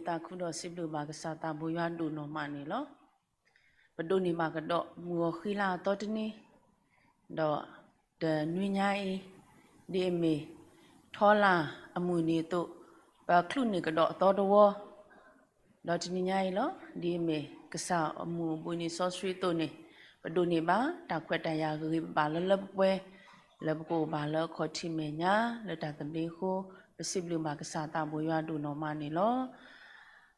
သးခုဒီးစံးဘျုးဘၣ်ကစၢ်သးဘိယွၤဒိၣ်နီၢ်မးန့ၣ်လီၤ. ပဒိးန့ၢ်ဘၣ်ကဒီးမုၢ်ဂီၤဃံလၤအသီတနံၤ, ဒီးတနွံညါအံၤ, ဒ်အမ့ၢ်ထီလာ်အမုၢ်နံၤအသိး, ပချုးန့ၢ်ကဒီးအသီတဝီ ဒီးတနံၤညါအံၤလီၤ. ဒ်အမ့ၢ်ကစၢ်အမုၢ်အဘိန့ၣ်စီဆှံအသိးန့ၣ်, ပဒိးန့ၢ်ဘၣ်တၢ်ခွဲးတၢ်ယာ်ဂ့ၤဂ့ၤဘၣ်ဘၣ်လၢလၢပှဲၤပှဲၤ, လၢပကအိၣ်ဘၣ်လၢအခီၣ်ထံးမဲာ်ညါလၢတၢ်သဘျ့အဃိ, ပစံးဘျုးဘၣ်ကစၢ်သးဘိယွၤဒိၣ်နီၢ်မးန့ၣ်လီၤ.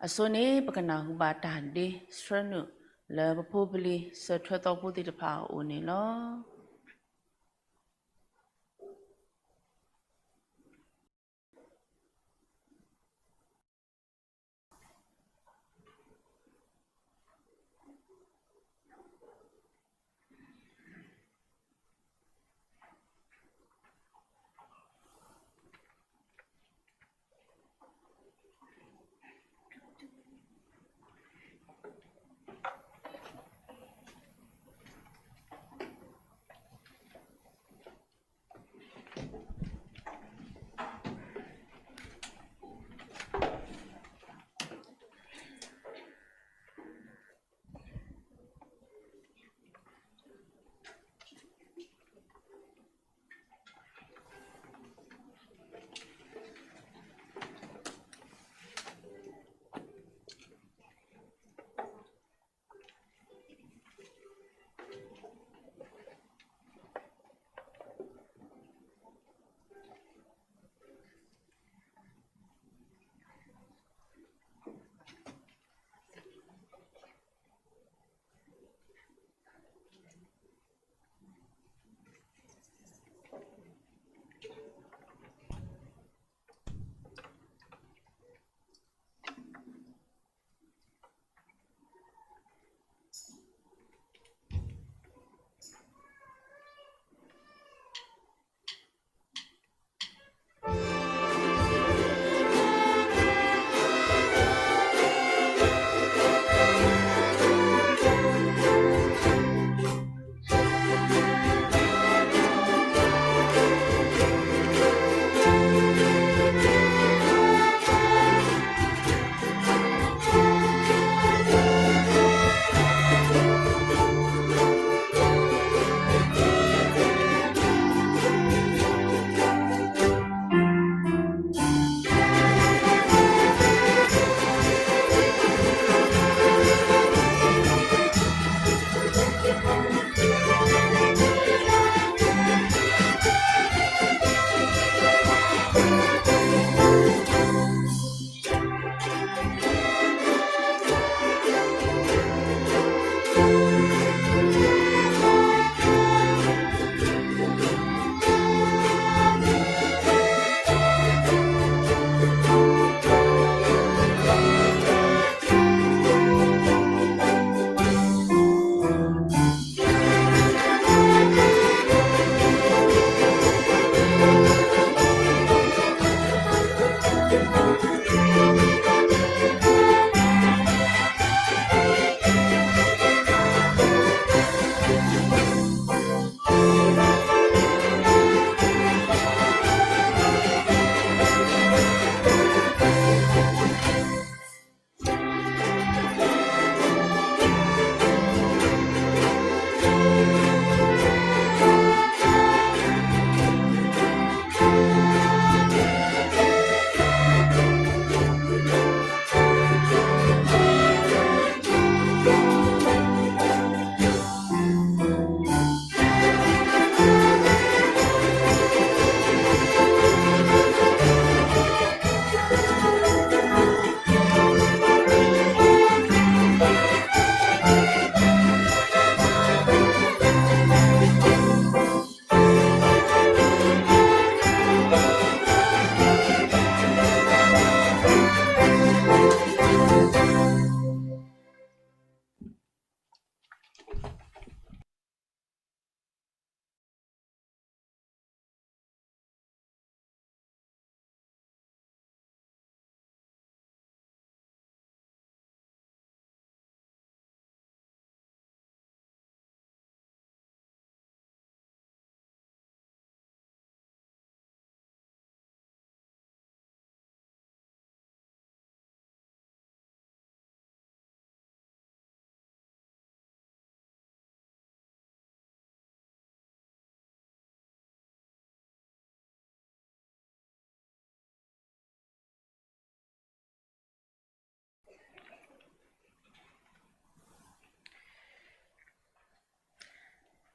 အဆိန့ၣ် ပကနၢ်ဟူဘၣ်တၢ်ဒ့ဆှၢနုာ်လၢပဖိပလံၤစၢၤထွဲသီဖိသ့ၣ်တဖၣ်အအိၣ်န့ၣ်လီၤ.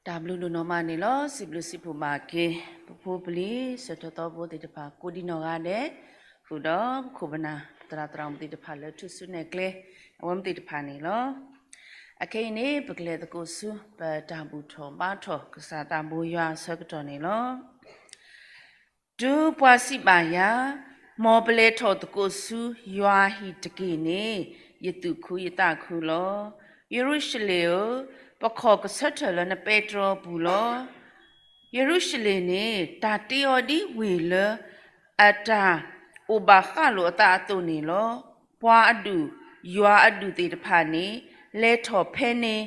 တၢ်ဘျုးဒိၣ်နီၢ်မးန့ၣ်လီၤ. စံးဘျုးစံးဖှိၣ်ဘၣ်က့ၤ ပဖိပလံၤ ဆၢထၢၣ်သီဖိသ့ၣ်တဖၣ် ကိးဒံနီၢ်ဂၤဒဲး, ဃုာ်ဒီးပခိၣ်ပနၢ် သရၣ်သရၣ်မုၣ်သ့ၣ်တဖၣ်လၢထူၣ်စုနဲၣ်ကျဲ အဝဲမ့ၢ်သ့ၣ်တဖၣ်န့ၣ်လီၤ. အခဲအံၤန့ၣ် ပကလဲၤသကိးဆူ ပတၢ်ဘူၣ်ထီၣ်ဘါထီၣ်ကစၢ်သးဘိယွၤအဆၢကတီၢ်န့ၣ်လီၤ. တုၤပှၤစံးဘၣ်ယၤ, မ်ပလဲၤထီၣ်သကိးဆူယွၤအဟံၣ်တက့ၢ်န့ၣ်, ယသူၣ်ခုယသးခုလီၤ. ယရူၤၡလ့ၣ်ဧၢ, ပခီၣ်ကဆၢထၢၣ်လၢနပဲတြီအပူၤလီၤ. ယရူၤၡလ့ၣ်န့ၣ် တၢ်တ့အီၤဒ်ဝ့ၢ်လၢ အတၢ်အိၣ်ဘၣ်ဃးလိာ်အသးအသိးန့ၣ်လီၤ. ပှၤအဒူၣ်, ယွၤအဒူၣ်သ့ၣ်တဖၣ်န့ၣ် လဲၤထီၣ်ဖဲန့ၣ်,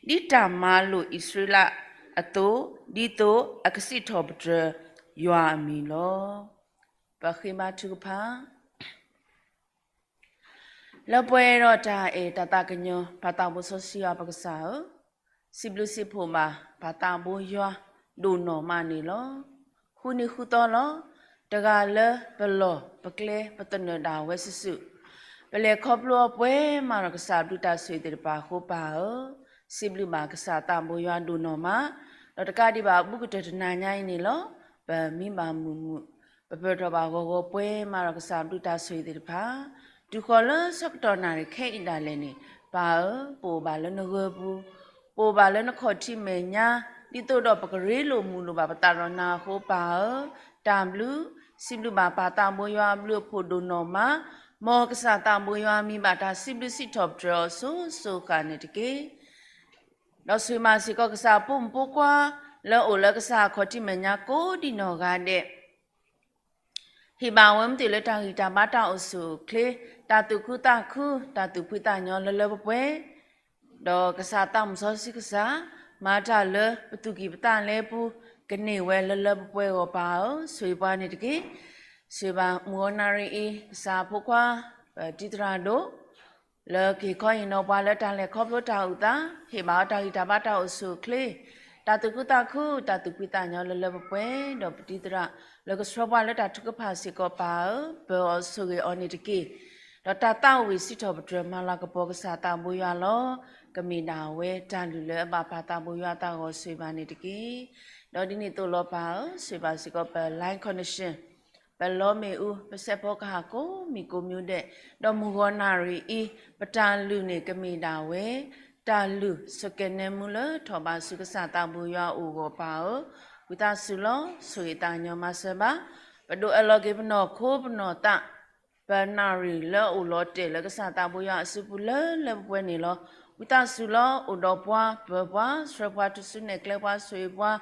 ဒ်တၢ်မၤလိာ်အံၣ်စရ့လးအသိး, ဒ်သိးအကစံးထီၣ်ပတြၢၤယွၤအမံၤလီၤ. ပဃ့ဘါထုကဖၣ်. လၢပှဲၤဒီးတၢ်အဲၣ်တၢ်သးကညီၤ ပၢ်သးဘိစီဆှံယွၤပကစၢ်ဧၢ, စံးဘျုးစံးဖှိၣ်ဘၣ် ပၢ်သးဘိယွၤဒိၣ်နီၢ်မးန့ၣ်လီၤ. ဃုနံၤဃုသီလီၤ. တဂၤလၢပလီၢ်ပကျဲပသနၢၣ်ဒၣ်ဝဲစုာ်စုာ်, ပလဲၤခီဖျိအီၤပှဲၤမးဒီးကစၢ်ဘျုးတၢ်ဆိၣ်ဂ့ၤသ့ၣ်တဖၣ်အဃိ ပၢ်ဧၢ, စံးဘျုးဘၣ်ကစၢ်သးဘိယွၤဒိၣ်နီၢ်မး, ဒီးတကးဒံးဘၣ်အဘူးကတၢၢ်တနၤညါအံၤန့ၣ်လီၤ. ပမံဘၣ်မုာ်မုာ်, ပပၢၢ်ထီၣ်ဘၣ်ဂီၤဂီၤပှဲၤမးဒီးကစၢ်ဘျုးတၢ်ဆိၣ်ဂ့ၤသ့ၣ်တဖၣ်, တုၤဃီၤလၢဆၢကတီၢ်နၣ်ရံၣ်ခဲအံၤဒၣ်လဲာ်န့ၣ်, ပၢ်ဧၢ, ပအိၣ်ဘၣ်လၢနဂၢၢ်ပူၤ, ပအိၣ်ဘၣ်လၢနခီၣ်ထံးမဲာ်ညါ, ဒ်သိးဒီးပကရ့လိာ်မုာ်လိာ်ဘၣ်ပသးဒီးနၤအဃိ ပၢ်ဧၢ, တၢ်ဘျုး, စံးဘျုးဘၣ်ပၢ်သးဘိယွၤအဘျုးအဖှိၣ်ဒိၣ်နီၢ်မး, မ်ကစၢ်သးဘိယွၤမံဘၣ်တၢ်စံးဘျုးစံးထီၣ်ပတြၢၤအီၤစိၤစိၤဃၣ်န့ၣ်တက့ၢ်. ဒီးဆိၣ်ဂ့ၤဘၣ်စ့ၢ်ကီးကစၢ်အဖိမုၣ်ဖိခွါ လၢအအိၣ်လၢကစၢ်အခီၣ်ထံးမဲာ်ညါကိးဒံနီၢ်ဂၤဒဲး, ဟ့ၣ်ဘၣ်ဝဲမ့ၢ်သ့ၣ်လၢတၢ်ဂံၢ်တၢ်ဘါတၢ်အိၣ်ဆူၣ်အိၣ်ချ့, တၢ်သူၣ်ခုသးခု, တၢ်သူၣ်ဖှံသးညီလၢလၢပှဲၤပှဲၤ, ဒီးကစၢ်သးမုၣ်စီဆှံကစၢ်, မၤတၢ်လၢပသူၣ်ကံၢ်ပသးလဲပူၤ, ကန့ၢ်ဝဲလၢလၢပှဲၤပှဲၤအဂီၢ် ပၢ်ဧၢ, ဆိၣ်ဂ့ၤပှၤန့ၣ်တက့ၢ်. ဆိၣ်ဂ့ၤဘၣ်မုၢ်ဂီၤနၣ်ရံၣ်အံၤ ကစၢ်အဖိခွါ, ပတံၤသရၣ်ဒိၣ် လၢကဟ့ၣ်ခီဟ့ၣ်နီၤပှၤလၢတၢ်လဲၤခီဖျိတၢ်အုၣ်သး, ဟ့ၣ်ဘၣ်အီၤတၢ်ဂံၢ်တၢ်ဘါတၢ်အိၣ်ဆူၣ်အိၣ်ချ့, တၢ်သူၣ်ခုသးခု, တၢ်သူၣ်ဖှံသးညီလၢလၢပှဲၤပှဲၤ, ဒီးပတံၤသရၣ်လၢတၢ်ထုကဖၣ်စ့ၢ်ကီး ပၢ်ဧၢ, ပၢၤအီၤဆိၣ်ဂ့ၤအီၤန့ၣ်တက့ၢ်. ဒီးတၢ်သးဝံၣ်စံးထီၣ်ပတြၢၤမၤလၤကပီၤကစၢ်သးဘိယွၤလီၤ. ကမ့ၢ်ဒၣ်ဝဲတၢ်လုၢ်လၢအဘၣ်ပၢ်သးဘိယွၤအသးအဂီၢ် ဆိၣ်ဂ့ၤဘၣ်န့ၣ်တက့ၢ်. ဒီးဒ်န့ၣ်အသိးလီၤ ပၢ်ဧၢ, ဆိၣ်ဂ့ၤဘၣ်စ့ၢ်ကီးပ line connection, ပလီမ့ၣ်အူ, ပစဲးဖီကဟၣ်ကိးမံၤကိးမံၤဒဲး, ဒီးမုၢ်ဂီၤနၣ်ရံၣ်အံၤ, ပတၢ်လုၢ်န့ၣ်ကမ့ၢ်ဒၣ်ဝဲ တၢ်လုၢ်ဆိးကဲၤနဲမူလၢထီၣ်ဘးဆူကစၢ်သးဘိယွၤအအိၣ်အဂီၢ် ပၢ်ဧၢ, ဝံသးစူၤလီၤ. ဆိၣ်ဂ့ၤသးကညီၤမၤစၢၤဘၣ်, ပဒိးအၢၣ်လီၤက့ၤပနီၢ်ခိပနီၢ်သး ပနၣ်ရံၣ်လၢအအိၣ်လီၤတဲာ်လၢကစၢ်သးဘိယွၤအစုပူၤလၢလၢပှဲၤပှဲၤန့ၣ်လီၤ. ဝံသးစူၤလီၤ, အိၣ်ဒီးပှၤ, ပၢၤပှၤ, ဆှၢပှၤ, ထူၣ်စုနဲၣ်ကျဲပှၤ, ဆိၣ်ဂ့ၤပှၤ,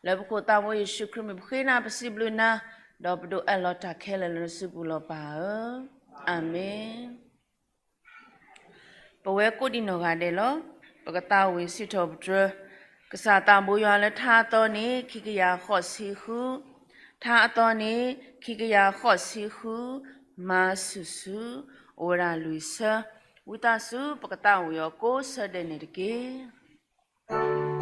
လၢပခိၣ်သးဘိယ့ၣ်ၡူးခရံာ်မံၤပဃ့နၤပစံးဘျုးနၤ, ဒီးပဒိးအၢၣ်လီၤတၢ်ခဲလၢာ်လၢနစုပူၤလီၤ ပၢ်ဧၢ. အၤမ့ၣ်. ပဝဲကိးဒံနီၢ်ဂၤဒဲးလီၤ. ပကသးဝံၣ်စံးထီၣ်ပတြၢၤ ကစၢ်သးဘိယွၤလၢထါအသီန့ၣ် ခံကယၤဃိးဆံဃု, ထါအသီန့ၣ် ခံကယၤဃိးဆံဃု, မၤဆူၣ်ဆူၣ်, အိၣ်ဝဲဒၣ်လွံၢ်ဆၢ, ဝံသးစူၤ ပကသးဝံၣ်အီၤကိးဆၢဒဲးန့ၣ်တက့ၢ်.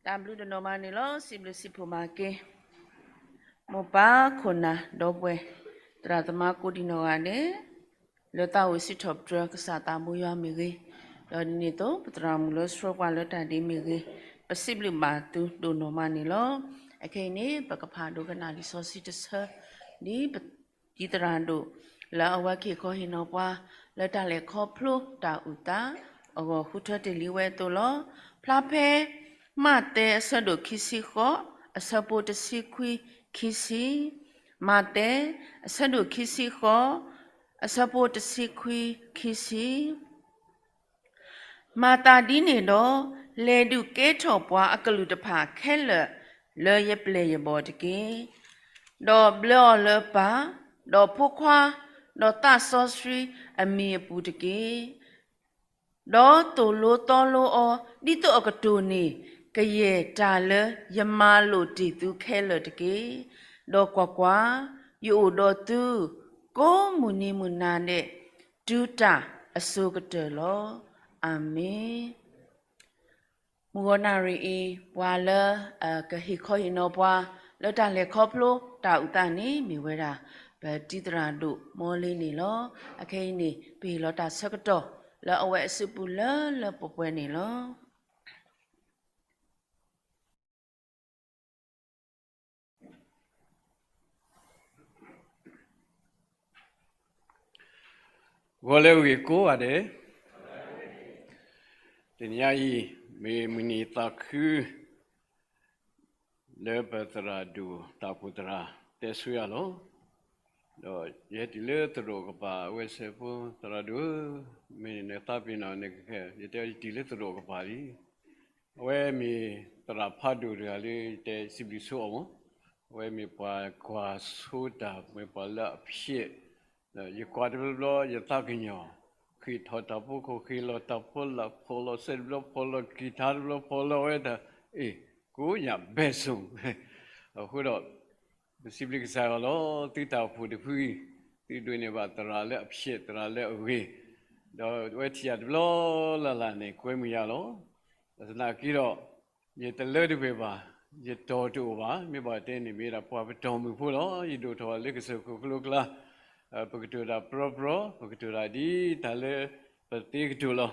တၢ်ဘျုးတနီၤမးန့ၣ်လီၤ. စံးဘျုးစံးဖှိၣ်မၤက့ၤ မိၢ်ပၢ်ခိၣ်နၢ်ဒီပုၢ်ဝဲၢ် သရၣ်သမါကိးဒံးနီၢ်ဂၤဒဲး လၢသးအိၣ်စံးထီၣ်ပတြၢၤ ကစၢ်သးဘိယွၤမ့ၢ်ဂ့ၤ, ဒီးဒ်န့ၣ်အသိး ပသရၣ်မုၣ်လၢဆှၢပှၤလၢတၢ်ဒ့မ့ၢ်ဂ့ၤ, ပစံးဘျုးဘၣ်သုဒိၣ်နီၢ်မးန့ၣ်လီၤ. အခဲအံၤန့ၣ် ပကဖးဒိကနၣ်လံာ်စီဆှံတဆၢ ဒ်ပ ဒ်သရၣ်ဒိၣ် လၢအဝဲကဟ့ၣ်ခီဟ့ၣ်နီၤပှၤ လၢတၢ်လဲၤခီဖျိတၢ်အုၣ်သးအဂီၢ် ဃုထၢတ့ၢ်လံဝဲအသိးလီၤ. ဖျါဖဲ မးသဲအဆၢဒိၣ်ခံဆံဃိး အဆၢဖိတဆံခွံ ခံဆံ, မးသဲ အဆၢဒိၣ်ခံဆံဃိး အဆၢဖိတဆံခွံခံဆံ မၤသးဒ်န့ၣ်ဒီး, လဲၤဒုးကဲထီၣ်ပှၤအကလုာ်တဖၣ်ခဲလၢာ်လၢယပျဲၢ်ယဘီၣ်တက့ၢ်. ဒီးဘျၢအီၤလၢပၢ်, ဒီးဖိခွါ, ဒီးသးစီဆှံအမံၤအပူၤတက့ၢ်. ဒီးသိၣ်လိသီလိအီၤ ဒ်သိးအကတိၢ်န့ၢ် ကယဲၢ်တၢ်လၢယမၤလိာ်တ့ၢ်သုခဲလၢာ်တက့ၢ်. ဒီးကွၢ်ကွၢ်, ယအိၣ်ဒီးသု ကိးမုၢ်နံၤမုၢ်နၤဒဲး တုၤတၢ်အစိၤကတၢၢ်လီၤ. အၤမ့ၣ်. မုၢ်ဂီၤနၣ်ရံၣ်အံၤ ပှၤလၢ ကဟ့ၣ်ခီဟ့ၣ်နီၤပှၤ လၢတၢ်လဲၤခီဖျိတၢ်အုၣ်သးန့ၣ် မ့ၢ်ဝဲဒၣ် ပတံၤသရၣ်ဒိၣ်မီလ့န့ၣ်လီၤ. အခဲအံၤန့ၣ် ပဟ့ၣ်လီၤတၢ်ဆၢကတီၢ် လၢအဝဲအစုပူၤလၢလၢပှဲၤပှဲၤန့ၣ်လီၤ. ဂီၤလၢအဂ့ၤကိးဂၤဒဲး, တနံၤညါအံၤ မ့ၢ်မုၢ်နံၤသးခု လၢပသရၣ်ဒိၣ်တၢ်အိၣ်ဖှိၣ်သရၣ်တဲဆူယၤလီၤ. ဒီးယဟဲတုၤလၢသရိာ်ကပၤ အဝဲစဲးဖိသရၣ်ဒိၣ်, မ့ၢ်နသးပ့ၤနီၣ်န့ၣ်ကခဲ, ယတဲယတုၤလၢသရိာ်ကပၤလံ. အဝဲမ့ၢ်သရၣ်ဖးဒိၣ်တဂၤလၢယတဲစံးဘျုးဆိအီၤမး, အဝဲမ့ၢ်ပှၤကွၢ်ဆိတၢ် မ့ၢ်ပှၤလၢအဖျဲး, ဒီးယကွၢ်တဘျီဘျီယသးကညီၤ, ဃ့ၢ်ထီၣ်တၢ်ဖိခိၣ် ဃ့ၢ်လီၤတၢ်ဖိလၢ် ဖီၣ်လီၤစဲးတဘျီ ဖီၣ်လီၤကံၢ်ထါတဘျီ ဖီၣ်လီၤဝဲတၢ်, အ့ၣ် ကိးညၣ်ဘဲစိၤ အဃိဒီး ပစံးဘျုးကစၢ်ယွၤလီၤ. သုတၢ်အိၣ်ဖှိၣ်တဖုအံၤ သုဒိးန့ၢ်ဘၣ်သရၣ်လၢအဖျဲး သရၣ်လၢအဂ့ၤ, ဒီးအဝဲထံၣ်ယၤတဘျီလၢ်လၢ်န့ၣ် ကွဲမုာ်ယၤလီၤ. ဘၣ်ဆၣ်သနာ်က့ဒီး ယတလၢတပှဲၤဘၣ်, ယတီၢ်တအိၣ်ဘၣ်. မ့ၢ်ဘၣ်တဲန့ၣ် မ့ၢ်ဒၣ်ပှၤပတီၢ်မုၢ်ဖိလီၤ. ယဒိၣ်ထီၣ်လၢကစၢၢ်ခိၣ်ကလိကျါ, ပကတိၤတၢ်ပြီပြီ, ပကတိၤတၢ်ဒ်တၢ်လၢပသ့ကတိၤလီၤ.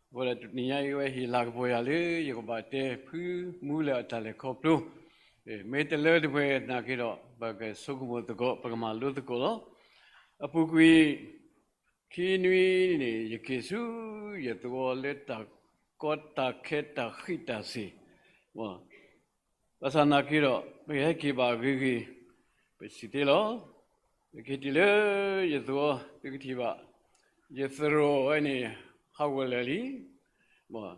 အဃိဒီးတနံၤညါအံၤ အဝဲဟ့ၣ်လၤကပီၤယၤလၢ ယကဘၣ်တဲဖုမူလၢအတၢ်လဲၤခီဖျိ, မ့ၢ်တလၢတပှဲၤသနာ်က့ဒီး ပကဆိကမိၣ်သကိး ပကမၤလိသကိးလီၤ. အပူၤကွံာ် ခံနွံန့ၣ် ယက့ၤဆူယသဝီလၢတၢ်ကီတၢ်ခဲတၢ်ဃံးတၢ်စ့ၤ, ဘၣ်ဆၣ်သနာ်က့ဒီး ပကဟဲက့ၤဘၣ်ဂ့ၤဂ့ၤ, ပစံးသ့လီၤ. ယက့ၤတုၤလၢယသဝီ သုကထံၣ်ဘၣ်, ယသရိာ်ဝဲန့ၣ် ဟးဂီၤလၢာ်လံ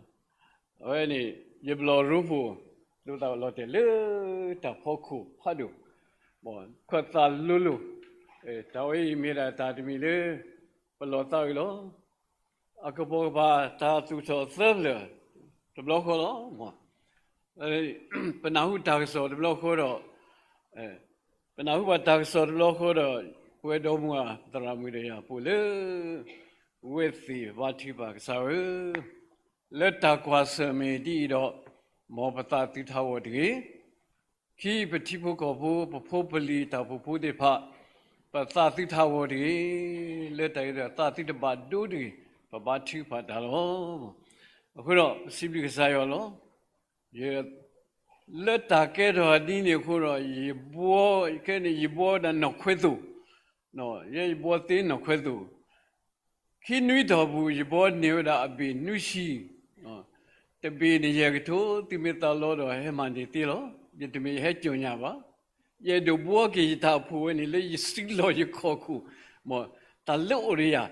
အဝဲန့ၣ် ယဘျီၣ်ရိဖှိၣ် ဒိးသးလီၤတဲာ်လၢတၢ်ဖီခိၣ်ဖးဒိၣ်, ခွဲးသးလိၤလိၤ, တၢ်ဝဲအံၤမ့ၢ်ဒၣ်တၢ်တမံၤလၢ ပလီၤသးအုးလီၤ. အကပိာ်ကပၤတၢ်သူၣ်ထီၣ်သၢဖျၢၣ် တဘျီဃီလီၤ. ပနၢ်ဟူတၢ်ကစီၣ်တဘျီဃီဒီး ပနၢ်ဟူဘၣ်တၢ်ကစီၣ်တဘျီဃီဒီး ပဝဲဒီမါဝၤသရၣ်မုၣ်ဒီးယၤ ပအိၣ်လၢ ဝ့ၢ်သ့ၣ်ဘါထုကဖၣ် ကစၢ်ဧၢ, လၢတၢ်ကွၢ်ဆၢၣ်မဲာ်ဒ်အံၤဒီး မ်ပသးသုထးဂီၤတဂ့ၤ. ခံ ပထံဖိကီၢ်ဖိ ပဖိပလံၤတၢ်အိၣ်ဖှိၣ်ဖိသ့ၣ်တဖၣ် ပသးသုထးဂီၤတဂ့ၤ. လၢတၢ်အံၤဒီးသးသုတဘၣ်ဒိတဂ့ၤ, ပဘါထုကဖၣ်တၢ်လီၤ. အဃိဒီးပစံးဘျုးကစၢ်ယွၤလီၤ. ယ လၢတၢ်ကဲထီၣ်ဒ်န့ၣ်အဃိဒီး ယဘှီ ခဲန့ၣ် ယဘှီဝဲဒၣ်နီၢ်ခွဲသိၣ်, ယဲယဘှီသ့နီၢ်ခွဲသိၣ်, ခံနွံတီၢ်ပူၤ ယဘှီန့ၢ်ဝဲဒၣ်အဘ့ၣ်နွံဆံ, တဘ့ၣ်န့ၣ်ယဲၢ်ကထိ, သုမ့ၢ်သးလီဒီးဟဲမၤန့ၢ်သ့လီၤ. ယတမ့ၢ်ယဟဲကၠီၣ်ညါဘၣ်. ယအဲၣ်ဒိးဘှီက့ၤယတၢ်အိၣ်ဖှိၣ်ဝဲန့ၣ် လၢယစုလီၢ်ယခီၣ်ခိၣ်, မ်တၢ်လၢအိၣ်ဒီးယၤ,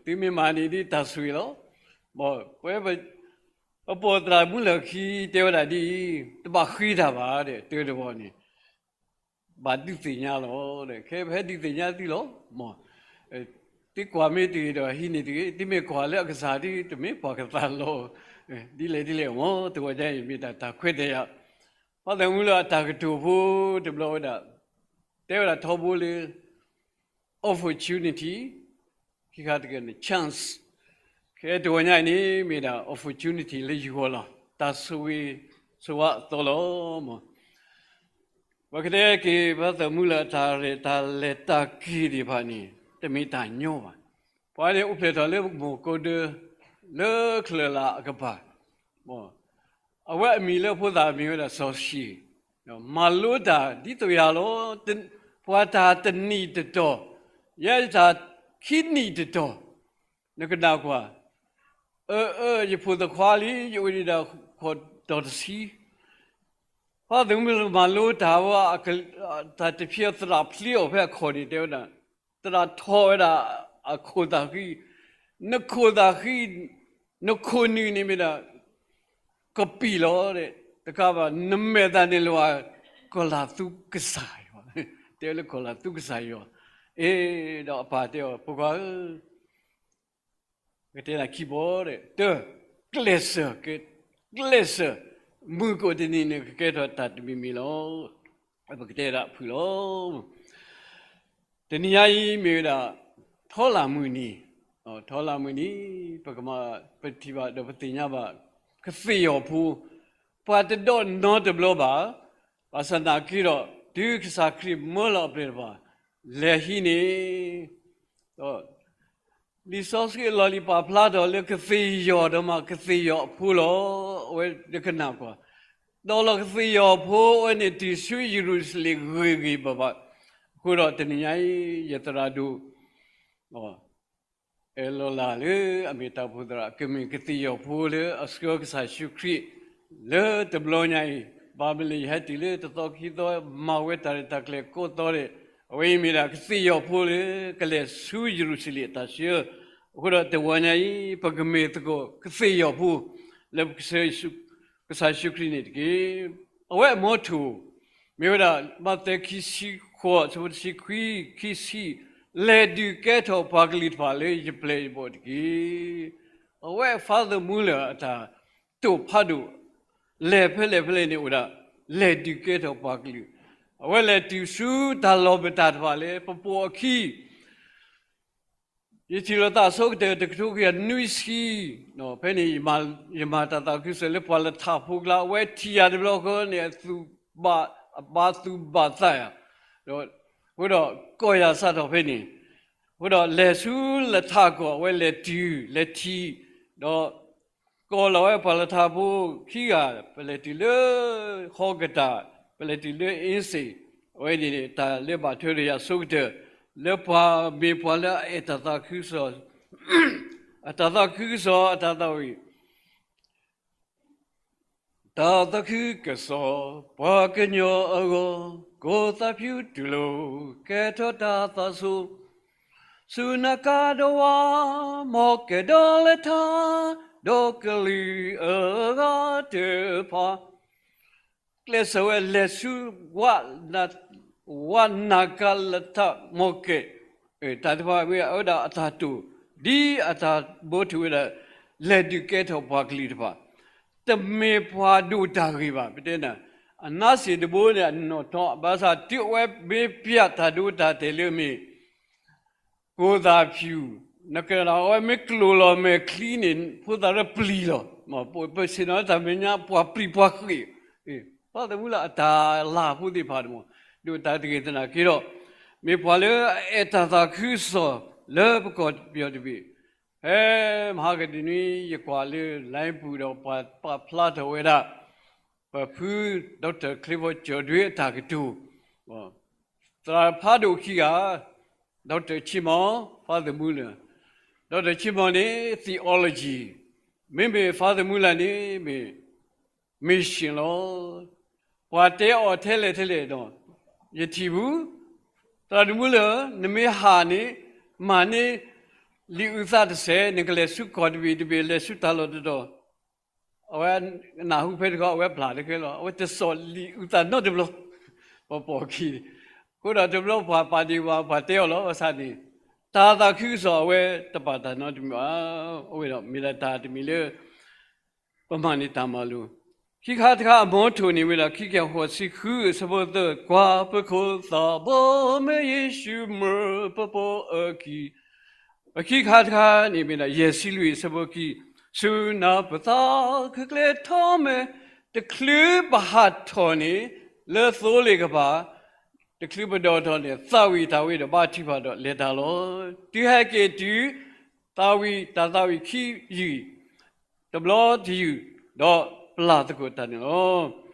သုမ့ၢ်မၤန့ၢ်ဒ်တၢ်ဆိၣ်ဂ့ၤလီၤ. မ်ပဝဲ ပပိာ်သရၣ်မုၢ်လၢခံတဲဝဲဒၣ်ဒ်အံၤ, တဘၣ်ဃ့တၢ်ဘၣ်ဒီး တၢတဘီန့ၣ် ဘၣ်ဒုးသ့ၣ်ညါလီၤ. ခဲပဟဲဒုးသ့ၣ်ညါသုလီၤ. မ် သုကွၢ်မ့ၢ်တဂ့ၤဒီးဟံးန့ၢ်တဂ့ၤ, သုမ့ၢ်ကွၢ်လၢအကစၢ်ဒ် တမ့ၢ်ပှၤကသးလီၤ, ဒ်လဲၣ်ဒ်လဲၣ် မ်တဂီၤညါအံၤ မ့ၢ်တၢ်ခွဲးတၢ်ယာ်, ဖါသးမုၢ်လၢအတၢ်ကတိၤဖိတဘျီဝဲဒၣ်, တဲဝဲဒၣ်ထီဘိလၢ opportunity, ခံခါတက့ၢ်န့ၣ် chance, ခဲတဂီၤညါအံၤန့ၣ် မ့ၢ်ဒၣ် opportunity လၢယဂီၢ်လီၤ. တၢ်ဆိၣ်ဂ့ၤ ဆိဝဲအသိးလီၤ. ပကတဲက့ၤ ဖါသၢၣ်မူလၢၢ်အတၢ်ရဲၣ်တၢ်လဲၤတၢ်က့ၤသ့ၣ်တဖၣ်န့ၣ် တမ့ၢ်တၢ်ညီဘၣ်. ပှၤန့ၣ်အိၣ်ဖျဲၣ်ထီၣ်လၢမိၢ်ကိးဒၢ လၢချၢၣ်လၢ်အကပၤ အဝဲအမံၤလၢအဖိသၣ်မ့ၢ်ဝဲဒၣ်စီၤၡံၣ်, မၤလိတၢ်ဒ်သိးယၤလီၤ. ပှၤတၢ်တနံၣ်တတီၤ, ယဲယတၢ်ခံနံၣ်တတီၤ, နကနၣ်ကွၢ်, အၢ အၢ ယဖိသၣ်ခွါလံ, ယအိၣ်ဒံးဒီးခိၣ်တီတဆံ ဖါသၢၣ်မူလၢၢ်မၤလိတၢ်ဝဲ, တၢ်တဖျဲးသရၣ်ဖျ့အီၤဖဲအခီၣ်န့ၣ် တဲဝဲဒၣ်, သရၣ်ထီၣ်ဝဲဒၣ်အခိၣ်သၣ်ဃံ, နခိၣ်သၣ်ဃံ, နခိၣ်နူာ်န့ၣ်မ့ၢ်ဒၣ် ကပံာ်လီၤ, တကးဘၣ် နမဲာ်သၣ်န့ၣ်လီၤ ကီၢ်လၤသူကစၢ်ယွၤ, တဲလၢကီၢ်လၤသူကစၢ်ယွၤ, အ့ ဒီးအပၢ်တဲအီၤ ဖိခွါဧၢ ကတဲနၤခံဘီ, တၢ, ကျဲးစၢး, ကျဲးစၢး, မုၢ်ကိၣ်တနံၤန့ၣ် ကကဲထီၣ်တၢ်တမံၤမံၤလီၤ. ပကတဲဒၣ်ဖုၣ်လီၤ. တနံၤညါအံၤမ့ၢ်ဝဲဒၣ် ထီလၣ်မုၢ်နံၤ, ထီလၣ်မုၢ်နံၤ ပကမၤ ပထံၣ်ဘၣ်ဒီးပသ့ၣ်ညါဘၣ် ကသ့ၣ်ယီၤဖိ ပှၤတဒိးနီတဘျီဘၣ်, ဘၣ်ဆၣ်နာ်က့ဒီး တုၤကစၢ်ခရံာ်မၢလီၤအပျဲၢ်တဖၣ် လဲၤဟံးန့ၢ် ဒီး လံာ်စီဆှံအလီၢ်လံၤပာ်ဖျါထီၣ်လၢကသ့ၣ်ယီၤဒီးမ့ၢ်ကသ့ၣ်ယီၤအဖိလီၤ. အဝဲဒၣ်ကနၣ်ကွၢ်, တီၢ်လီၤကသ့ၣ်ယီၤဖိအဝဲန့ၣ် တုၤဆူယရူၤၡလ့ၣ်ဂ့ၤဂ့ၤဘၣ်ဘၣ်. အဃိဒီးတနံၤညါအံၤ ယသရၣ်ဒိၣ် အဲၣ်လီၤလၢ်လၢအမ့ၢ်တၢ်အိၣ်ဖှိၣ်သရၣ် ကမ့ၢ်ကသ့ၣ်ယီၤဖိလၢအဆှၢကစၢ်ယ့ၣ်ၡူးခရံာ် လၢတဘျီညါအံၤ, ဘၣ်မနုၤလဲၣ် ယဟဲတုၤလၢတသီခံသီ မၤဝဲတၢ်ရဲၣ်တၢ်ကျဲၤကိးသီန့ၣ်, အဝဲအံၤမ့ၢ်ဒၣ်ကသ့ၣ်ယီၤဖိလၢကလဲၤဆူယရူၤၡလ့ၣ်အတၢ်ဆှၢ, အဃိဒီးတဝီညါအံၤ ပကမ့ၢ်သကိးကသ့ၣ်ယီၤဖိ လၢပကဆှၢ ကစၢ်ယ့ၣ်ၡူးခရံာ်န့ၣ်တက့ၢ်. အဝဲအမီထိၣ် မ့ၢ်ဝဲဒၣ် မးသဲခံဆံဃိး ဆၢဖိတဆံခွံ ခံဆံ, လဲၤဒုးကဲထီၣ်ပှၤကလုာ်တဖၣ်လၢယပျဲၢ်ယဘီၣ် တက့ၢ်. အဝဲ Father Muller အတၢ်တိာ်ဖးဒိၣ် လဲၤဖဲလဲၣ်ဖဲလဲၣ်န့ၣ်အိၣ်ဒၣ် လဲၤဒုးကဲထီၣ်ပှၤကလုာ်, အဝဲလဲၤတုၤဆူတၢ်လီၢ်မတၤတဖၣ်လၢပပိာ်အခံ ယထံၣ်လိာ်သးအဆိကတၢၢ် တကထိခွံကယၤနွံဆံ, ဖဲန့ၣ် ယမၤတၢ်သးခုကစီၣ်လၢပှၤလၢထးဖိကျါ အဝဲထံၣ်ယၤတဘျီဃီန့ၣ် အသူၣ်ဘၣ်, အဘၣ်သူၣ်ဘၣ်သးယၤ, ဒီး အဃိဒီး ကိးယၤစးထီၣ်ဖဲန့ၣ်, အဃိဒီးလဲၤဆူလၢထးကီၢ် အဝဲလဲၤတုၤ လဲၤထံၣ်, ဒီး ကိးလီၤဝဲပှၤလၢထးဖိခံဂၤ, ပလဲၤတုၤလၢ ဟီကတၢၢ်, ပလဲၤတုၤလၢ အ့စ့ၣ်, အဝဲန့ၣ် တၢ်လၢဘၣ်ထွဲဒီးယၤအဆိကတၢၢ် လၢပှၤမ့ၢ်ပှၤလၢအအဲၣ်တၢ်သးခုကစီၣ်, အတၢ်သးခုကစီၣ် အတၢ်သးဝံၣ် တၢ်သးခုကစီၣ် ပှၤကညီအဂီၢ်, ကိၣ်သးဖၠူတူၢ်လိာ် ကဲထီၣ်တၢ်သးဆိ, ဆူနကၤဒဝါ မီၢ်ကဲၣ်ဒီးလၢထး, ဒီးကလုာ်အဂၤတဖၣ် ကျဲးစၢးဝဲလဲၤဆူ ဝးနကၤလၢထး မီၢ်ကဲၣ်, တၢ်တဖၣ်ဝဲအဝဲဒၣ်အတၢ်တိာ်, ဒ်အတၢ်ဘီထံၣ်ဝဲဒၣ် လဲၤဒုးကဲထီၣ်ပှၤကလုာ်တဖၣ်, တမ့ၢ်ပှၤဒိၣ်တၢ်ဂ့ၤဘၣ်. ပတဲနၤ, အနါစ့ၣ်တဘိန့ၣ် အနီၣ်ထီၣ်, ဘၣ်ဆၣ်တုၤအဝဲမ့ၢ်ပျဲတၢ်ဒိတၢ်တဲာ်လၢမ့ၢ် ကိၣ်သးဖၠူၣ်, နကနၣ်အဝဲမ့ၢ်ကျိာ်လီၤမဲာ်ချံန့ၣ် ဖိသၣ်လၢပျံၤလီၤ. ပဆ့ၣ်နီၤတၢ်မဲာ်ညါ ပှၤပျံၤပှၤဃ့ၢ်, ဖါသးမူလၢအတၢ်လၢ်ဖိသ့ၣ်တဖၣ်န့ၣ် ဒိၣ်တၢ်တဂ့ၤသနာ်က့ဒီး မ့ၢ်ပှၤလၢအအဲၣ်တၢ်သးခုကစီၣ်လၢပကီၢ်ပယီၤတဘ့ၣ်, ဖဲမဟါကတနွံ ယကွၢ်လၢ လိုင်း ပူၤဒီးပှၤပာ်ဖျါထီၣ်ဝဲဒၣ် ပဖု Doctor ချ့ဖီကၠီၣ်ဒွ့အတၢ်ကတိၤ, သရၣ်ဖးဒိၣ်ခံဂၤ, Doctor ချံမီၣ်, Father Muller, Doctor ချံမီၣ်န့ၣ် theology, မ့မ့ၢ် Father Muller န့ၣ်မ့ၢ် mission လီၤ. ပှၤတဲအီၤထဲလဲၣ်ထဲလဲၣ်ဒီး ယထံၣ်ဘူး, သရၣ်ဒိၣ်မူလၢၢ် နမ့ၢ်ဟးန့ၣ် မၤန့ၢ်လံာ်အုၣ်သးတစဲး နကလဲၤဆူကီၢ်တဘ့ၣ်တဘ့ၣ် လဲၤဆူတၢ်လီၢ်တတီၤ အဝဲနၢ်ဟူဖဲတခီ အဝဲပျၢ်တခဲလီၤ. အဝဲတစိာ်လံာ်အုၣ်သးနီတဘျီ, ပပိာ်ခံ, အဃိဒီးတဘျီပှၤပာ်ဒံးဘၣ် ပှၤတဲအီၤလီၤ ဘၣ်ဆၣ်န့ၣ် တၢ်သးခုကစီၣ်အဝဲတပာ်တၢ်နီတမံၤဘၣ်. အဝဲဒီးမ့ၢ်ဒၣ်တၢ်တမံၤလၢ ပမၤန့ၢ်တၢ်မၤလိာ်, ခံခါတခါအမီထိၣ်န့ၣ်ဝဲဒၣ် ခံကယၤဃိးဆံဃု အဆၢဖိသၢ, ကွၢ်ပခိၣ်သးဘီမုၢ်ယ့ၣ်ၡူးမၢပပိာ်အခံ ပခံခါတခါန့ၣ်မ့ၢ်ဒၣ် ယဲၢ်ဆံလွံၢ် အဆၢဖိခံ, ဆူနၤပသးခုကျဲထီၣ်မဲာ် တချုးပဟးထီၣ်န့ၣ် လၢသိလ့ၣ်ကပၤ, တချုးပဒိၣ်ထီၣ်န့ၣ် သးဝံၣ်တၢ်ဝဲဒီးဘါထုကဖၣ်ဒီးလဲၤတၢ်လီၤ. တုၤဟဲက့ၤတုၤ သးဝံၣ်တၢ်သးဝံၣ်ခံယုၢ်, တဘျီတယုၢ်, ဒီးပျၢ်သကိးတၢ်န့ၣ်လီၤ.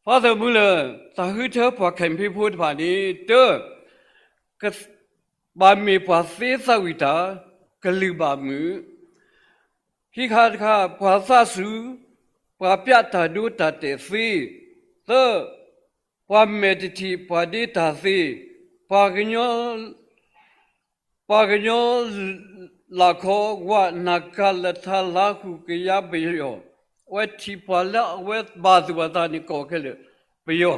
Father Muller သးဟုထၢပှၤခဲဖံဖိတဖၣ်န့ၣ် တၢ ကဘၣ်မ့ၢ်ပှၤသ့သးဝံၣ်တၢ် ကလုၢ်ဘၣ်မုာ်, ခံခါတခါ ပှၤသးစူၤ, ပှၤပျဲတၢ်ဒိတၢ်တဲာ်သ့, သၢ ပှၤမဲာ်တထံၣ် ပှၤဒ့တၢ်သ့, ပှၤကညီ ပှၤကညီလၢ်ခီဝါ နၤကၤလထါ လါဟူ ကယါ ပယီၤ, အဝဲထံၣ်ပှၤလၢအဝဲဘၣ်သူၣ်ဘၣ်သးန့ၣ် ကိးခဲလၢာ် ပယီၤ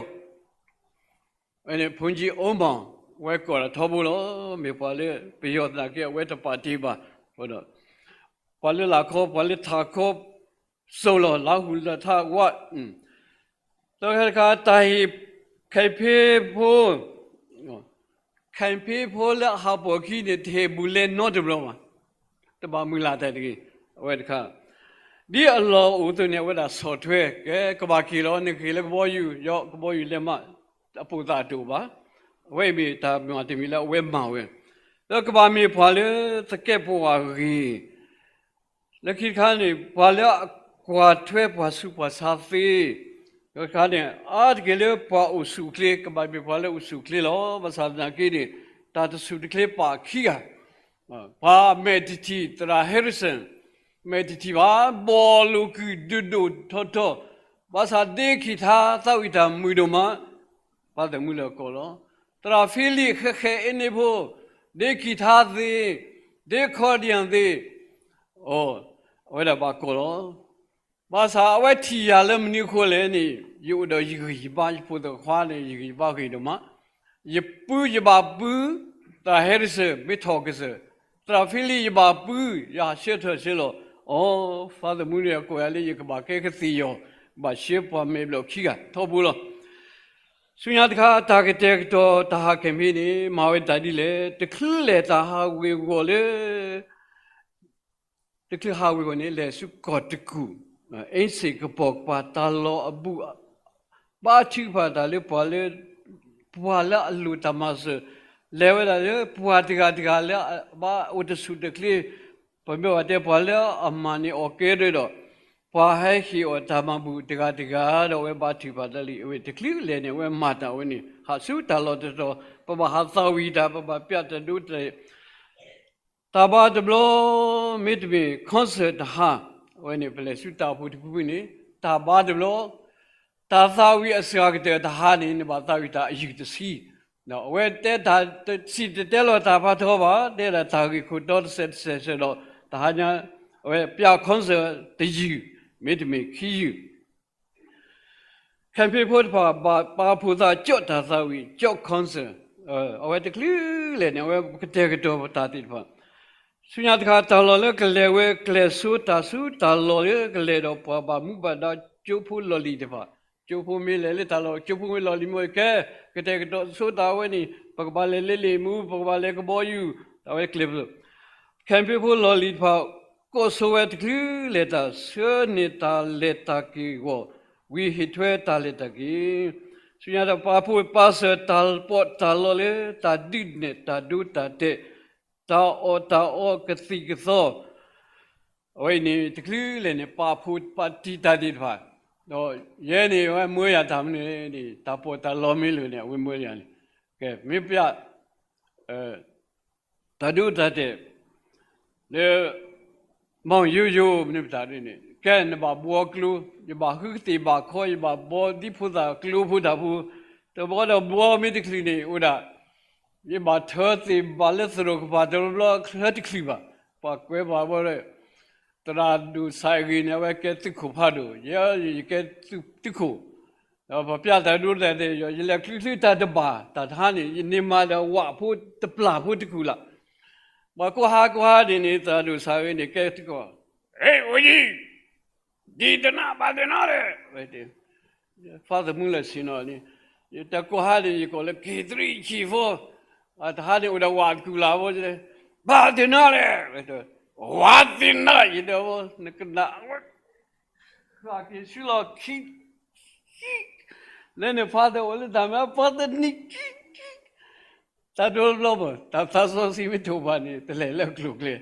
အဝဲန့ၣ် ဖုန်ကၠံအိမၤ အဝဲကိးဒၣ်ထီဘိလီၤ. မ့ၢ်ပှၤလၢပယီၤသနာ်က့ အဝဲတပာ်တ့ၢ်ဘၣ်, ပှၤလၢလၢ်ခီ ပှၤလၢထးခီ စိၤလီၤ လါဟူလၢထါဝါ, သၢခါတခါ တၢ်ဟ့ၣ် ခဲဖံဖိ ခဲဖံဖိလၢအဟးပိာ်ခံန့ၣ် တဟ့ၣ်ဘူးလဲနီတဘျီဘၣ်, တဘၣ်မုၢ်လၢ်တၢ်တဂ့ၤ, အဝဲတခါ ဒ်အလီၢ်အိၣ်အသိးန့ၣ် အဝဲဒၣ်ဆီၣ်ထွဲ ကဲ ကဘၣ်က့ၤလီၤ နက့ၤလၢကဘီယူၤ ယီၤ ကဘီယူၤလဲၤမး အပိာ်သးတအိၣ်ဘၣ်, အဝဲအံၤမ့ၢ်တၢ်မၤတမံၤလၢအဝဲမၤဝဲ, ဒီးကဘၣ်မ့ၢ်ပှၤလၢသကဲးပဝးဂ့ၤ လၢခံတခါန့ၣ် ပှၤလၢအကွၢ်ထွဲပှၤဆူးပှၤဆါသ့, တခါန့ၣ် အါတက့ၢ်လၢပှၤအိၣ်ဆူၣ်အိၣ်ချ့ ကဘၣ်မ့ၢ်ပှၤလၢအိၣ်ဆူၣ်အိၣ်ချ့လီၤ. ဘၣ်ဆၣ်သနာ်က့န့ၣ် တၢ်တဆူၣ်တချ့ပာ်ခံဂၤ, ပှၤမဲာ်တထံၣ် သရၣ် Harrison မဲာ်တထံၣ်ဘၣ် ဘီၣ်လိာ်ကုၢ်ဒိၣ်ဒိၣ်ထီထီ, ဘၣ်ဆၣ်ဒ့ခံထါသးဝံၣ်တၢ်မုာ်ဒိၣ်မး Father Muller ကိးလီၤ. သရၣ်ဖံလံး ဃဲးဃဲးအ့န့ဖိ, ဒ့ခံထါသ့, ဒ့ခီဒံယၣ်သ့, အိ, အဝဲဒၣ်ဘၣ်ကိးလီၤ. ဘၣ်ဆၣ်အဝဲထံၣ်ယၤလၢမနုၤအဃိလဲၣ်န့ၣ် ယအိၣ်ဒီးယဂံၢ်ယဘါ ယဖိသၣ်ခွါန့ၣ် ယဂံၢ်ယဘါဂ့ၤဒိၣ်မး, ယပုၢ်ယဘၣ်ပုၢ်, သရၣ် Harrison မ့ၢ်ထီၣ်ကစၢၢ်, သရၣ်ဖံလံး ယဘၣ်ပုၢ်, ယဟးဆှၢထၢၣ်ဆှၢလီၤ, အိ, Father Muller ကိးယၤလၢယကဘၣ်ကဲကသ့ၣ်ယီၤ, ဘၣ်ဆှၢပှၤမဲာ်ဘျီၣ်ခံဂၤထီဘိလီၤ. ဆူညါတခါ တၢ်ကတဲာ်ကတီၤတၢ်ဟးခဲမ့ၢ်န့ၣ် မၤဝဲတၢ်ဒ်လဲၣ်, တချုးလဲၤတၢ်ဟးဝ့ၤဝီၤလၢ တချုးဟးဝ့ၤဝီၤန့ၣ် လဲၤဆူကီၢ်တကူၣ်, အ့စ့ၣ်ကပီၤကပၤ တၢ်လီၢ်အဘူး ဘါထုကဖၣ်တၢ်လၢပှၤလၢ ပှၤလၢအလိၣ်တၢ်မၤစၢၤ, လဲၤဝဲဒၣ်လၢပှၤတဂၤတဂၤလၢအဘၣ်အိၣ်တဆူၣ်တချ့, ပမ့ၢ်ဘၣ်တဲပှၤလၢအမၤန့ၢ်အီၣ်ကဲဒၣ်ဒီး ပှၤဟဲဟ့ၣ်အီၤတၢ်မၤဘူၣ်တဂၤတဂၤဒီး အဝဲဘါထုကဖၣ်တၢ်လံ, အဝဲတချုးလဲၤန့ၣ် အဝဲမၤတၢ်ဝဲန့ၣ် ဟးဆူတၢ်လီၢ်တတီၤ, ပဘၣ်ဟးသးဝံၣ်တၢ်, ပဘၣ်ပျးတၢ်ဒိတၢ် တၢ်ဘါတဘျီ, မ့တမ့ၢ် concert တဟါ, အဝဲန့ၣ် ပလဲၤဆူတၢ်အိၣ်ဖှိၣ်တဖုဖုန့ၣ် တၢ်ဘါတဘျီ, တၢ်သးဝံၣ်အစှၤကတၢၢ်တဟါန့ၣ် နဘၣ်သးဝံၣ်တၢ်အယုၢ်တဆံ, ဒီးအဝဲတဲတၢ်စံၣ်တဲၤတဲလီၤတၢ်ဖးထီဘၣ်, တဲဒၣ်တၢ်ဂ့ၢ်ခိၣ်တီတစဲးတစဲးဆၢဒီး တဟါညါ အဝဲပျး concert တယုၢ်, မ့တမ့ၢ်ခံယုၢ် ခဲဖံဖိတဖၣ် ဘၣ်ပာ်ဖှိၣ်သး ကၠီၣ်တၢ်သးဝံၣ် ကၠီၣ် concert, အဝဲတချုးလဲၤန့ၣ် အဝဲကတဲာ်ကတီၤပတၢ်သ့ၣ်တဖၣ်, ဆူညါတခါ တၢ်လီၢ်လၢကလဲၤဝဲ ကျဲးစၢးတၢ်ဆူတၢ်လီၢ်လၢကလဲၤဒီး ပှၤဘၣ်မူဘၣ်ဒါ ကၠိဖိလီၢ်လံၤတဖၣ်, ကၠိဖိမ့ၢ်လဲၤလၢတၢ်လီၢ် ကၠိဖိမ့ၢ်လီၢ်လံၤမ့ၢ်ကဲ, ကတဲာ်ကတီၤဆိတၢ်ဝဲန့ၣ် ပကဘၣ်လဲၤလၢလ့ၣ်မူ ပကဘၣ်လဲၤကဘီယူၤ, တၢ်ဝဲကျဲးစၢး ခဲဖံဖိလီၢ်လံၤတဖၣ် ကိးဆိဝဲတချုးလဲၤတၢ် ဆှၢန့ၢ်တၢ်လဲၤတၢ်က့ၤအဂီၢ်, ဝံၤဟ့ၣ်ထွဲတၢ်လဲၤတၢ်က့ၤ, ဆူညါတၢ်ပာ်ဖှိၣ်ပာ်စၢၤ တၢ်ပီးတၢ်လီလၢ တၢ်ဒုးနဲၣ်တၢ်ဒိတၢ်တဲာ်, တၢ်အီၣ်တၢ်အီကသံၣ်ကသီ, အဝဲအံၤန့ၣ် တချုးလဲၤန့ၣ် ပာ်ဖှိၣ်ပာ်တံၢ်တၢ်သ့ၣ်တဖၣ်, ဒီးယဲန့ၣ် အဝဲမၢယၤတၢ်မနုၤန့ၣ် တၢ်ပီးတၢ်လီမ့ၢ်လၢာ်န့ၣ် အဝဲမၢယၤန့ၣ်, ကဲ မ့ၢ်ပျး တၢ်ဒိတၢ်တဲာ် လၢ မီၢ်ယိယိ မနုၤပတၢ်ဒ်န့ၣ် ကဲ နဘၣ်ဘှီကျိ, ယဘၣ်ဃုကသ့ၣ်ဘၣ်ခီ, ယဘၣ်ဘှီဒ်ဖိသၣ်ကျိဖိတၢ်ဖိ, တဘှီဒီးဘှီမ့ၢ်တချုးန့ၣ် အိၣ်ဒၣ် ယဘၣ်ထၢသ့ၣ်ဘၣ်လၢသရိာ်ကပၤတဘျီဘျီ ထၢတချုးဘၣ်, ပှၤကွဲးဘၣ်ဘၣ်ဒီး သရၣ်ဒိၣ်စၢ်အဂ့ၢ်န့ၣ် အဝဲကဲသုးခိၣ်ဖးဒိၣ်, ယဲ ယကဲသုးခိၣ်, ဒီးပပျးတၢ်ဒိတၢ်တဲာ် ယလဲၤချုးချုးတၢ်တဘၣ်, တၢ်တဟါန့ၣ် ယန့ၢ်မၤဒီးဝၣ်ဖိတပျၢ်ဖိတကူၣ်လၢ်, ပှၤကိးဟါကိးဟါဒ်န့ၣ် သရၣ်ဒိၣ်စၢ်အဂ့ၢ်န့ၣ် ကဲသုးခိၣ်, ဟ့ၣ် အိၣ်ယံၤ ဒ်တနၢ်ဘၣ်သ့ၣ်နီၣ်လဲၣ်, ဝဲတဲ, ဖါသမူလၢဆ့ၣ်နီၤန့ၣ်, ယတၢ်ကိးဟါန့ၣ် ယကိးလၢ K three K four, တဟါန့ၣ်အိၣ်ဒီးဝၣ်တကူၣ်လၢ်ဖိ, ဘၣ်သ့ၣ်နီၣ်လဲၣ်, ဝဲတဲ, ဝၣ်သ့ၣ်နီၣ် ယတဲဖိ, နကနၣ်ဝဲ, က့ၤဆူလီၢ်ခံ, လၢန့ၣ် ဖါသၢအိၣ်လၢတၢ်မၤ ဖါသၢနံၤခံ, တၢ်ဒိတဘျီဘၣ်, တၢ်သးစီဆှံမ့ၢ်တအိၣ်ဘၣ်န့ၣ် တလဲၤလၢကျိၤကျဲ,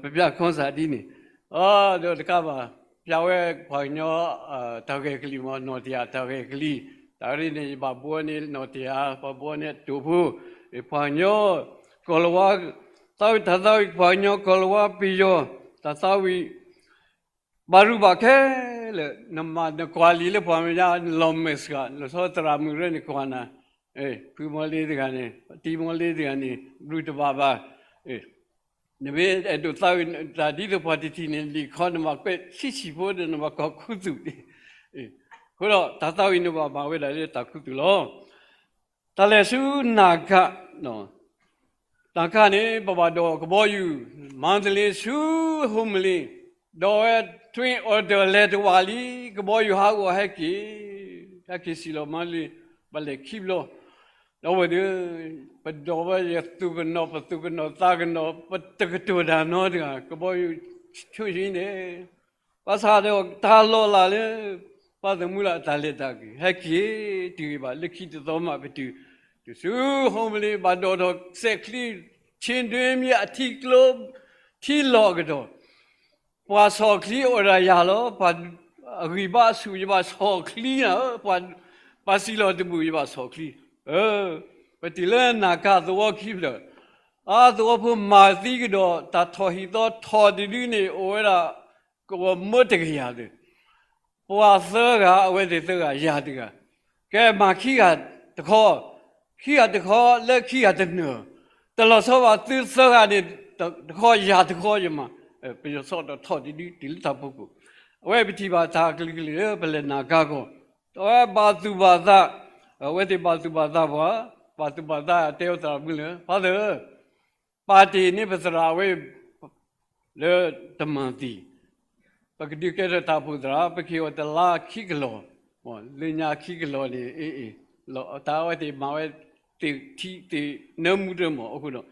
ပပျၢ်ခီစၢ်ဒ်န့ၣ်, ဒီးတကးဘၣ်, ပျၢ်ဝဲပှၤကညီ တၢ်ဂဲၤကလံၤမ့ၢ် နီၢ်တယၢ်တၢ်ဂဲၤကလံၤ, တၢ်ရ့န့ၣ် ယဘၣ်ဘှီန့ၢ် နီၢ်တယၢ် ပှၤဘှီန့ၢ်အတိာ်ဖိ, ပှၤကညီ ကီၢ်လၤဝါ, သးဝံၣ်တၢ်သးဝံၣ် ပှၤကညီကီၢ်လၤဝါပယီၤ, တၢ်သးဝံၣ် ဘၣ်ရူၢ်ဘၣ်ခဲလၢာ်, နမၤနကွၢ်လံာ်လၢပှၤမဲာ်ညါ နလီၤမဲာ်ဆှး လီၤဆီသရၣ်မုၣ်ရၢန့ၣ်ကွၢ်နၤ, ဖုမီလ့တဂၤန့ၣ် တံၤမီလ့တဂၤန့ၣ် ဘျုးတဘၣ်ဘၣ်, နမ့ၢ်အဲၣ်ဒိးသးဝံၣ်တၢ်ဒ်သိးပှၤတထံၣ်န့ၣ် လံာ်ခီနဘၣ်ကွဲးခံဆံးဖိဒီး နဘၣ်ကွၢ်ခူသူၣ်, အဃိဒီးတၢ်သးဝံၣ်န့ၣ်ဘၣ်မၤဝဲဒၣ်လၢတၢ်ခူသူၣ်လီၤ. တၢ်လဲၤဆူနၢ်ကၣ်, နၢ်ကၣ်န့ၣ် ပဘၣ်ဒိးကဘီယူၤ မၤတလ့ဆူ ဟိမလ့, ဒီးဝဲ Twin Otter လဲၤတဝာ်လံ, ကဘီယူၤဟးဂီၤဟဲက့ၤ, ဟဲက့ၤစံၣ်လီၤမၤတလ့, ပလဲၤခံဘျီ, ဒီပုၢ်ဝဲၢ်သ့ၣ်, ပဒိးဝဲယသူၣ်ကနီၤ ပသူၣ်ကနီၤသးကနီၤ ပတကတိၤတၢ်နီတဂၤ ကဘီယူၤဆူၣ်ဆံန့ၣ် ဘၣ်ဆၣ်ဒီးတၢ်လီၤလးလၢ ပၢ်သးမုၢ်လၢ်အတၢ်လဲၤတၢ်က့ၤ ဟဲက့ၤတုၤဂ့ၤဘၣ် လၢခံတသီမးပတုၤ, တုၤဆူ ဟိမလ့ ဘၣ်ဒိးထီၣ်စဲးချံ ဆ့ဒွ့မံအထံကျိ ထံလီၢ်အကတီၢ်, ပှၤဆီၣ်ချံအိၣ်ဒၣ်ယၤလီၤ, ပှၤအဂံၢ်ဘါအဆူၣ် ယဘၣ်ဆီၣ်ချံနၤ, ပှၤစံၣ်လီၤတဘူၣ် ယဘၣ်ဆီၣ်ချံ, ပတုၤလၢနၢ်ကၣ်သဝီခံဖျၢၣ်, အသဝီဖိမၤသံကဒီး တၢ်ထီၣ်ဟံၣ်သီထီၣ်တဒုန့ၣ် အိၣ်ဝဲဒၣ် ကဝီၤမၢတကယၤသ့ၣ်, ပှၤသၢဂၤ အဝဲသ့ၣ်သၢဂၤယၤတဂၤ, ကဲမၤခံဂၤတခီ, ခံဂၤတခီလၢခံဂၤတနၢၤ, တလီၤဆီဘၣ်သုသၢဂၤန့ၣ်, တခီယၤတခီယမၤ, ပယီၤဆီၣ်ဒီးထီၣ်တဒုတုၤလၢတၢ်ဖီခိၣ်, အဝဲပထံၣ်ဘၣ်တၢ်ကလုာ်ကလုာ်လၢပလဲၤနၢ်ကၣ်ကီၢ်, အဝဲဘၣ်သူၣ်ဘၣ်သး, အဝဲသ့ၣ်ဘၣ်သူၣ်ဘၣ်သးပှၤ, ဘၣ်သူၣ်ဘၣ်သးတဲဝဲသရၣ်မုၣ်လၢ ဖါသၢ ပာ်တ့ၢ်န့ၢ်ပသရၣ်အဝဲ လၢတမၤသံ, ပကဒုးကဲထီၣ်တၢ်အိၣ်ဖှိၣ်သရၣ် ပကဟ့ၣ်အီၤတလါခံကလီၢ်, လၢညါခံကလီၢ်န့ၣ် အ့ၣ်အ့ၣ်, တၢ်အဝဲသ့ၣ်မၤဝဲသ့ၣ်ထံသ့ၣ်နၢမူတမီၢ်အဃိဒီး,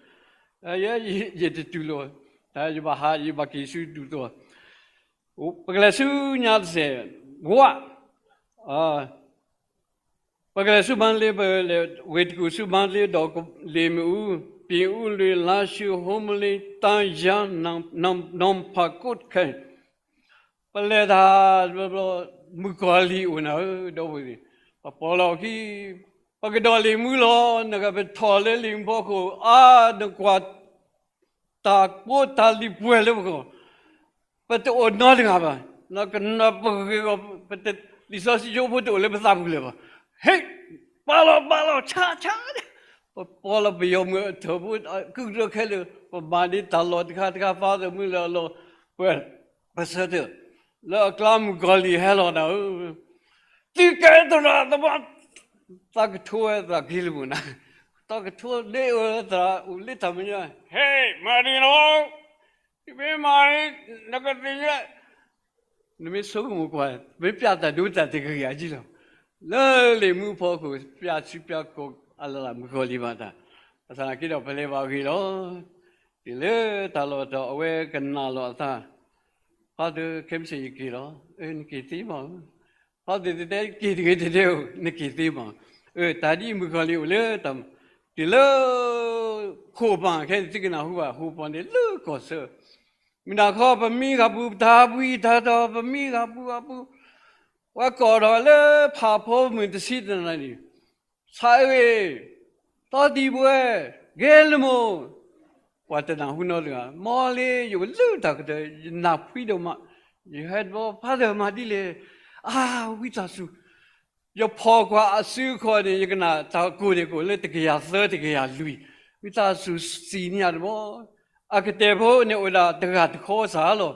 ယဲယတတူၢ်လိာ်, တၢ်ယဘၣ်ဟး ယဘၣ်က့ၤဆူဒူၣ်သီ ပကလဲၤဆူညါတစဲး, ဝး, ပကလဲၤဆူမါတလ့ ပလဲၤဝ့ၢ်တကူၣ်ဆူမါတလ့ ဒီးလ့ၣ်မ့ၣ်အူ, ပ့ၣ်အူလွံၢ် လါၡူၣ် ဟိမလ့ တၢယါ နီၢ်ဖးကိးခဲ, ပလဲၤတၢ် မုၣ်ကီၤလံၢ်အိၣ်နၤဧၢ ဒီပုၢ်ဝဲၢ်သ့ၣ်, ပပိာ်လီၤအခံ, ပကဒီးလ့ၣ်မူလီၤ, နကပထီၣ်လၢလ့ၣ်မူဖီခိၣ် အါ နကွၢ် တၢ်ကိးတၢ်လံၤပှဲၤလၢပဂီၢ်, ပတအိၣ်နီတဂၤဘၣ်, နကနၢ်ပဂ့ၤဂီၢ်, လံာ်စီဆှံကၠိဖိတအိၣ်လၢပသးပူၤလၢၤဘၣ်, ဟ့ၣ်, ပာ်လီၤ ပာ်လီၤ ဆါ ဆါ, ပပိာ်လီၤပယီၤမုၣ်အထၢၣ်ဖိ ကုၢ်တြီခဲလၢာ်, ပမၤဒ်တၢ်လီၢ်တခါတခါ ဖါသးမုၢ်လၢအလီၢ်, ပ ပဆၢထၢၣ်, လၢအကျါမုၣ်ကီၤလံၢ်ဟဲလီၤနၤဧၢ, သုကဲသရၣ်သမါ, သးကထိဝဲသးက့ၤလၢမုၢ်နၤ, သးကထိဒ်အိၣ်သရၣ်အိၣ်လၢတၢ်မဲာ်ညါ, ဟဲ မၤဒ်နီၤ, သုမ့ၢ်မၤန့ၣ် နကသ့ၣ်ညါ နမ့ၢ်ဆိကမိၣ်ကွၢ် မ့ၢ်ပျၢ်တၢ်ဒိတၢ်တဂ့ၤအါကံလီၤ, လၢလ့ၣ်မူဖီခိၣ် ပျၢ်ဆူပျၢ်ကိးအလၢ်လၢ်မုၣ်ကီၤလံၢ်ဘၣ်တၢ်, ဘၣ်ဆၣ်သနာ်က့ဒီးပလဲၤဘၣ်ဂ့ၤလီၤ, တုၤလၢတၢ်လီၢ်တတီၤအဝဲကနၣ်လီၤအသး, ဖါသၢ ခဲမုၢ်ဆ့ၣ်ယက့ၤလီၤ, အၢ နက့ၤသ့မးဧၢ, ဖါသၢ တဲ က့ၤတဂ့ၤတတဲဧိၤ နက့ၤသ့မး, အၢ တၢ်ဒ်မုၣ်ကီၤလံၢ်အိၣ်လၢတၢ်, တုၤလၢ ဃိာ်ပၢ်ခဲန့ၣ် သုကနၢ်ဟူဘၣ် ဃိာ်ပၢ်န့ၣ်လၢကီၢ်ဆၢ မုၢ်နၤခီ ပမံဂၤပူၤ ပတၢ်ဘှံးတၢ်တီၤ ပမံဂၤပူၤအပူၤ, ပှၤကိးထီၣ်လၢဖးဖီမုၢ်တဆံတနံၤန့ၣ်, ဆၣ်အ့ၣ်, သီသံၣ်ဘှဲ, ဂဲၤလမိၢ်, ပှၤတနၢ်ဟူနီတဂၤ, မ်လၢယအိၣ်လၢတၢ်ကတၢၢ် ယနၢ်ဖှံဒိၣ်မး, ယဟဲတဘျီ ဖါသၢမၤဒ်လဲၣ်, အါ ဝံသးစူၤ ယဖီၣ်ကွၢ်အစုအခီၣ်န့ၣ် ယကနၣ်တၢ်ကိၢ်န့ၣ် ကိၢ်လၢတကယၤသၢ တကယၤလွံၢ်, ဝံသးစူၤစံးန့ၢ်ယၤတဘျီ, အကတဲာ်ဖိန့ၣ်အိၣ်ဒၣ်တဂၤတခီစ့ၢ်လီၤ,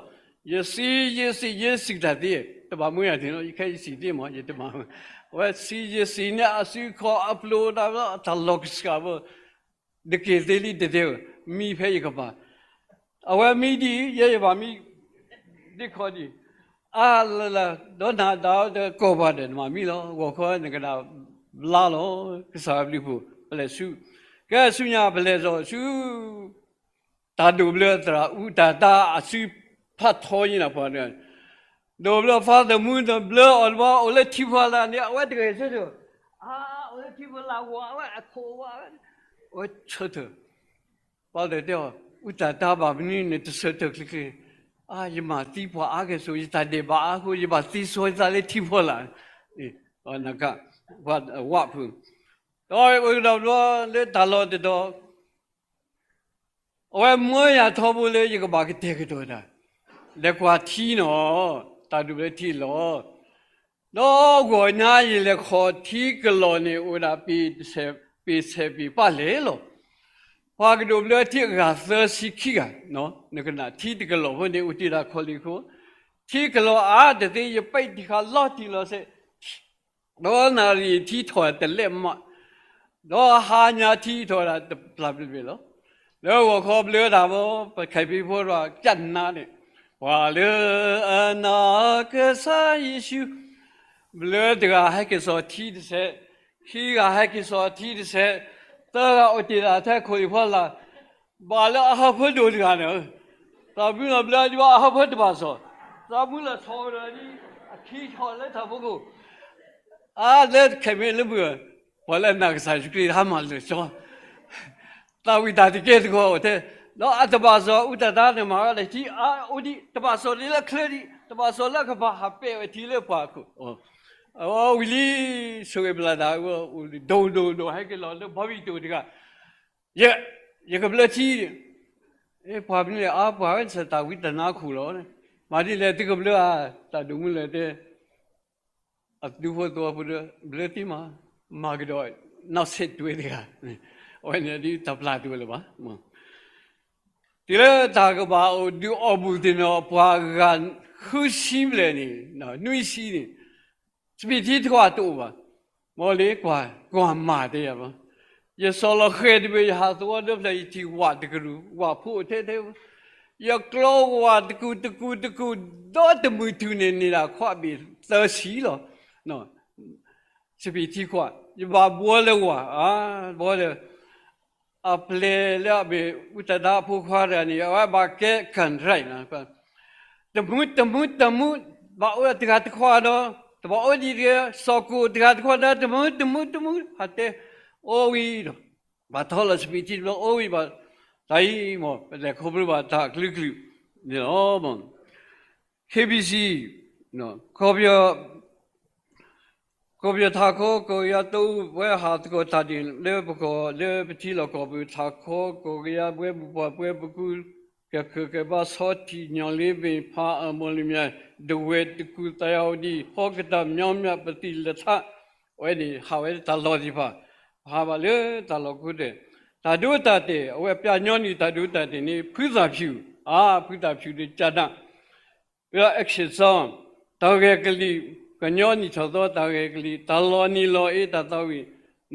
ယစံး ယစံး ယစံးတၢ်သ့, တဘၣ်မူယၤသ့ၣ်နီၤ, ယခဲယစံးသ့မး ယတမၤ, အဝဲစံး ယစံးန့ၢ်အစုအခီၣ်အပျိၢ်ဒၣ် တၢ်လီၢ်ကစၢ်ဖိ နက့ၤသ့လံတတဲဧိၤ, မံဖဲယကပၤ, အဝဲမံဒ်အံၤ ယဲယဘၣ်မံ ဒ့ခီဒံး, အါလၢလၢ ဒီးနၤဒၣ်တကိးပှၤဒီး နမၤမံလီၤ, ဂီၤခီနကနၣ်ဘျါလီၤ, ကစၢ်ဘျုးဖှိၣ် ပလဲၤဆူ, ကဲဆူညါပလဲၤစီၤဆူ တၢ်ဒိၣ်ဘျၢသရၣ်အူတၢ်တၢ်အစုဖးထီယံၤနၢ်ပှၤဒီး ဒိးဘျၢ Father Moon န့ၣ် ဘျၢအီၤတဘျီ အိၣ်လၢထံဖီလာ်န့ၣ် အဝဲတဂဲၤဆၢထၢၣ်, အါ, အိၣ်လၢထံဖီလာ်ဝဲ အဝဲအခိၣ်ဝဲ, အဝဲဆၢထၢၣ်, Father တဲအီၤ အူတၢ်တၢ်ဘၣ်မနုၤန့ၣ် တဆၢထၢၣ်ချ့ချ့, အါ ယမၤသံပှၤအါဂဲၤဆိး ယတၢ်ဒဲးဘးအါဃိ ယဘၣ်သံဆိသးလၢထံဖီလာ်, နက, ဝၣ်ဖုး, ဒီးအိၣ်ကဒီးဘျီလၢတၢ်လီၢ်တတီၤ အဝဲမၢယၤထီဘိလၢယကဘၣ်ကတဲာ်ကတီၤတၢ်, လဲၤကွၢ်ထံနီၤ, တၢ်ဒိးဘျၢထံလီၤ. ဒီးဂီၤညါယလဲၤခီၣ်ထံကလီၢ်န့ၣ် အိၣ်ဒၣ်ပ့ၤတဆဲး, ပ့ၤဆဲးပ့ၤပၣ်လဲၣ်လီၤ. ပှၤကဒိးဘျၢထံအဂၤသၢဆံခံဂၤ, နကနၣ်ထံတကလီၢ်ဖိန့ၣ် အိၣ်တ့ၢ်ဒၣ်ခီၣ်လ့ၢ်ခိၣ်, ထံကလီၢ်အါတသ့ ယပံးတံၢ်ဃာ်လီၤတံၢ်လီၤဆဲး ဒီးနၣ်ရံၣ်ထံထီၣ်တလဲးမး, ဒီးဟါညါထံထီၣ်ဒၣ်တပျၢ်ပျၢ်လီၤ. လၢဂီၤခီဘျၢတၢ်ဘီ ပခဲပံဖိတဂၤကနါန့ၣ်, ပှၤလၢအနာ်ကစၢ်ယ့ၣ်ၡူး, ဘျၢတဂၤဟဲက့ၤစိာ်ထံတဆဲး, ခံဂၤဟဲက့ၤစိာ်ထံတဆဲး, သၢဂၤအိၣ်တ့ၢ်ဒၣ်ထဲခိၣ်လ့ၢ်ဖီလာ်, ဘၣ်လၢအဟၢဖၢဒိၣ်တဂၤန့ၣ်, သးမုၢ်လီၤဘျၢဒံးဘၣ်အဟၢဖၢတဘၣ်စီၣ်, သးမုၢ်လီၤဆီဒီးဒ်အခံဆီၣ်လၢထးဖိခိၣ်, အါလၢခဲမ့ၢ်လၢမုၢ်, ပှၤလၢအနာ်ကစၢ်ယ့ၣ်ၡူးခရံာ်ဟါမၢ်လၢာ်စီ, သးဝံၣ်တၢ်တကဲတဂီၤအိၣ်ထဲ, ဒီးအတဘၣ်စီၣ်အူတၢ်တၢ်န့ၣ်မၤဝဲဒၣ်ထံအါအိၣ်ဒံး တဘၣ်စီၣ်ဒ်လၢချၢဒံး တဘၣ်စီၣ်လၢကဘၣ်ဟးပဲာ်ဝဲထံလၢပှၢ်ခိၣ်, အဝဲဝံၤလံ ဆိၣ်ဂ့ၤပျၢ်တၢ်အဂီၢ် အိၣ်ဒိၣ်ဒိၣ်ဒိၣ်ဟဲက့ၤလီၤလၢဘီဘံၣ်တိၣ်တဂၤ ယဲ, ယကဘျၢထံ, ပှၤမနုၤလဲၣ် အါပှၤဝဲစၢ်တၢ်ဝံတၢ်နါခိၣ်လီၤ, မၤဒ်လဲၣ်သုကဘျၢဧါ, တၢ်ဒိၣ်မုၢ်လၢတဲ, အဒူဖိသဝီဖိဒီး ဘျၢသ့မး, မၤကဒီး နောက်ဆက်တွဲ တဂၤ, အဝဲန့ၣ်ဒ်တၢ်ပျၢ်တဝဲလၢၤဘၣ် တုၤလၢတၢ်ကဘၣ်အိၣ်ဒုးအီၣ်ဘူၣ်သ့ၣ်နီၣ် ပှၤဂၤဃုဆံဘျဲၣ်န့ၣ်, နွံဆံန့ၣ်, စပံးထံတခွးတအိၣ်ဘၣ်, မ်လၢကွၢ်, ကွၢ်မၤတဲယၤဘၣ်, ယစီၤလီၤဃဲၤတဘ့ၣ် ယဟးသဝီလၢဖျၢၣ် ယထံၣ်ဝၣ်တကရူၢ် ဝၣ်ဖိအိၣ်ထဲထဲ, ယကျီဝၣ်တကူၣ်တကူၣ်တကူၣ်, ဒီးတမုၢ်ထူၣ်န့ၣ်န့ၣ်ဒၣ်ခွးဘ့ၣ်သၢဆံလီၤ. စပံးထံခွး, ယဘၣ်ဘှီလၢဝၣ်, ဘှီလၢ, အပျဲၢ်လၢအမ့ၢ် အူတၢ်ဒါအဖိခွါတဂၤန့ၣ် အဝဲဘၣ်ကဲ contract န့ၣ်, တမုၢ်တမုၢ်တမုၢ်, ဘၣ်အိၣ်တဂၤတခွးဒီး, တဘၣ်အိၣ်ဒံးတဂ့ၤ, စီၤကိၣ်တဂၤတခွးဒီး တမုၢ်တမုၢ်တမုၢ် ဟးတဲ, အိၣ်ဝံၤဒီး, ဘၣ်ထီၣ်လီၤစပံးထံတဘျီ အိၣ်ဝံၤဘၣ်, တၢ်အံၤမ့ၢ် ပလဲၤခီဖျိဘၣ်တၢ်အကလုာ်ကလုာ်န့ၣ်လီၤ. ခ့ဘံၣ်စံၣ်, ကီၢ်ပယီၤ, ကီၢ်ပယီၤထးခီကီၢ်ကယၤတအိၣ်ဝဲ ဟးသကိးတၢ်ဒ်လၢပကီၢ်လၢပထံလီၢ်ကီၢ်ပူၤ ထးခီကီၢ်ကယၤ ဘှဲပူၤပှၢ်ပှဲပကူ ကဲးခိၣ်ကဲးဘါ ဆီထံး ညီၣ်လ့ဘ့ၣ် ဖးအၣ် မီၢ်လမၠဲၣ် ဒဝဲၢ်တကူ သးယၤအိၣ်ဒံး ဟီၣ်ကတၢၢ် မၠီမၠၣ် ပသံၣ်လၢထး, အဝဲန့ၣ်ဟးဝဲတၢ်လီၢ်သ့ၣ်တဖၣ်, ဟးဘၣ်လၢတၢ်လီၢ်ခိၣ်သ့ၣ်, တၢ်ဒိတၢ်တဲာ် အဝဲပျၢ်ညီနုၢ်တၢ်ဒိတၢ်တဲာ်န့ၣ် ဖုသၣ်ဖၠူၣ်, အါ ဖုသၣ်ဖၠူၣ်ဒီးကၠၣ်ဒၣ် ဝဲဒၣ် action song, တၢ်ဂဲၤကလံၣ်, ကညီနံၣ်ထီၣ်သီတၢ်ဂဲၤကလံၣ်, တၢ်လီၤနံၤလီၤအ့တၢ်သးဝံၣ်,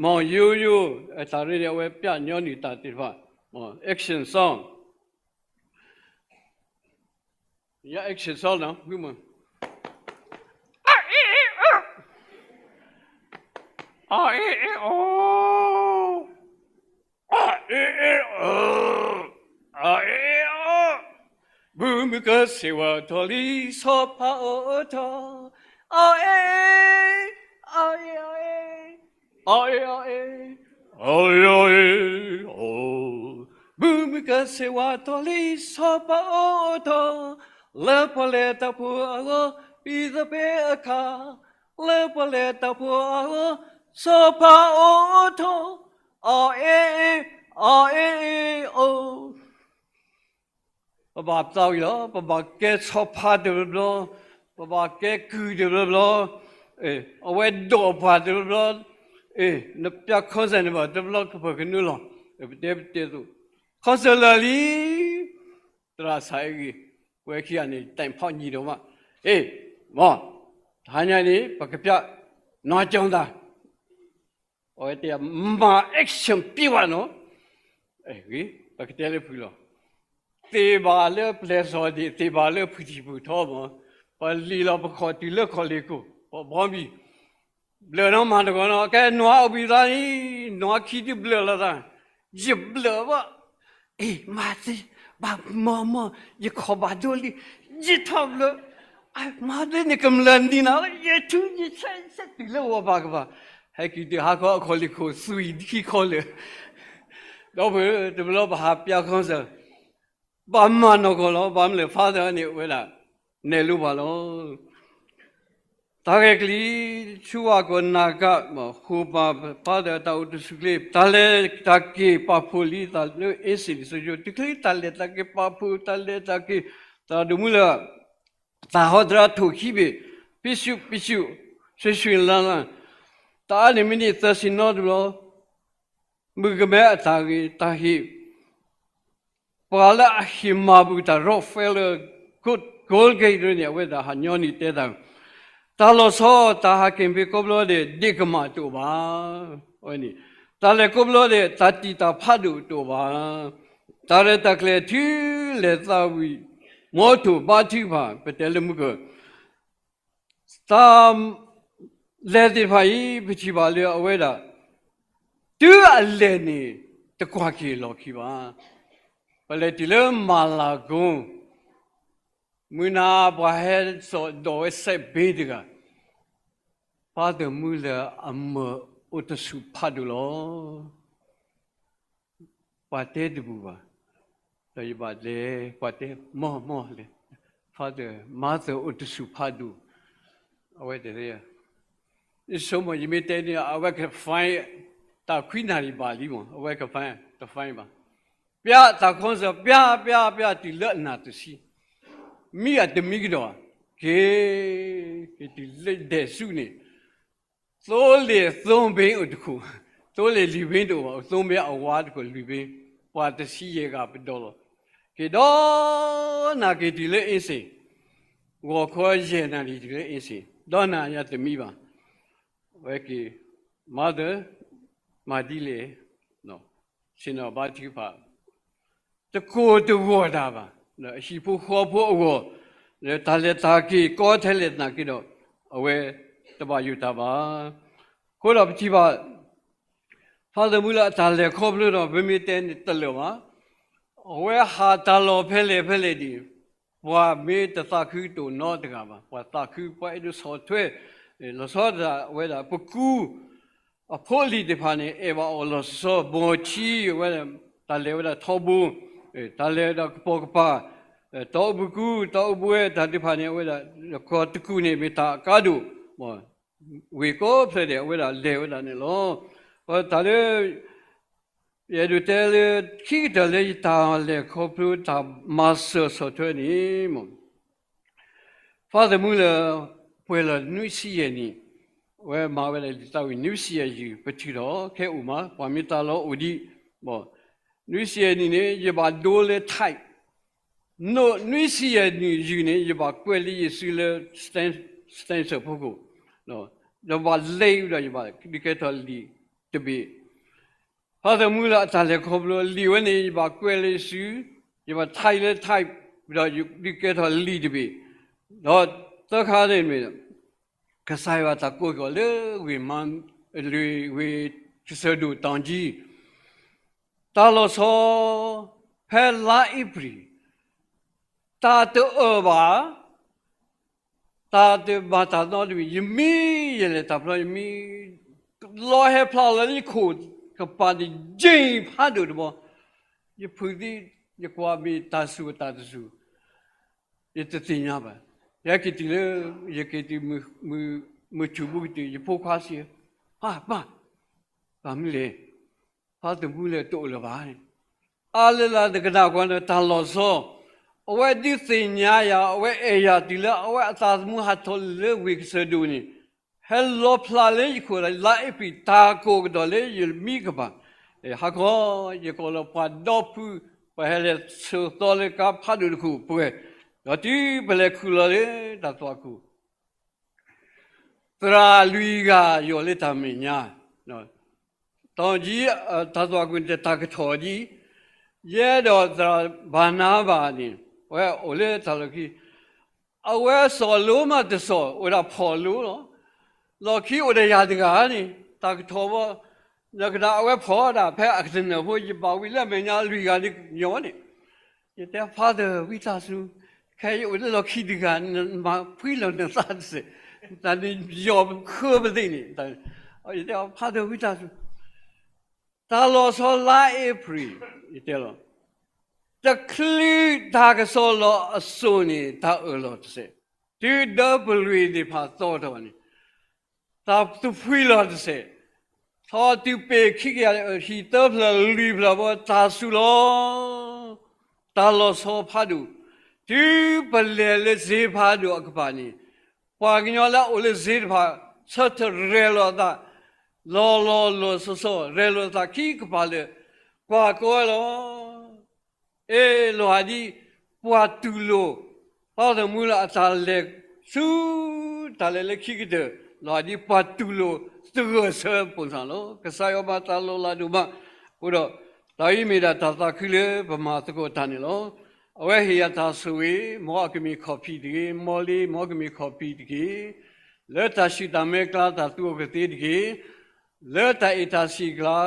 မီၢ်ယိယိ, တၢ်ရ့န့ၣ် အဝဲပျၢ်ညီနုၢ်တၢ်သ့ၣ်တဖၣ်, action song, ယ action song နီၤ, မုၢ်မုၢ်, အအ့ၣ်အ့ၣ်အိ, အအ့ၣ်အ့ၣ်အိ, အအ့ၣ်အ့ၣ်အိ, မုၢ်မုၢ်ကစ့ၢ်ဝါထီၣ်လံ ဆီဖါအိၣ်ထီၣ်, အအ့ၣ်, အအ့ၣ်အ့ၣ်, အအ့ၣ်အ့ၣ်, အအ့ၣ်အ့ၣ်အိ, မုၢ်မုၢ်ကစ့ၢ်ဝါထီၣ်လံ ဆီဖါအိၣ်ထီၣ်, လၢပီၣ်လဲၣ်တၢ်ဖိအဂီၢ် ပံသပ့အခါ လၢပီၣ်လဲၣ်တၢ်ဖိအဂီၢ် ဆီဖါအိၣ်ထီၣ်, အအ့ၣ်အ့ၣ်, အအ့ၣ်အ့ၣ်အိ, ပဘၣ်သးဝံၣ်လီၤ, ပဘၣ်ကဲဆီဖါတဘျီဘျီ, ပဘၣ်ကဲကုၢ်တဘျီဘျီ, အဝဲဒိးပှၤတဘျီဘျီ, နပျၢ် concert န့ၣ်ဘၣ်တဘျီကပၢၤကနုာ်လီၤ, ပတဲပတဲသိး concert လၢာ်လံ သရၣ်စၢ်အဂ့ၢ်, ပဝဲခံဂၤန့ၣ် တိုင်ဖောက်ညီတော့မှ, အေး, မ့ၢ်, တဟါညါန့ၣ် ပကပျၢ် နွားကျောင်းသား, အဝဲတဲ မၤ action ပြဝနီၤ, ပကတဲလၢဖုၣ်လီၤ, သ့ၣ်ဘၣ်လၢပျဲၢ်စီၤဒ့ၣ် သ့ၣ်ဘၣ်လၢဖုၣ်ထံၣ်ဖုၣ်ထီမ့ၢ်, ပလံာ်လီၤပခီၣ်တုၤလၢခီၣ်လ့ၢ်ခိၣ်, ပဘီမံၤ ဘျၢၣ်နီၤမၤတဂီၤနီၤ, ကဲနွားအိၣ်ဘှံးသးလံ, နွားခံဒုဘျၢၣ်လိာ်သး, ယဘျၢၣ်ဘၣ်, အ့ၣ် မၤသ့, ဘၣ်မီၢ်မီၢ်, ယခီၣ်ဘၣ်ဒိလံ, ယထီၣ်ဘျၢၣ်, မၤသ့န့ၣ်ကမျၢၢ်နံၤနၤလၢ ယဲၢ်ထူယဲၢ်ဆဲးဆဲးတုၤလၢဝီၤပၤကပၤ, ဟဲက့ၤတုၤဟါခီအခီၣ်လ့ၢ်ခိၣ်သွံၣ်ခံခီလၢာ်, ဒီပုၢ်ဝဲၢ်တဘျီဘၣ်ဟးပျၢ်ခီစၢၤ ဘၣ်မၤနီၢ်ကီၢ်လီၤ. ဘၣ်မနုၤလဲၣ် father န့ၣ် အဝဲဒၣ် နဲၣ်လိပှၤလီၤ. တၢ်ဂဲၤကလံၤ ဆူဝၣ်ကီၢ်နၢ်ကး ဃိာ်ပၤ father တၢ်အိၣ်တဆူၣ်ချ့ တၢ်လဲၤတၢ်က့ၤပာ်ဖှိၣ်လံသးလၢ အ့စ့ၣ် တစိၤစိၤ တချုးတၢ်လဲၤတၢ်က့ၤပာ်ဖှိၣ် တၢ်လဲၤတၢ်က့ၤ သရၣ်ဒိၣ်မူလၢ သးဟီသရၣ်ထိၣ်ခံဘ့ၣ် ပံၣ်ဆူၣ်ပံၣ်ဆူၣ် ဆှံဆှံလၤလၤ တအါန့ၢ်မံးနံးသၢဆံနီတဘျီ မုၣ်ကမဲအတၢ်ဂ့ၤတၢ်ဟ့ၣ် ပှၤလၢအဟ့ၣ်မၤဘူၣ်တၢ် Rockefeller Gold Gate န့ၣ် အဝဲဒၣ်ဟးညီနုၢ်တဲတၢ်, တၢ်လီၤဆီ တၢ်ဟးက့ၤဖဲကိးဘျီဒဲး ဒ့ၣ်ကမၣ်တအိၣ်ဘၣ်. အဝဲန့ၣ် တၢ်လဲၤကိးဘျီဒဲး တၢ်တံာ်တာ်ဖးဒိၣ်တအိၣ်ဘၣ်. တၢ်ရဲၣ်တၢ်ကျဲၤ ထံလဲၣ်သးဝံၤ မီထိၣ်ဘါထုကဖၣ် ပတဲလၢမုၢ်ကၢၢ် တၢ်လဲၤသ့ၣ်တဖၣ်အံၤ ပထံၣ်ဘၣ်လၢအဝဲဒၣ် တုၤအလဲၤန့ၣ် တကွၢ်က့ၤလီၢ်ခံဘၣ်. ပလဲၤတုၤလၢမၤလၤကိ မုၢ်နၤပှၤဟဲစိာ်ဒိးဝဲစဲးဘ့တဂၤ father မူလၢအမၢၢ်အိၣ်တဆူၣ်ဖးဒိၣ်လီၤ. ပှၤတဲတဘူၣ်ဘၣ်. ဒီးယဘၣ်လဲၤ ပှၤတဲ မီၢ်မီၢ်လဲၤ father မၤသၢၣ်အိၣ်တဆူၣ်ဖးဒိၣ် အဝဲတသ့ ယဆိကမိၣ် ယမ့ၢ်တဲန့ၣ် အဝဲက find တၢ်ခွံနၣ်ရံၣ်ဘၣ်လံမး အဝဲက find တ find ဘၣ်. ပျၢ်တၢ်ခီစၢၤ ပျၢ်ပျၢ်ပျၢ် တုၤလၢအနၢ်တဆံ မံအတမံကဒီး က့ၤ က့ၤတုၤလၢဒဲးဆူန့ၣ် သိလ့ၣ်သိဘ့အိၣ်တခိၣ်, သိလ့ၣ်လွံၢ်ဘ့တအိၣ်ဘၣ်, သိဘ့အဝါတခိၣ်လွံၢ်ဘ့, ပှၤတဆံယဲၢ်ဂၤပဒိးလီၤ. က့ၤဒီးနၤက့ၤတုၤလၢအ့စ့ၣ်, ဂီၤခီယဲၢ်နၣ်ရံၣ်တုၤလၢအ့စ့ၣ်, ဒီးနၤယၤတမံဘၣ်. အဝဲက့ၤ mother မၤဒ်လဲၣ်, ဆ့ၣ်နီၤဘါထုကဖၣ် တကိၢ်တဂီၤတၢ်ဘၣ်, ဒီးအဟံၣ်ဖိဃီဖိအဂီၢ်, လၢတၢ်လဲၤတၢ်က့ၤကီထဲလဲၣ်သနာ်က့ဒီး, အဝဲတဘၣ်ယိၣ်တၢ်ဘၣ်. အဃိဒီးပထံၣ်ဘၣ် ဖါသၢမူလၢအတၢ်လဲၤခီဖျိဒီး ပမ့ၢ်တဲန့ၣ်တလၢာ်ဘၣ်. အဝဲဟးတၢ်လီၢ်ဖဲလဲၣ်ဖဲလဲၣ်ဒံး, ပှၤမ့ၢ်တသးခုတအိၣ်နီတဂၤဘၣ်. ပှၤသးခု ပှၤအဲၣ်ဒိးဆီၣ်ထွဲ, လီၤဆီဒၣ်ဝဲဒၣ် ပကူ အဖိအလံၤသ့ၣ်တဖၣ်န့ၣ် အဲၣ်ဘၣ်အီၤလီၤဆီဆီ ဘီထံဝဲဒၣ် တၢ်လဲၤဝဲဒၣ်ထီဘိ, တၢ်လဲၤဝဲဒၣ်ကပိာ်ကပၤ, တၢ်အိၣ်ဘှံးကူ, တၢ်အိၣ်ဘှံးဝဲတၢ်သ့ၣ်တဖၣ်န့ၣ် အဝဲဒၣ် ကီၢ်တကူၣ်န့ၣ် မ့ၢ်တၢ်အကါဒိၣ်, ဝ့ၢ်ကိးဖျၢၣ်ဒဲးအဝဲဒၣ်လဲၤဝဲဒၣ်န့ၣ်လီၤ. တၢ်လၢ ယအဲၣ်ဒိးတဲလၢ ခံကတၢၢ်လၢယတၢ်လဲၤခီဖျိတၢ်မၤစၢၤဆီၣ်ထွဲန့ၣ် ဖါသၢမူလၢ ပှဲၤလီၤနွံဆံယဲၢ်နံၣ်, အဝဲမၤဝဲဒၣ်လံာ်သးဝံၣ်နွံဆံယဲၢ်ယုၢ် ပထုးထီၣ်ခဲအိၣ်မး ပှၤမ့ၢ်တၢ်လီၤအိၣ်ဒံး, နွံဆံယဲၢ်နံၣ်န့ၣ် ယဘၣ်ဒိလၢ type, နွံဆံယဲၢ်နံၣ်ယုၢ်န့ၣ် ယဘၣ်ကွဲးလံာ်ယစုလၢ stencil ဖိခိၣ်, ဒီးဘၣ်လဲၤဒီးယဘၣ်ဒုးကဲထီၣ်လံာ်တဘ့ၣ် ဖါသၢမူလၢအတၢ်လဲၤခီဖျိလံာ်ဝဲန့ၣ် ယဘၣ်ကွဲးလၢယစု, ယဘၣ် type လၢ type, ဒီးယဒုးကဲထီၣ်လံာ်တဘ့ၣ်, ဒီးသၢခါန့ၣ်မ့ၢ် ကစၢ်ယွၤတၢ်ကိးကီၤလၢဝ့ၢ်မါ, လွံၢ်ဝ့ၢ်ကစၢၢ်ဒိၣ်တီၤကၠံ, တၢ်လီၤဆီ ဖဲလါအ့ဖြ့ၣ်, တၢ်တအၢၣ်ဘၣ် တၢ်တဘၣ်တၢ်နီတမံၤ ယမံယလဲၤတၢ်ဖျီ ယမံ လီၤဟဲဖျါလီၤလၢယခိၣ်ကပၤန့ၣ် ယ့ၢ်ဖးဒိၣ်တဘီ, ယဖုးသံ ယကွၢ်မ့ၢ်တၢ်စူၤအတၢ်တစူၤ ယတသ့ၣ်ညါဘၣ်. ယဟဲက့ၤတုၤလၢ ယက့ၤတုၤ မုၢ်ထူၣ်ဘူးကတုၤ ယဖိခွါစံး, ပၢ်ပၢ်, ဘၣ်မနုၤလဲၣ်, ဖါသၢမူလၢတအိၣ်လၢၤဘၣ်န့ၣ်, အါလၢလၢနကနၣ်ကွၢ်န့ၣ် တၢ်လီၤဆီ, အဝဲဒုးသ့ၣ်ညါယၤ အဝဲအဲၣ်ယၤတုၤလၢ အဝဲအသးသမူဟးထီၣ်လၢဝ့ၢ်ကစၢၢ်ဒိၣ်န့ၣ်, ဟဲလီၤဖျါလၢယခိၣ် လါအ့ဖြ့ၣ် တၢ်ကိးကဒီးလၢယမံကပၤ, ဟါခီ ယကိးလီၤပှၤဒီဖု, ပှၤဟဲလဲၤဆှၢသီလၢကါဖးဒိၣ်တခိၣ်ပှဲၤ, ဒီးတုၤပလဲၤခူၣ်လီၤလၢတၢ်သွၣ်ခိၣ် သရၣ်လွံၢ်ဂၤယိးလၢတၢ်မဲာ်ညါ, တီၤကၠံ တၢ်သွၣ်ခိၣ်န့ၣ် တၢ်ကထီၣ်ဒံး, ယဲဒီးသရၣ်ဘၤနါဘၤန့ၣ် အဝဲအိၣ်လၢတၢ်လီၢ်ခံ, အဝဲစီၣ်လိမးတစီၣ် အိၣ်ဒၣ်ဖီၣ်လိလီၤ. လီၢ်ခံအိၣ်ဒီးယၤတဂၤန့ၣ် တၢ်ကထီၣ်ဘီ, နကနၣ်အဝဲဖီၣ်ဒၣ်ဖဲအကတနၢၢ်ဖိ ယဘၣ်ဝံၤလၢအမဲာ်ညါလွံၢ်ဂၤန့ၣ်ညီန့ၣ်, ယတဲ ဖါသၢ ဝံသးစူၤ ခဲအံၤအိၣ်လၢလီၢ်ခံတဂၤ နမၤဖှံလီၤနသးတစဲး, တၢ်န့ၣ်ယီၢ်ခၢပသ့ၣ်န့ၣ်, ယတဲအီၤ ဖါတၢ်ဝံတၢ်ဆူၣ်, တၢ်လီၤဆီလါအ့ဖြ့ၣ်, ယတဲလီၤ, တချုးတၢ်ကစီၣ်လီၤအစိၤန့ၣ် တၢ်အၢၣ်လီၤတစဲး, တုၤဒၢပလွံၢ်သ့ၣ်တဖၣ်သီထီၣ်န့ၣ် တၢ်သူၣ်ဖှံလီၤတစဲး, ထီၣ်တုၤပ့ၤခံကယၤဟံၣ်သၢဖျၢၣ်လွံၢ်ဖျၢၣ်ဘီ တၢ်ဆူၣ်လီၤ, တၢ်လီၤဆီဖးဒိၣ်, တုၤပလဲၤလၢစ့ဖးဒိၣ်အကပၤန့ၣ်, ပှၤကညီလၢအအိၣ်လၢစ့တဖၣ် ဆၢထၢၣ်ရဲၣ်လီၤအသး လီၤလီၤလီၤဆီဆီ ရဲၣ်လီၤအသးခံကပၤလၢ ကွၢ်ကီဝဲလီၤ. အ့ လီၤဟးဒ် ပှၤတူၢ်လိာ် ဖါသးမူလၢအတၢ်လဲၤဆူ တၢ်လဲၤလၢခံကတၢၢ်, လီၤဟးဒ်ပှၤတူၢ်လိာ်သဂၢၢ်ဆၢပူၤန့ၣ်လီၤ. ကစၢ်ယွၤမၤတၢ်လီၤလးဒိၣ်မး, အဃိဒီး တၢ်အံၤမ့ၢ်ဒၣ်တၢ်သးခုလၢပမၤသကိးတၢ်န့ၣ်လီၤ. အဝဲဟ့ၣ်ယၤတၢ်ဆိၣ်ဂ့ၤ, မ်အကမ့ၢ်ခီၣ်ဖံးတဂ့ၤ, မ်လ့ မ်အကမ့ၢ်ခီၣ်ဖံးတက့ၢ်. လၢတၢ်ဆူၣ်တၢ်မဲအကျါ တၢ်သူအကသ့တက့ၢ်. လၢတၢ်အဲၣ်တၢ်ဆံးအကျါ,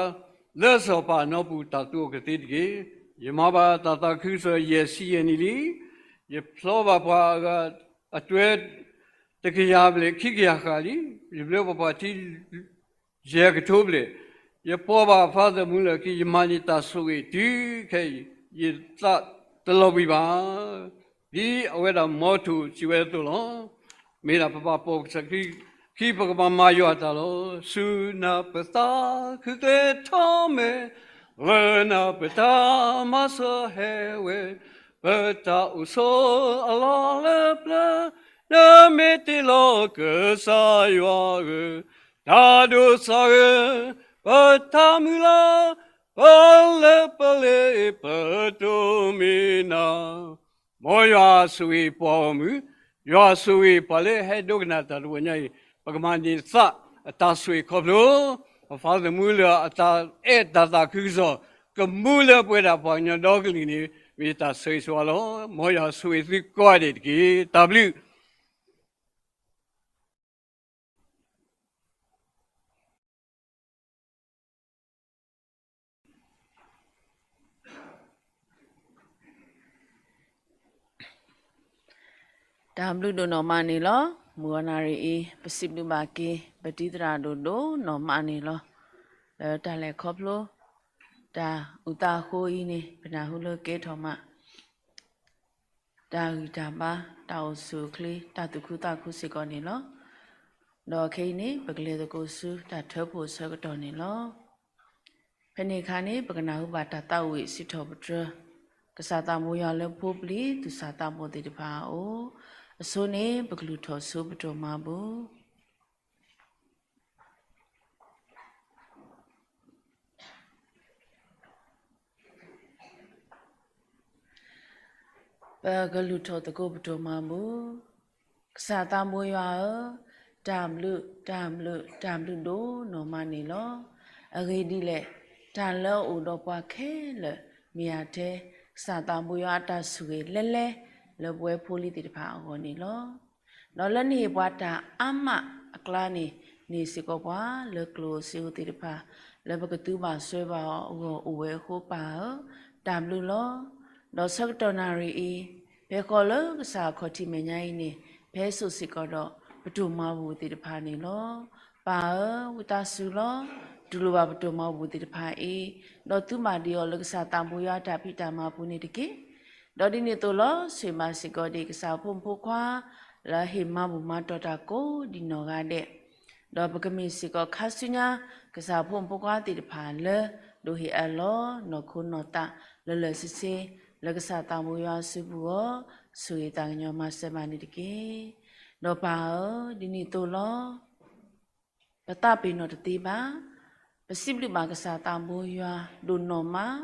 လၢစီၤပၤအနီပူၤ တၢ်သူအကသ့တက့ၢ်. ယမၤဘၣ်တၢ်သးခုကစီၣ် ယဲၢ်ဆံယဲၢ်နံၣ်လံ. ယဖျီဘၣ်ပှၤအဂၤအတွဲ တကယၤဘျဲၣ်ခံကယၤဃၣ်လံ. ယဘျၢဘၣ်ပှၤထံ ယဲၢ်ကထိဘျဲၣ်, ယပိာ်ဘၣ်ဖါသးမူလၢခံ, ယမၤန့ၢ်တၢ်ဆိၣ်ဂ့ၤတုၤခဲအံၤ, ယသးတလီၤဘှံးဘၣ်. ဒ်အဝဲဒၣ်မ်ထိၣ်စံးဝဲအသိးလီၤ. မ့ၢ်ဒၣ်ပဘၣ်ပိာ်ကစၢ်ခရံာ်, ခံပကဘၣ်မၤယွၤအတၢ်လီၤ. စူၢ်နာ်ပသးခုကျဲထီမဲာ်, လၢနာ်ပတၢ်မၤစၢၤဟဲဝဲ, ပတၢ်အိၣ်ဆိးအလီၢ်လၢပျၢၤ, နမ့ၢ်တ့လီၤကစၢ်ယွၤဧၢ, တၢ်ဒိၣ်စၢ်ဧၢ, ပတၢ်မုၢ်လၢ်, ပလၢပလ့ပတိၢ်မံၤနၤ. မ်ယွၤဆိၣ်ဂ့ၤပှၤဂီၢ်မုၢ်, ယွၤဆိၣ်ဂ့ၤပှၤလၢဟဲဒိကနၣ်တၢ်တဝီညါအံၤ, ပကမၤန့ၢ်သးအတၢ်ဆိၣ်ဂ့ၤခီဖျိ ပဖါသးမူလၢအတၢ်အဲၣ်တၢ်သးခုကစီၣ်, ကမူလၢပှဲၤဒၣ်ပှၤကညီဒီကလုာ်န့ၣ် မ့ၢ်တၢ်ဆိၣ်ဂ့ၤဆိၣ်ဝါလီၤ. မ်ယွၤဆိၣ်ဂ့ၤသုကိးဂၤဒဲးတက့ၢ်. တၢ်ဘျုး တၢ်ဘျုးဒိၣ်နီၢ်မးန့ၣ်လီၤ. မုၢ်ဂီၤနၣ်ရံၣ်အံၤ ပစံးဘျုးဘၣ်က့ၤ ပတံၤသရၣ်ဒိၣ်ဒိၣ်နီၢ်မးန့ၣ်လီၤ. လၢတၢ်လဲၤခီဖျိ တၢ်အုၣ်သးအဃိအံၤန့ၣ် ပနၢ်ဟူလၢကဲထီၣ်မး တၢ်ဂံၢ်တၢ်ဘါ, တၢ်အိၣ်ဆူၣ်အိၣ်ချ့, တၢ်သူၣ်ခုသးခုစ့ၢ်ကီးန့ၣ်လီၤ. ဒီးခဲအံၤန့ၣ် ပကလဲၤသကိးဆူတၢ်ထၢဖှိၣ်ဆၢကတီၢ်န့ၣ်လီၤ. ဖဲန့ၣ်အခါန့ၣ် ပကနၢ်ဟူဘၣ်တၢ်သးဝံၣ်စံးထီၣ်ပတြၢၤ ကစၢ်သးဘိယွၤလၢဖိပျံၤသူၣ်စၢ်သးဘီၣ်သ့ၣ်တဖၣ်အအိၣ်, အဆိန့ၣ် ပကလုၢ်ထီၣ်ဆူပတိၢ်မၤဘူၣ် ပကလုၢ်ထီၣ်သကိးပတိၢ်မၤဘူၣ်. ကစၢ်သးဘိယွၤဧၢ, တၢ်ဘျုး, တၢ်ဘျုး, တၢ်ဘျုးဒိၣ်နီၢ်မးန့ၣ်လီၤ. အဂ့ၢ်ဒ်လဲၣ်, တၢ်လၢအအိၣ်ဒီးပှၤခဲလၢာ် မ့ၢ်အထဲ ကစၢ်သးဘိယွၤအတၢ်ဆိၣ်ဂ့ၤလဲၤလဲၤ လၢပဝဲဖိလံၤသ့ၣ်တဖၣ်အဂီၢ်န့ၣ်လီၤ. ဒီးလၢနဟ့ၣ်ပှၤတၢ်အါမးအကျါန့ၣ် န့ၢ်စ့ၢ်ကီးပှၤလၢကျိၣ်ဧိၤစ့ဧိၤသ့ၣ်တဖၣ် လၢပကသူဘၣ်စွဲဘၣ်အီၤအဂီၢ်အိၣ်ဝဲအဃိ ပၢ်ဧၢ, တၢ်ဘျုးလီၤ. ဒီးဆၢကတီၢ်နၣ်ရံၣ်အံၤ ဖဲဃီလၢကစၢ်အခီၣ်ထံးမဲာ်ညါအံၤန့ၣ် ဖဲစိာ်စ့ၢ်ကီးဒီး ပတိၢ်မၤဘူၣ်သ့ၣ်တဖၣ်န့ၣ်လီၤ. ပၢ်ဧၢ, ဝံသးစူၤလီၤ. တူၢ်လိာ်ဘၣ်ပတိၢ်မၤဘူၣ်သ့ၣ်တဖၣ်အံၤ, ဒီးသုမၤဒံးအီၤလၢကစၢ်သးဘိယွၤအတၢ်ဖံးတၢ်မၤပူၤန့ၣ်တက့ၢ်. ဒီးဒ်န့ၣ်အသိးလီၤ, ဆိၣ်ဂ့ၤဘၣ်စ့ၢ်ကီးဒံးကစၢ်ဖိမုၣ်ဖိခွါ လၢအဟ့ၣ်မၤဘူၣ်မၤတီၢ်တၢ်ကိးဒံးနီၢ်ဂၤဒဲး, ဒီးပကမ့ၢ်စ့ၢ်ကီးခါဆူညါ ကစၢ်ဖိမုၣ်ဖိခွါသ့ၣ်တဖၣ်လၢ ဒိးဟ့ၣ်အၢၣ်လီၤနီၢ်ခိနီၢ်သးလၢလၢာ်ဆ့ဆ့ လၢကစၢ်သးဘိယွၤအစုပူၤအဂီၢ်, ဆိၣ်ဂ့ၤသးကညီၤမၤစၢၤဘၣ်န့ၣ်တက့ၢ်. ဒီးပၢ်ဧၢ, ဒ်န့ၣ်အသိးလီၤ. ပသးပ့ၤနီၣ်တသ့ဘၣ်. ပစံးဘျုးဘၣ်ကစၢ်သးဘိယွၤဒိၣ်နီၢ်မး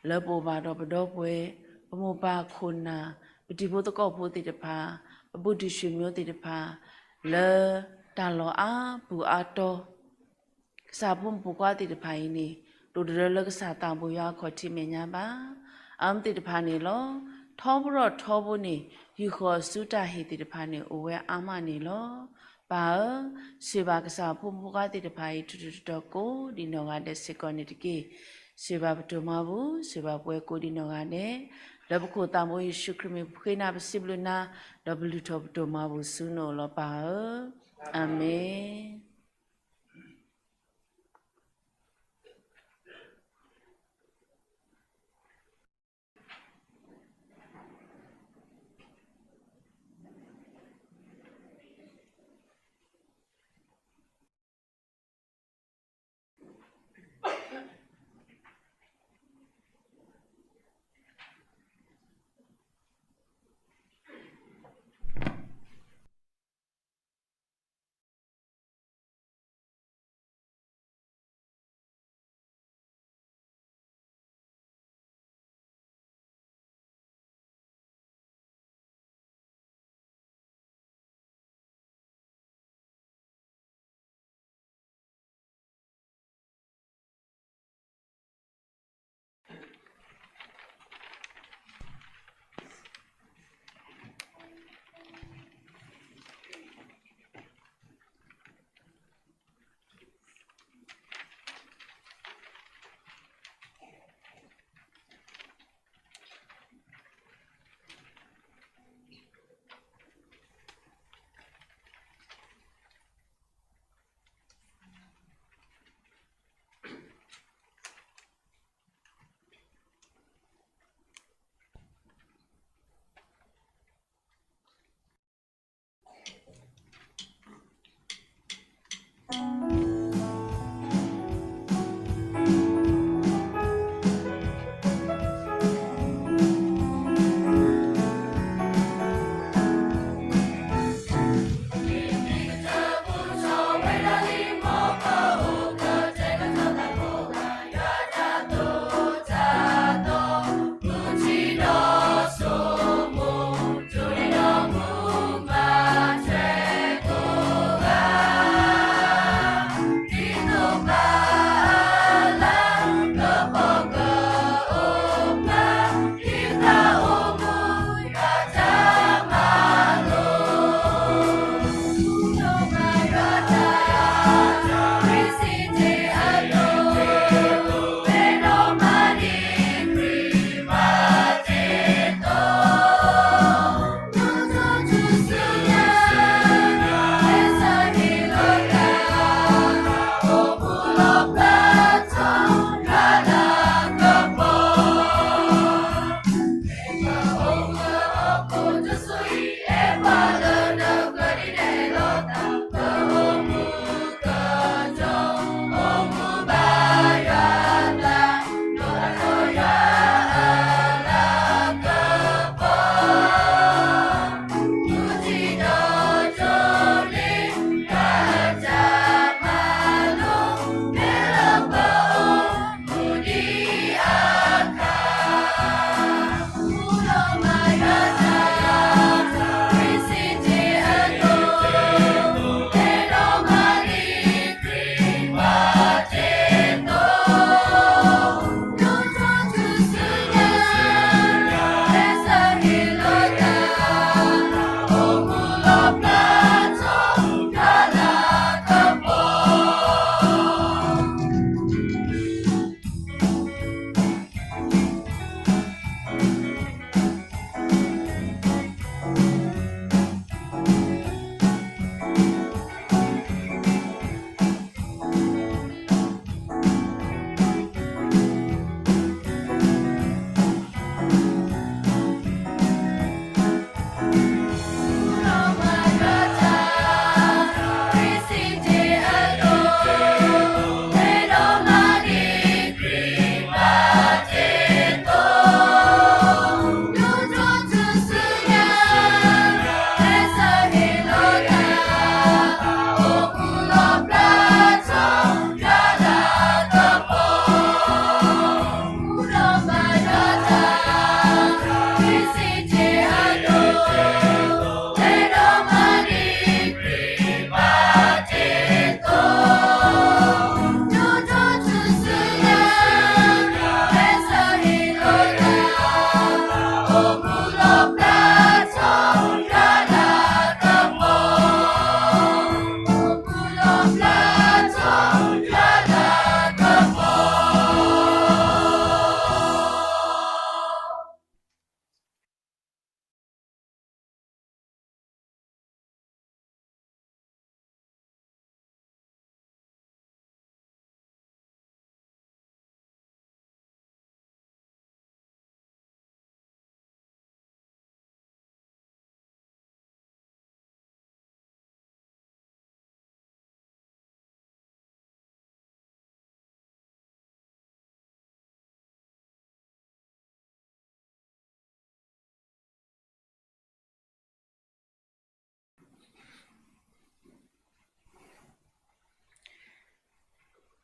လၢပအိၣ်ဘၣ်ဒီးပဒီပုၢ်ဝဲၢ်, ပမိၢ်ပၢ်ခိၣ်နၢ်, ပတံၤဖိသကိးဖိသ့ၣ်တဖၣ်, ပဘူးတံၢ်ဆူၣ်မျိုးသ့ၣ်တဖၣ်, လၢတၢ်လီၢ်အါပူၤအါတီၤ ကစၢ်ဖိမုၣ်ဖိခွါသ့ၣ်တဖၣ်အံၤန့ၣ် ဒိၣ်တရၢလၢကစၢ်သးဘိယွၤအခီၣ်ထံးမဲာ်ညါဘၣ်. အမ့ၢ်သ့ၣ်တဖၣ်န့ၣ်လီၤ. ထီဘိထီဘိန့ၣ် ဟံၣ်ဃီၤဆူတၢ်ဟ့ၣ်သ့ၣ်တဖၣ်န့ၣ် အိၣ်ဝဲအါမးန့ၣ်လီၤ. ပၢ်ဧၢ, ဆိၣ်ဂ့ၤဘၣ်ကစၢ်ဖိမုၣ်ဖိခွါသ့ၣ်တဖၣ်အံၤ ထူးထူးတီၤတီၤကိးဒံးနီၢ်ဂၤဒဲးစ့ၢ်ကီးန့ၣ်တက့ၢ်. ဆိၣ်ဂ့ၤဘၣ်ပတိၢ်မၤဘူၣ်, ဆိၣ်ဂ့ၤဘၣ်ပဝဲကိးဒံးနီၢ်ဂၤဒဲး, လၢပခိၣ်သးဘိယ့ၣ်ၡူးခရံာ်မံၤ ပဃ့နၤ ပစံးဘျုးနၤ, ဒီးပလုၢ်ထီၣ်ပတီၢ်မၤဘူၣ်ဆူနအိၣ်လီၤပၢ်ဧၢ, အၤမ့ၣ်.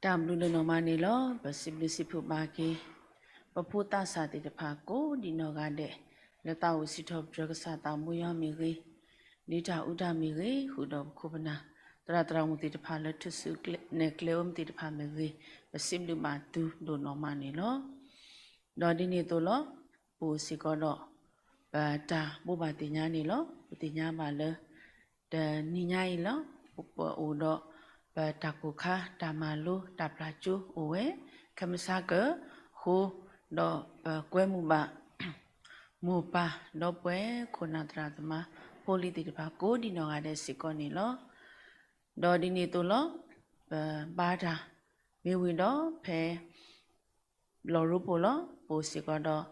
တၢ်ဘျုးဒိၣ်နီၢ်မးန့ၣ်လီၤ. ပစံးဘျုးစံးဖှိၣ်ဘၣ်က့ၤ ပဖိသးစၢ်သ့ၣ်တဖၣ်ကိးဒံးနီၢ်ဂၤဒဲး လၢသးအိၣ်စံးထီၣ်ပတြၢၤကစၢ်သးဘိယွၤမ့ၢ်ဂ့ၤ, ဒ်တၢ်အူတၢ်မ့ၢ်ဂ့ၤ, ဃုာ်ဒီးပခိၣ်ပနၢ် သရၣ်သရၣ်မုၣ်သ့ၣ်တဖၣ်လၢထူၣ်စုနဲၣ်ကျဲအိၣ်မ့ၢ်သ့ၣ်တဖၣ်မ့ၢ်ဂ့ၤ, ပစံးဘျုးဘၣ်သုဒိၣ်နီၢ်မးန့ၣ်လီၤ. ဒီးဒ်န့ၣ်အသိးလီၤ, ပအိၣ်စ့ၢ်ကီးဒီး ပတၢ်ဘိးဘၣ်သ့ၣ်ညါန့ၣ်လီၤ. ပသ့ၣ်ညါဘၣ်လၢ တနံၤညါအံၤလီၤ, ပအိၣ်ဒီး ပတၢ်ကိၢ်ခါ တၢ်မၤလိ တၢ်ပျၢ်ကၠိအိၣ်ဝဲ ခဲမုၢ်ဆါကၢ အဃိ ဒီးပကွဲမုာ်ဘၣ် မိၢ်ပၢ် ဒီပုၢ်ဝဲၢ် ခိၣ်နၢ်သရၣ်သမါ ဖိလံၤသ့ၣ်တဖၣ်ကိးဒံးနီၢ်ဂၤဒဲးစ့ၢ်ကီးန့ၣ်လီၤ. ဒီးဒ်န့ၣ်အသိးလီၤ, ပဘါတၢ် မ့ၢ်ဝံၤဒီးဖဲ လီၤရိပူၤလီၤ, ပအိၣ်စ့ၢ်ကီးဒီး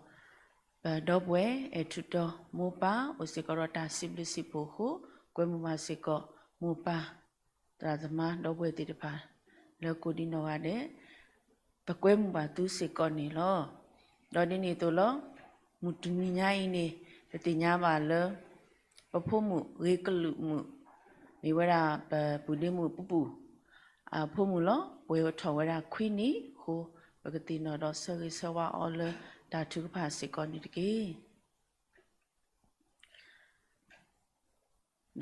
ပဒီပုၢ်ဝဲၢ် အဲၣ်ထူးတီၤ မိၢ်ပၢ် အိၣ်စ့ၢ်ကီးဒီးတၢ်စံးဘျုးစံးဖှိၣ်အဃိ, ကွဲမုာ်ဘၣ်စ့ၢ်ကီး မိၢ်ပၢ် သရၣ်သမါ ဒီပုၢ်ဝဲၢ်သ့ၣ်တဖၣ် လၢကိးဒံးနီၢ်ဂၤဒဲး ပကွဲမုာ်ဘၣ်သုစ့ၢ်ကီးန့ၣ်လီၤ. ဒီးဒ်န့ၣ်အသိးလီၤ, မုၢ်တနံၤညါအံၤန့ၣ် ပသ့ၣ်ညါဘၣ်လၢ ပဖိမုၣ်ဂ့ၤကလုာ်မုၣ် မ့ၢ်ဝဲဒၣ်ပပုၢ်ဒ့မုၣ်ပူပူၣ် အဖိမုၣ်လီၤ. ပှဲၤထီၣ်ဝဲဒၣ်ခွံနံၣ်အဃိ, ပကသ့ၣ်နီၣ်ဒီးဆၢဂ့ၤဆၢဝါအီၤလၢတၢ်ထုကဖၣ်စ့ၢ်ကီးန့ၣ်တက့ၢ်.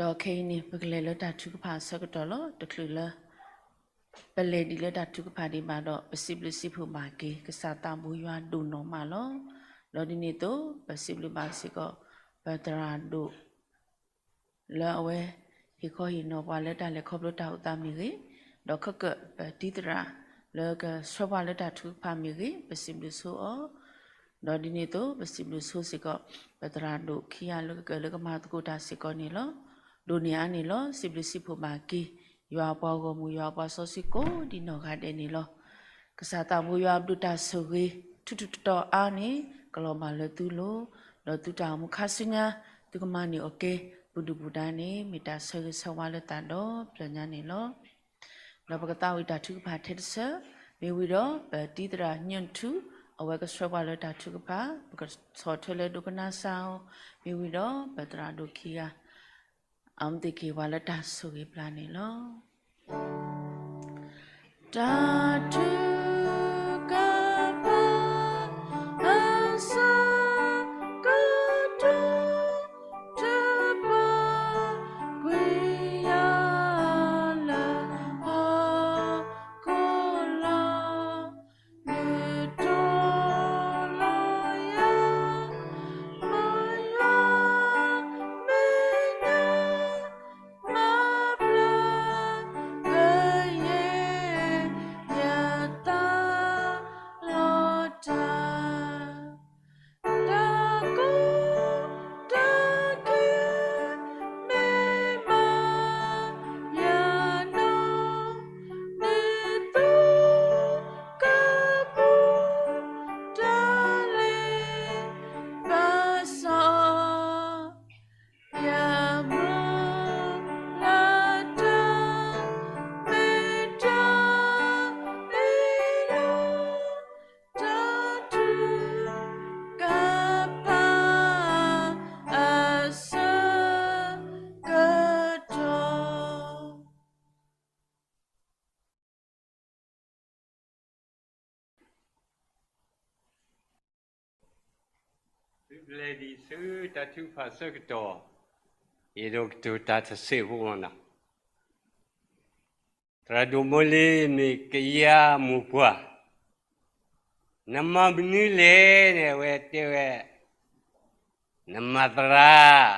ဒီးခဲအံၤန့ၣ် ပကလဲၤလၢတၢ်ထုကဖၣ်အဆၢကတီၢ်လီၤ. တချုးလၢ ပလဲၤဒံးလၢတၢ်ထုကဖၣ်ဒံးဘၣ်ဒီး ပစံးဘျုးစံးဖှိၣ်ဘၣ်က့ၤ ကစၢ်သးဘိယွၤဒိၣ်နီၢ်မးလီၤ. ဒီးဒ်န့ၣ်အသိး ပစံးဘျုးဘၣ်စ့ၢ်ကီး ပသရၣ်ဒိၣ် လၢအဝဲ ဟ့ၣ်ခီဟ့ၣ်နီၤပှၤလၢတၢ်လဲၤခီဖျိတၢ်အိၣ်သးမ့ၢ်ဂ့ၤ, ဒီးခဲကၢၣ်ပတံၤသရၣ် လၢကဆှၢပှၤလၢတၢ်ထုကဖၣ်မ့ၢ်ဂ့ၤ, ပစံးဘျုးဆိအီၤ ဒီးဒ်န့ၣ်အသိး ပစံးဘျုးဆိစ့ၢ်ကီး ပသရၣ်ဒိၣ်ခံဂၤလၢကကၢၣ်လၢကမၤသကိးတၢ်စ့ၢ်ကီးန့ၣ်လီၤ. ဒိၣ်န့ၢ်အါန့ၣ်လီၤ. စံးဘျုးစံးဖှိၣ်ဘၣ်က့ၤ ယွၤအပှၤဂီၢ်မုၢ် ယွၤအပှၤစီဆှံကိးဒံးနီၢ်ဂၤဒဲးန့ၣ်လီၤ. ကစၢ်သးဘိယွၤအဘျုးတၢ်ဆိၣ်ဂ့ၤ ထူးထူးတီၤတီၤအါန့ၣ် ကလီၤဘၣ်လၢသုလိၤ, ဒီးသုတၢ်အိၣ်မူခါဆူညါ သုကမၤန့ၢ်အီၤကဲ ပဒုၣ်ပဒါန့ၣ် မ့ၢ်တၢ်ဆၢဂ့ၤဆၢဝါလၢသးဒီဖျၢၣ်ညါန့ၣ်လီၤ. ဒီးပကသးဝံၣ်တၢ်ထုကဖၣ်ထဲတဆၢ, မ့ၢ်ဝံၤဒီး ပတံၤသရၣ်ညၣ်ထူ, အဝဲကဆှၢပှၤလၢတၢ်ထုကဖၣ်, ပကဆီၣ်ထွဲလၢဒိကနၣ်စၢ်အီၤ, မ့ၢ်ဝံၤဒီး ပသရၣ်ဒိၣ်ခံဂၤ အမ့ၢ်သ့ၣ်က့ၤပှၤလၢတၢ်ဆိၣ်ဂ့ၤပျၢ်န့ၣ်လီၤ. တၢ်ထုကဖၣ် အဆၢကတီၢ် ထုးပှၤကွံာ်ယၤလၢဟီၣ်ခိၣ်လီၤ. နုာ်ထီၣ်လီၤယၤ မၢယွၤမဲာ်ညါ မၤဘျါကယဲၢ် ယသးလီၤတၢ် တၢ်ကီတၢ်ခဲ မ့ၢ်မၤယၤနီၢ် နသူကပူၤ တၢ်လဲၤဘၣ်စီၣ် ယမူလၢတၢ် မ့ၢ်တၢ်အ့ၣ်လိာ် တၢ်ထုကဖၣ် အဆၢကတီၢ် သုဘျဲၣ်ဒံးဆူတၢ်ထုကဖၣ်အဆၢကတီၢ်, ယအဲၣ်ဒိးကတိၤတၢ်တစဲးဖိမနီၤ. သရၣ်ဒိၣ်မိၢ်လ့ၤမ့ၢ်ကယၤမိၢ်ပှၢ်, နမၤမနုၤလဲၣ်န့ၣ် အဝဲတဲဝဲ, နမၤသရၣ်,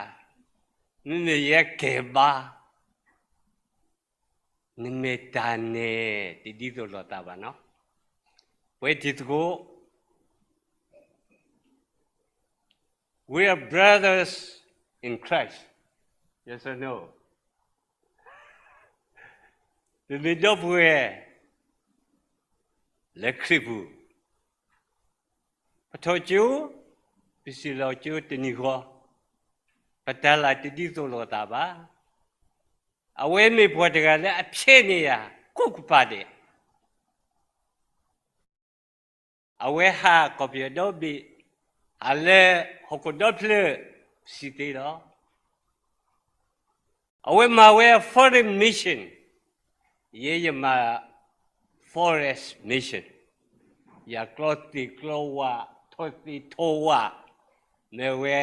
မ့မ့ၢ်ယဲကဲဘါ နမ့ၢ်တၢ်နဲၣ် တဒ်သိးလိာ်သးဘၣ်နီၤ. ပဝဲတံၤသကိး we are brothers in Christ. Yes or no? ပမ့ၢ်ဒီပုၢ်ဝဲၢ်လၢခရံာ်ပူၤ, ပထီၣ်ကၠိ, ပစံၣ်လီၤကၠိတနံၤဃီ, ပတၢ်လၢတဒ်သိးလိာ်သးဘၣ်. အဝဲမ့ၢ်ပှၤတဂၤလၢအဖျဲးန့ၢ်ယၤ ကိးကပၤဒဲး အဝဲဟးကီၢ်ပယီၤဒီဘ့ၣ်, ဟးလၢဟီၣ်ခိၣ်ဒီဖျၢၣ် စံးသ့လီၤ. အဝဲမၤဝဲ foreign mission, ယဲယမၤ foreign Forest Mission, ယၤကျီသ့ၣ်ကျီဝၣ်, ထီသ့ၣ်ထီဝၣ်, မ့ၢ်ဝဲ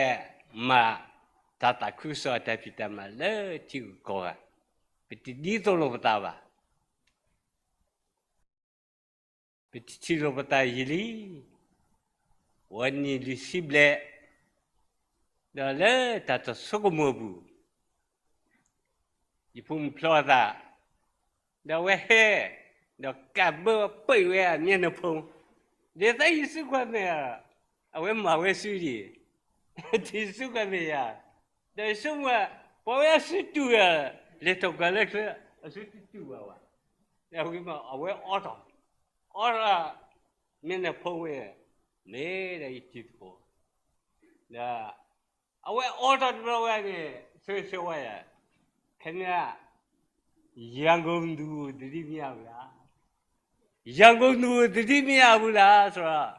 မၤတၢ်သးခုကစီၣ်အတၢ်ဖံးတၢ်မၤလၢထံဂုၤကီၢ်ဂၤ, ပတဒ်သိးလိာ်ပသးဘၣ်. ပတထံၣ်လိာ်ပသးယံာ်လံ, ဝဲနံၣ်လွံၢ်ဆံဘျဲၣ်, ဒီးလၢတၢ်တဆိကမိၣ်အပူၤ, ယဖိမုၣ်ဖျီအသး, ဒီးအဝဲဟဲ, ဒီးကးဘၢပၢၢ်ဝဲအမျက်နှာဖုံး, ဒီးသးယစူးကွၢ်မဲာ်, အဝဲမၤဝဲစုဒံး, တယစူးကွၢ်မဲာ်ယၤ, ဒီးယဆိကမိၣ်, ပှၤဝဲအစုတူၢ်ဧါ, လဲၤထီၣ်ကွၢ်လၢချၢ, အစုတတူၢ်ဘၣ်ဝဲ, ဒီးဝံၤမး အဝဲအိးထီၣ်, အိးထီၣ်, မျက်နှာဖုံးဝဲ, မ့ၢ်ဒီးယထံၣ်သကိး, ဒီး အဝဲအိးထီၣ်တဘျီဝဲန့ၣ်, ဆၢဂ့ၤဆၢဝါယၤ, ခင်ဗျာ, ရန်ကုန်သူကိုသတိမရဘူးလား, ရန်ကုန်သူကိုသတိမရဘူးလား ဆိုတော့,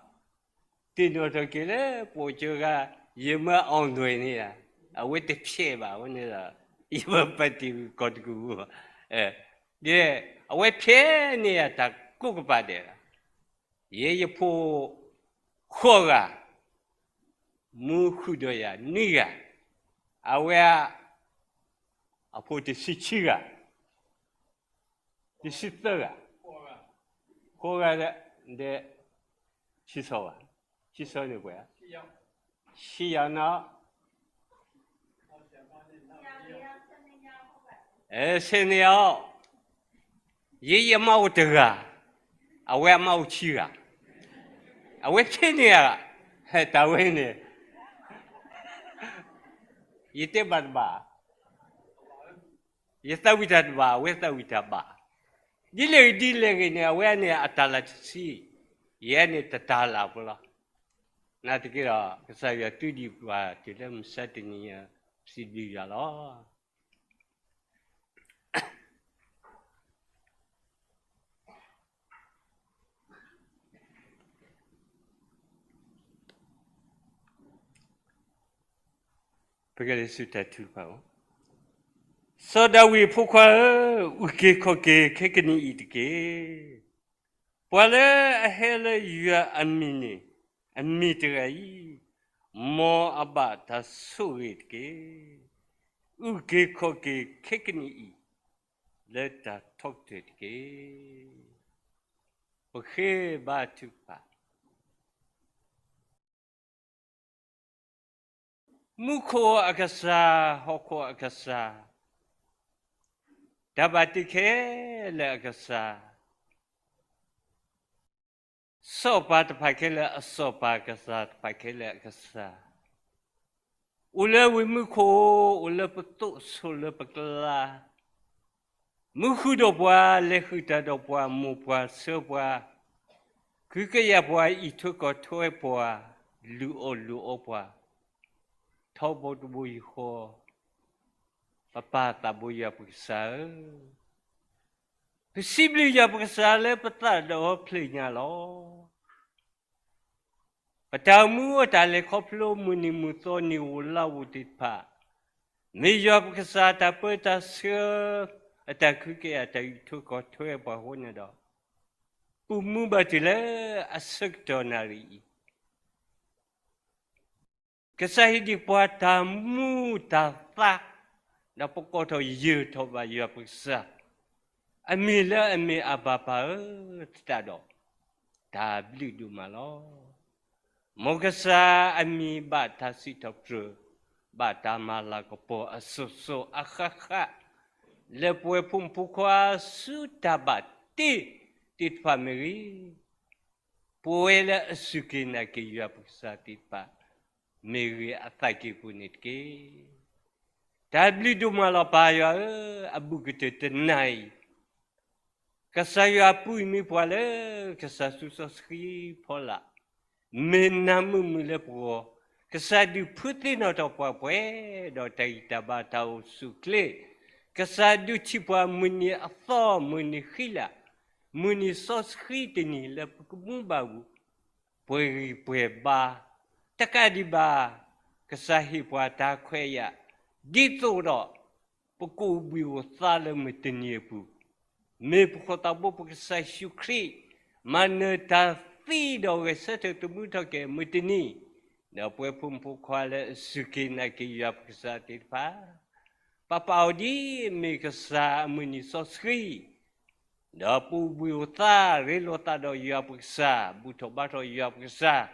သ့ၣ်နီၣ်ထီၣ်က့ၤလၢပိာ်ကၢဂၤ, ယမၢအီၣ်နွဲၣ်န့ၣ်ဧါ, အဝဲတဖျဲးဘၣ်ဝဲန့ၣ်ဒီး, ယမၢပာ်တ့ၢ်ကီၢ်တကူၣ်, ဒီး, အဝဲဖျဲးန့ၢ်ယၤတၢ်ကိးကပၤဒဲးလီၤ. ယဲယဖိဃိးဂၤ, မူဃုာ်ဒီးယၤနွံဂၤ, အဝဲ, အဖိတဆံခံဂၤ, တဆံသၢဂၤ, ဃိးဂၤ, ဒီး, ဆံဆီဘၣ်, ဆံဆီန့ၣ်ပှဲၤ, ဆံယၤနီၤ ဆယ်နှစ်ယောက်, ယဲယမါအိၣ်တဂၤ, အဝဲအမါအိၣ်ခံဂၤ, အဝဲဖျဲးန့ၢ်ဧါ, တၢ်ဝဲန့ၣ်, ယတဲဘၣ်တဘၣ်, ယသးဝံၣ်တၢ်တဘၣ် အဝဲသးဝံၣ်တၢ်ဘၣ်, ဒ်လဲၣ်ဂ့ၤဒ်လဲၣ်ဂ့ၤန့ၣ် အဝဲန့ၣ်အတၤလၤတဆံ, ယဲန့ၣ်တတၤလၤဖိလီၤ. နာ်သက့ဒီး ကစၢ်ယွၤတူၢ်ဒံးပှၤတုၤလၢမုၢ်ဆါတနံၤညါ, စံးဘျုးယွၤလီၤ. ပကလဲၤဆူတၢ်ထုကဖၣ်အီၤ, စီၤဒၤဝံးအဖိခွါဧၢ, အုၣ်က့ၤခီၣ်က့ၤခဲကနံၣ်အံၤတက့ၢ်. ပှၤလၢအဟဲလၢယွၤအမံၤန့ၣ်, အမံၤတဂၤအံၤ, မ်အဘၣ်တၢ်ဆိၣ်ဂ့ၤတက့ၢ်. အုၣ်က့ၤခီၣ်က့ၤခဲကနံၣ်အံၤ, လၢတၢ်ထီကတၢၢ်တက့ၢ်. ပဃ့ဘါထုကဖၣ်. မူခိၣ်အကစၢ်, ဟီၣ်ခိၣ်အကစၢ်, တၢ်ဘၣ်တ့ခဲလၢာ်အကစၢ်, စီၤပၤတဖၣ်ခဲလၢာ်အစီၤပၤ, ကစၢ်တဖၣ်ခဲလၢာ်အကစၢ်, အိၣ်လၢဝ့ၢ်မူခိၣ်, အိၣ်လၢပသိးဆိးလၢပကျါ, မူဃုာ်ဒီးပှၤ, လဲၤဃုာ်တၢ်ဒီးပှၤ, မိၢ်ပှၢ်ဆှၢပှၤ, ကဟုကယာ်ပှၤ, အံးထွဲကွၢ်ထွဲပှၤ, လုၢ်အီၣ်လုၢ်အီပှၤ, ထီဘိတဘိယူၢ်ဃီ, ပပၢ်သးဘိယွၤပကစၢ်ဧၢ, ပစံးဘျုးယွၤပကစၢ်လၢပသးဒီဖျၢၣ်ညါလီၤ. ပတၢ်အိၣ်မူအတၢ်လဲၤခီဖျိမုၢ်နံၤမုၢ်သီနံၣ်ဧိၤလါဧိၤသ့ၣ်တဖၣ်, မ့ၢ်ယွၤပကစၢ်တၢ်ပၢတၢ်ဆှၢ, အတၢ်ကဟုကယာ်တၢ်အံးထွဲကွၢ်ထွဲပှၤအဃိန့ၣ်ဒီး, ပမူဘၣ်တုၤလၢအဆၢကတီၢ်နၣ်ရံၣ်အံၤ ကစၢ်ဟ့ၣ်ဒံးပှၤတၢ်မူတၢ်သါ, ဒီးပကိးထီၣ်ယၢၤထီၣ်ဘၣ်ယွၤပကစၢ်, အမံၤလၢအမ့ၢ်အဘၣ်ပၢ်ဧၢ, သတးဒီး, တၢ်ဘျုးဒိၣ်မးလီၤ. မ်ကစၢ်အမံၤဘၣ်တၢ်စံးထီၣ်ပတြၢၤ, ဘၣ်တၢ်မၤလၤကပီၤအစိၤစိၤအဃၣ်ဃၣ်, လၢပဝဲဖိမုၣ်ဖိခွါဆူတၢ်ဘၣ်တ့သ့ၣ်တဖၣ်မ့ၢ်ဂ့ၤ, ပဝဲလၢအစူၢ်က့ၤနာ်က့ၤယွၤပကစၢ်သ့ၣ်တဖၣ်, မ့ၢ်ဂ့ၤအသးက့ၤပူၤန့ၣ်တက့ၢ်. တၢ်ဘျုးဒိၣ်မးလီၤပၢ်ယွၤဧၢ, အဘူးကတၢၢ်တနၤအံၤ, ကစၢ်ယွၤအပူၤအံၤမ့ၢ်ပှၤလၢကစၢ်သူစီဆှံဖီလာ်, မ့ၢ်နၢ်မုာ်မုာ်လၢပဂီၢ်, ကစၢ်ဒုးဖုသ့ၣ်နီၣ်ထီၣ်ပှၤပှဲၤ, ဒီးတၢ်ဂံၢ်တၢ်ဘါတၢ်အိၣ်ဆူၣ်အိၣ်ချ့, ကစၢ်ဒုးထံၣ်ပှၤမုၢ်နံၤအသီမုၢ်နံၤဃံလၤ, မုၢ်နံၤစီဆှံတနံၤလၢပကမူဘၣ်ပူၤ, ပှဲၤဂံၢ်ပှဲၤဘါ, တကးဒံးဘၣ်, ကစၢ်ဟ့ၣ်ပှၤတၢ်ခွဲးယာ်, ဒ်သိးဒီး, ပကအိၣ်ဘှံးအိၣ်သါလၢမုၢ်တနံၤအပူၤ, မ့ၢ်ပခိၣ်သးဘိပကစၢ်ယ့ၣ်ၡူးခရံာ် မၤနၢၤတၢ်သံဒီးဂဲၤဆၢထၢၣ်သမူထီၣ်က့ၤမုၢ်တနံၤ, ဒီးပဝဲဖိမုၣ်ဖိခွါလၢအစူၢ်က့ၤနာ်က့ၤယွၤပကစၢ်သ့ၣ်တဖၣ် ပပာ်အီၤဒ်အမ့ၢ်ကစၢ်အမုၢ်နံၤစီဆှံ, ဒီးပအိၣ်ဘှံးအိၣ်သါ ရ့လိာ်သးဒီးယွၤပကစၢ်, ဘူၣ်ထီၣ်ဘါထီၣ်ယွၤပကစၢ်,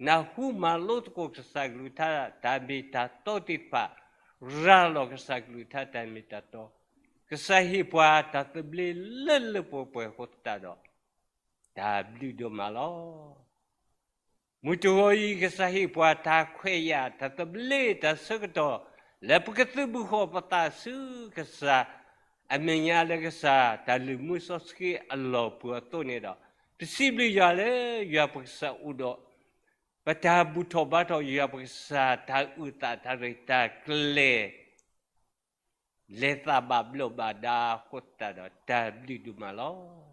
နၢ်ဟူမၤလိသကိးကစၢ်ကလုၢ်ကထါတၢ်မ့ၢ်တၢ်တီသ့ၣ်တဖၣ်, ရၤလီၤကစၢ်ကလုၢ်ကထါတၢ်မ့ၢ်တၢ်တီ, ကစၢ်ဟ့ၣ်ပှၤတၢ်သဘျ့လၢလၢပှဲၤပှဲၤအဃိသတးဒီး တၢ်ဘျုးဒိၣ်မးလီၤ. မုၢ်တဂီၤအံၤ ကစၢ်ဟ့ၣ်ပှၤတၢ်ခွဲးယာ် တၢ်သဘျ့တၢ်ဆၢကတီၢ် လၢပကသုးဘူးဃီၤပသးဆူကစၢ် အမဲာ်ညါလၢကစၢ်တၢ်လုၢ်မူစီဆှံအလီၢ်ပူၤအသိးန့ၣ်ဒီး, ပစံးဘျုးယွၤလၢယွၤပကစၢ်အိၣ်ဒီး ပတၢ်ဘူၣ်ထီၣ်ဘါထီၣ်ယွၤပကစၢ် တၢ်အုၣ်သးတၢ်ရဲၣ်တၢ်ကျဲၤ လဲၤသးဘၣ်ဘျီးဘၣ်ဒါအဃိသတးဒီး တၢ်ဘျုးဒိၣ်မးလီၤ.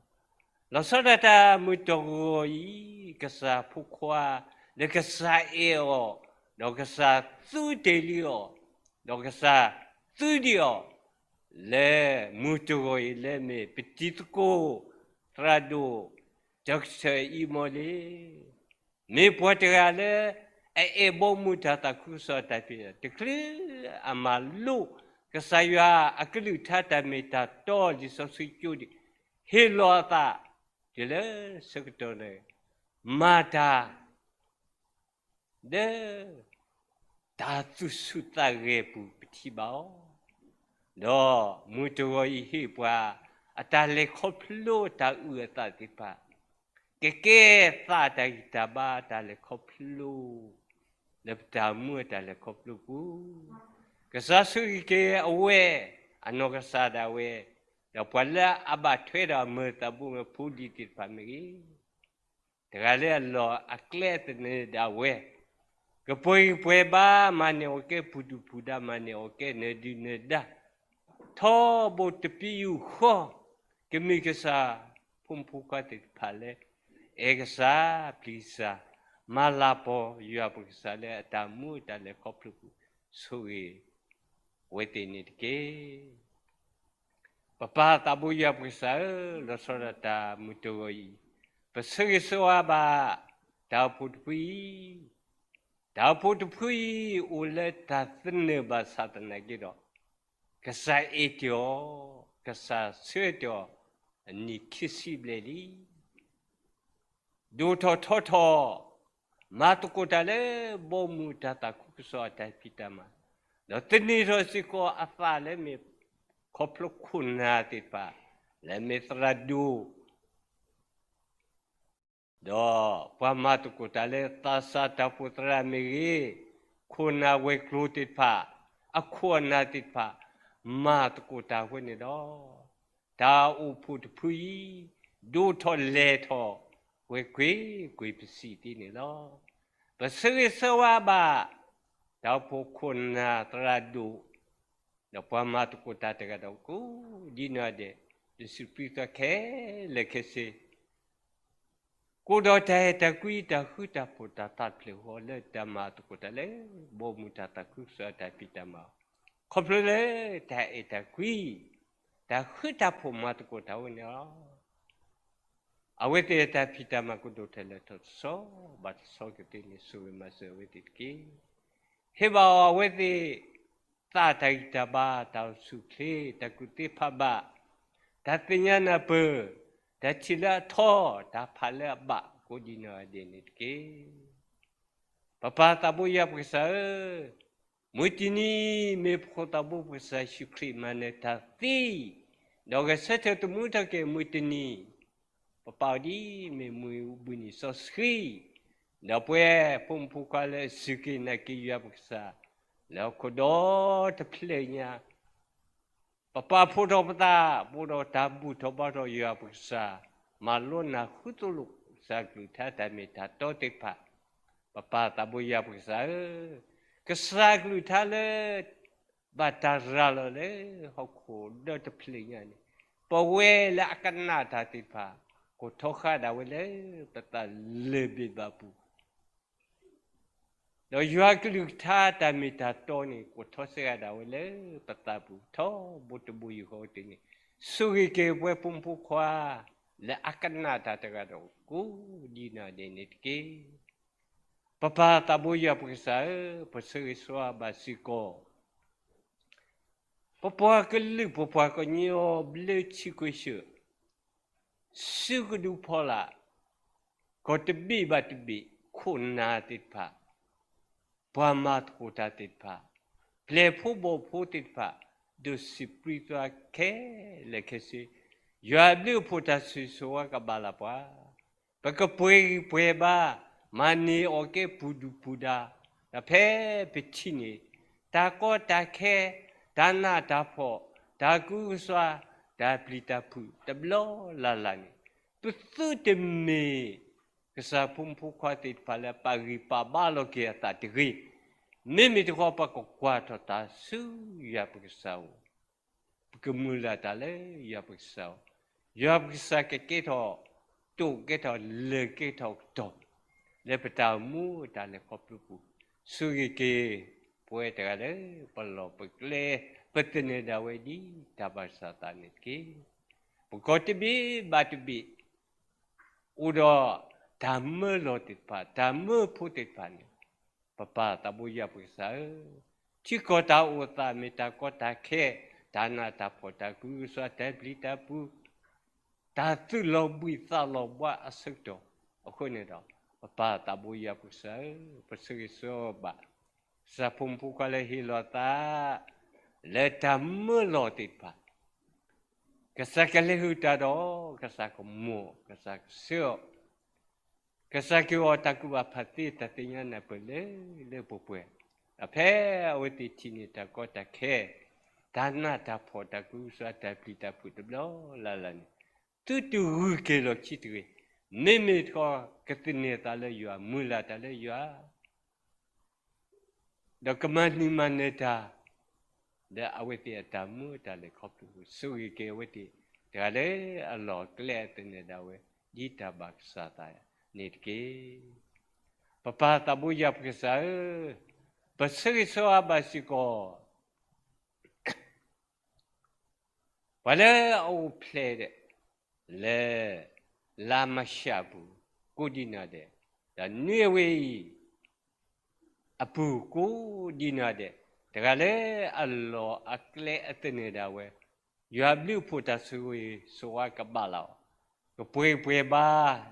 လီၤဆီဒၣ်တၢ်မုၢ်တဂီၤအံၤ ကစၢ်ဖိခွါ လၢကစၢ်အဲၣ်အီၤ, ဒီးကစၢ်သူတ့ၢ်လံအီၤ, ဒီးကစၢ်သူဒံးအီၤ, လၢမုၢ်တဂီၤအံၤ လၢမ့ၢ်ပတံၤသကိး သရၣ်ဒိၣ် Doctor အံၤမီၢ်လံ မ့ၢ်ပှၤတဂၤလၢ အအဲၣ်ဘီမုၢ်တၢ်သးခုကစီၣ်အတၢ်ဖံးတၢ်မၤ, တချုးအမၤလိ ကစၢ်ယွၤအကလုၢ်ကထါတၢ်မ့ၢ်တၢ်တီလံာ်စီဆှံကၠိန့ၣ်, ဟ့ၣ်လီၤအသး တုၤလၢဆၢကတီၢ်န့ၣ် မၤတၢ် လၢ တၢ်သူၣ်ဆူၣ်သးဂဲၤပူၤပထံၣ်ဘၣ်အီၤ, ဒီးမုၢ်တဂီၤအံၤဟ့ၣ်ပှၤ အတၢ်လဲၤခီဖျိတၢ်အုၣ်အသးသ့ၣ်တဖၣ်, ကကဲသးတၢ်ဂံၢ်တၢ်ဘါတၢ်လဲၤခီဖျိ လၢပတၢ်မူအတၢ်လဲၤခီဖျိပူၤ, ကစၢ်ဆိၣ်ဂ့ၤက့ၤအဝဲ အနီၢ်ကစၢ်ဒၣ်ဝဲ, ဒီးပှၤလၢအဘၣ်ထွဲဒီးအမၢၢ်သးဘိမ့ၢ်ဖိဒံသ့ၣ်တဖၣ်မ့ၢ်ဂ့ၤ တဂၤလၢအလီၢ်အကျဲသန့ၤဒၣ်ဝဲ, ကပှဲၤဂံၢ်ပှဲၤဘါ မၤန့ၢ်အီၣ်ကဲပူၤဒူၣ်ပူၤဒါ မၤန့ၢ်အီၣ်ကဲနၢၤဒုၣ်နၢၤဒါ, ထီဘိတပယူာ်ဃီ, ကမ့ၢ်ကစၢ်ဖိမုၣ်ဖိခွါသ့ၣ်တဖၣ်လၢ အဲၣ်ကစၢ် ပျံၤကစၢ်, မၤလၤကပီၤယွၤပကစၢ်လၢအတၢ်မူအတၢ်လဲၤခီဖျိပူၤ, ဆိၣ်ဂ့ၤ အဝဲသ့ၣ်န့ၣ်တက့ၢ်. ပပၢ်သးဘိယွၤပကစၢ်ဧၢ, လီၤဆီဒၣ်တၢ်မုၢ်တဂီၤအံၤ, ပဆၢဂ့ၤဆၢဝါဘၣ် တၢ်အိၣ်ဖှိၣ်တဖုအံၤ, တၢ်အိၣ်ဖှိၣ်တဖုအံၤ အိၣ်လၢတၢ်သနၢၣ်ဘၣ်ဆၣ်သနာ်က့ဒီး, ကစၢ်အဲၣ်တ့ၢ်အီၤ, ကစၢ်ဆၢတဲာ်အီၤ, အနံၣ်ခံဆံဘျဲၣ်လံ ဒိၣ်ထီၣ်ထီထီၣ်, မၤသကိးတၢ်လၢဘီမုၢ်တၢ်သးခုကစီၣ်အတၢ်ဖံးတၢ်မၤ, ဒီးသန့ၤထီၣ်စ့ၢ်ကီးအသးလၢမ့ၢ် ခီဖျိခိၣ်နၢ်သ့ၣ်တဖၣ်, လၢမ့ၢ်သရၣ်ဒိၣ် ဒီးပှၤမၤသကိးတၢ်လၢသးစၢ်တၢ်အိၣ်ဖှိၣ်သရၣ်မ့ၢ်ဂ့ၤ, ခိၣ်နၢ်ဝဲၤကျိၤသ့ၣ်တဖၣ်, အခိၣ်အနၢ်သ့ၣ်တဖၣ်, မၤသကိးတၢ်ဝဲန့ၣ်ဒီး, တၢ်အိၣ်ဖှိၣ်တဖုအံၤ, ဒိၣ်ထီၣ်လဲၤထီၣ်, ဝဲကွ့ၢ်ကွ့ၢ်ပစံးသ့န့ၣ်လီၤ. ပဆၢဂ့ၤဆၢဝါဘၣ်, တၢ်အိၣ်ဖှိၣ်ခိၣ်နၢ်သရၣ်ဒိၣ် ဒီးပှၤမၤသကိးတၢ်တဂၤဒီးကိးဒ်နီၢ်ဒဲး, လၢစံးပျံၤသးခဲလၢာ်ခဲဆ့, ကိးဒီးတၢ်အဲၣ်တၢ်ကွံ တၢ်ဃူတၢ်ဖိးတၢ်သးတဖျၢၣ်ဃီလၢတၢ်မၤသကိးတၢ်လၢ ဘီမုၢ်တၢ်သးခုကစီၣ်အတၢ်ဖံးတၢ်မၤ, ခီဖျိလၢတၢ်အဲၣ်တၢ်ကွံ, တၢ်ဃူတၢ်ဖိးမၤသကိးတၢ်ဝဲန့ၣ်လီၤ. အဝဲသ့ၣ်တၢ်ဖံးတၢ်မၤကဒိၣ်ထီၣ်လဲၤထီၣ်တဆီဘၣ်တဆီကသ့န့ၣ် ဆိၣ်ဂ့ၤမၤစၢၤအဝဲသ့ၣ်တက့ၢ်. ဟ့ၣ်ဘၣ်အီၤအဝဲသ့ၣ် သးတၢ်ဂံၢ်တၢ်ဘါ တၢ်အိၣ်ဆူၣ်အိၣ်ချ့ တၢ်ကူၣ်သ့ဖးဘၣ် တၢ်သ့ၣ်ညါနၢ်ပၢၢ် တၢ်ထံၣ်လၢအထီ တၢ်ဖးလၢအဘၣ် ကိးဒ်နီၢ်ဂၤဒဲးန့ၣ်တက့ၢ်. ပပၢ်သးဘိယွၤပကစၢ်ဧၢ, မုၢ်တနံၤမ့ၢ်ပခိၣ်သးဘိပကစၢ်ယ့ၣ်ၡူးခရံာ်မၤနၢၤတၢ်သံ, ဒီးဂဲၤဆၢထၢၣ်သမူထီၣ်က့ၤမုၢ်တနံၤ, ပပာ်အီၤဒ်မ့ၢ်မုၢ်ဘုၢ်နံၤစီဆှံ, ဒီးပဝဲဖိမုၣ်ဖိခွါလၢအစူၢ်က့ၤနာ်က့ၤယွၤပကစၢ် လၢဟီၣ်ခိၣ်ဒီတဖျၢၣ်ညါ ပပာ်ဖှိၣ်ထီၣ်ပသး ပအိၣ်ဒီးတၢ်ဘူၣ်ထီၣ်ဘါထီၣ်ယွၤပကစၢ်, မၤလိနၢ်ဟူသိၣ်လိကစၢ်ကလုၢ်ကထါတၢ်မ့ၢ်တၢ်တီသ့ၣ်တဖၣ်, ပပၢ်သးဘိယွၤပကစၢ်ဧၢ, ကစၢ်ကလုၢ်ကထါလၢ ဘၣ်တၢ်ရၤလီၤလၢဟီၣ်ခိၣ်ဒီတဖျၢၣ်ညါန့ၣ်, ပဝဲလၢအကနၣ်တၢ်သ့ၣ်တဖၣ်, ကိးထီၣ်ဃာ်ဒၣ်ဝဲလၢပသးလၢၢ်ဘ့ၣ်ဘၣ်ပူၤ ဒီးယွၤကလုၢ်ကထါတၢ်မ့ၢ်တၢ်တီန့ၣ် ကိးထီၣ်စ့ၢ်ကီးဒၣ်ဝဲလၢပသးပူၤ ထီဘိတဘိယူၢ်ဃီဝဲသ့ၣ်န့ၣ်, ဆိၣ်ဂ့ၤက့ၤပဝဲဖိမုၣ်ဖိခွါ လၢအကနၣ်တၢ်တဂၤဒီးကိးဒံးနီၢ်ဒဲးန့ၣ်တက့ၢ်. ပပၢ်သးဘိယွၤပကစၢ်ဧၢ, ပဆၢဂ့ၤဆၢဝါဘၣ်စ့ၢ်ကီး ပပှၤကလုာ် ပပှၤကညီဘျၢထံခဝ့ၡၢၣ် စုကဒုဖီလာ် ကီၢ်တဘ့ၣ်ဘၣ်တဘ့ၣ် ခိၣ်နၢ်သ့ၣ်တဖၣ်, ပှၤမၤသကိးတၢ်သ့ၣ်တဖၣ်, ပျဲၢ်ဖိဘီၣ်ဖိသ့ၣ်တဖၣ်, ဒိးစံးပြံသွါခဲလၢာ်ခဲဆ့, ယွၤအဘျုးအဖှိၣ်တၢ်ဆိၣ်ဂ့ၤဆိၣ်ဝါကဘၣ်လၢပှၤ ပကပှဲၤဂံၢ်ပှဲၤဘါ, မၤန့ၢ်အီၣ်ကဲပူၤဒုၣ်ပူၤဒါ, ဒီးဖဲပထံၣ်န့ၢ် တၢ်ကီတၢ်ခဲ, တၢ်နးတၢ်ဖှီၣ်, တၢ်ကူၣ်ကစွါ, တၢ်ပျံၤတၢ်ဖုးတဘျီလၢ်လၢ်န့ၣ်, ပသုတမ့ၢ် ကစၢ်ဖိမုၣ်ဖိခွါသ့ၣ်တဖၣ်လၢပာ်ဂံၢ်ပာ်ဘါလီၤက့ၤအသးတဂ့ၤ. မ့မ့ၢ်တခီ ပကကွၢ်ထီၣ်တၢ်ဆူယွၤပကစၢ်အအိၣ်, ပကမုၢ်လၢ်တၢ်လၢယွၤပကစၢ်အအိၣ်, ယွၤပကစၢ်ကကဲထီၣ်တိာ်ကဲထီၣ်လဲၢ်ကဲထီၣ်ကတီၢ် လၢပတၢ်အိၣ်မူတၢ်လဲၤခီဖျိပူၤ, ဆိၣ်ဂ့ၤက့ၤ ပဝဲတဂၤလၢ ပလီၢ်ပကျဲ ပသန့ၤဒၣ်ဝဲဒ်တၢ်ဘၣ်ကစၢ်သးန့ၣ်တက့ၢ်. ပကီၢ်တဘ့ၣ်ဘၣ်တဘ့ၣ် အိၣ်ဒီးတၢ်မၢလီၤသ့ၣ်တဖၣ် တၢ်မၢဖိသ့ၣ်တဖၣ်န့ၣ်, ပပၢ်သးဘိယွၤပကစၢ်ဧၢ, ထံကီၢ်တၢ်အိၣ်သးမ့ၢ်တၢ်ကီတၢ်ခဲ, တၢ်နးတၢ်ဖှီၣ် တၢ်ကူၣ်ကစွါ တၢ်ပျံၤတၢ်ဖုး, တၢ်သူၣ်လီၤဘှံးသးလီၤဘှါအဆၢကတီၢ်အဃိန့ၣ်ဒီး, ပပၢ်သးဘိယွၤပကစၢ်ဧၢ, ပဆၢဂ့ၤဆၢဝါဘၣ် ကစၢ်ဖိမုၣ်ဖိခွါလၢဟ့ၣ်လီၤသး လၢတၢ်မၢလီၤသ့ၣ်တဖၣ်, ကစၢ်ကလဲၤဟုၣ်တၢ်ဒီး ကစၢ်ကမူ, ကစၢ်ကဆှၢအီၤ, ကစၢ်ကဟ့ၣ်အီၤတၢ်ကူၣ်ဘၣ်ဖးသ့ တၢ်သ့ၣ်ညါနၢ်ပၢၢ်လၢလၢပှဲၤပှဲၤ, ဒီးဖဲအဝဲသ့ၣ်ထံၣ်န့ၢ်တၢ်ကီတၢ်ခဲ, တၢ်နးတၢ်ဖှီၣ် တၢ်ကူၣ်ကစွါ တၢ်ပျံၤတၢ်ဖုးတဘျီလၢ်လၢ်န့ၣ်, သုတဂုာ်က့ၤလီၤခံတဂ့ၤ. မ့မ့ၢ်တခီ ကသန့ၤသးလၢယွၤ, မုၢ်လၢ်တၢ်လၢယွၤ ဒီးကမၤနၢၤမၤနၢၤတၢ် လၢအဝဲသ့ၣ်အတၢ်မူတၢ်လဲၤခီဖျိပူၤ, ဆိၣ်ဂ့ၤက့ၤအဝဲသ့ၣ်တဂၤလၢအလီၢ်အကျဲအသန့ၤဒၣ်ဝဲ ဒ်တၢ်ဘၣ်ကစၢ်သးန့ၣ်တက့ၢ်. ပပၢ်သးဘိယွၤပကစၢ်ဧၢ, ပဆၢဂ့ၤဆၢဝါဘၣ်စ့ၢ်ကီး ပှၤလၢအအိၣ်ဖျဲၣ်လၢ လါမၢ်ၡးအပူၤ ကိးဒံးနီၢ်ဒဲး, ဒီးနွံအဝဲအံၤ အပူၤကိးဒံးနီၢ်ဒဲး, တဂၤလၢအလီၢ်အကျဲအသန့ၤဒၣ်ဝဲ, ယွၤအဘျုးအဖှိၣ်တၢ်ဆိၣ်ဂ့ၤဆိၣ်ဝါကဘၣ်လၢအီၤ, ကပှဲၤပှဲၤဘါ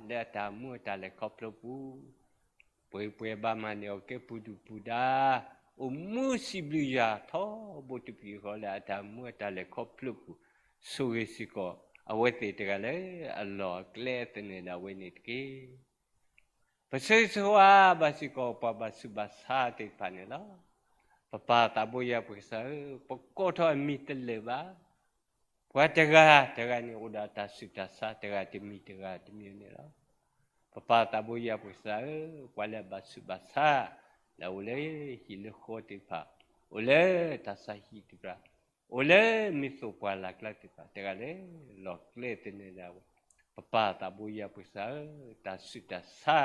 လၢအတၢ်မူအတၢ်လဲၤခီဖျိပူၤ ပှဲၤပှဲၤဘါမၤန့ၢ်အီၣ်ကဲပူၤဒုၣ်ပူၤဒါ, အိၣ်မူစံးဘျုးယွၤထီဘိတပျံၤဃီလၢအတၢ်မူအတၢ်လဲၤခီဖျိပူၤ, ဆိၣ်ဂ့ၤစ့ၢ်ကီး အဝဲသ့ၣ်တဂၤလၢအလီၢ်အကျဲသန့ၤဒၣ်ဝဲန့ၣ်တက့ၢ်. ပဆၢဂ့ၤဆၢဝါဘၣ်စ့ၢ်ကီးပှၤဘၣ်ဆူးဘၣ်ဆါသ့ၣ်တဖၣ်န့ၣ်လီၤ. ပပၢ်သးဘိယွၤပကစၢ်ဧၢ, ပကိးထီၣ်အမံၤတလၢာ်ဘၣ် ပှၤတဂၤတဂၤန့ၣ် အိၣ်ဒီးတၢ်ဆူးတၢ်ဆါတဂၤတမံၤတဂၤတမံၤန့ၣ်လီၤ. ပပၢ်သးဘိယွၤပကစၢ်ဧၢ, ပှၤလၢအဘၣ်ဆူးဘၣ်ဆါ, လၢအအိၣ်လၢဟံၣ်လၢဃီသ့ၣ်တဖၣ်, အိၣ်လၢတၢ်ဆါဟံၣ်သ့ၣ်တဖၣ်, အိၣ်လၢမ့ၢ်သိးပှၢ်လၢ်ကျါသ့ၣ်တဖၣ်, တဂၤလၢလီၢ်ကျဲသန့ၤဒၣ်ဝဲ, ပပၢ်သးဘိယွၤပကစၢ်ဧၢ, တၢ်ဆူးတၢ်ဆါ,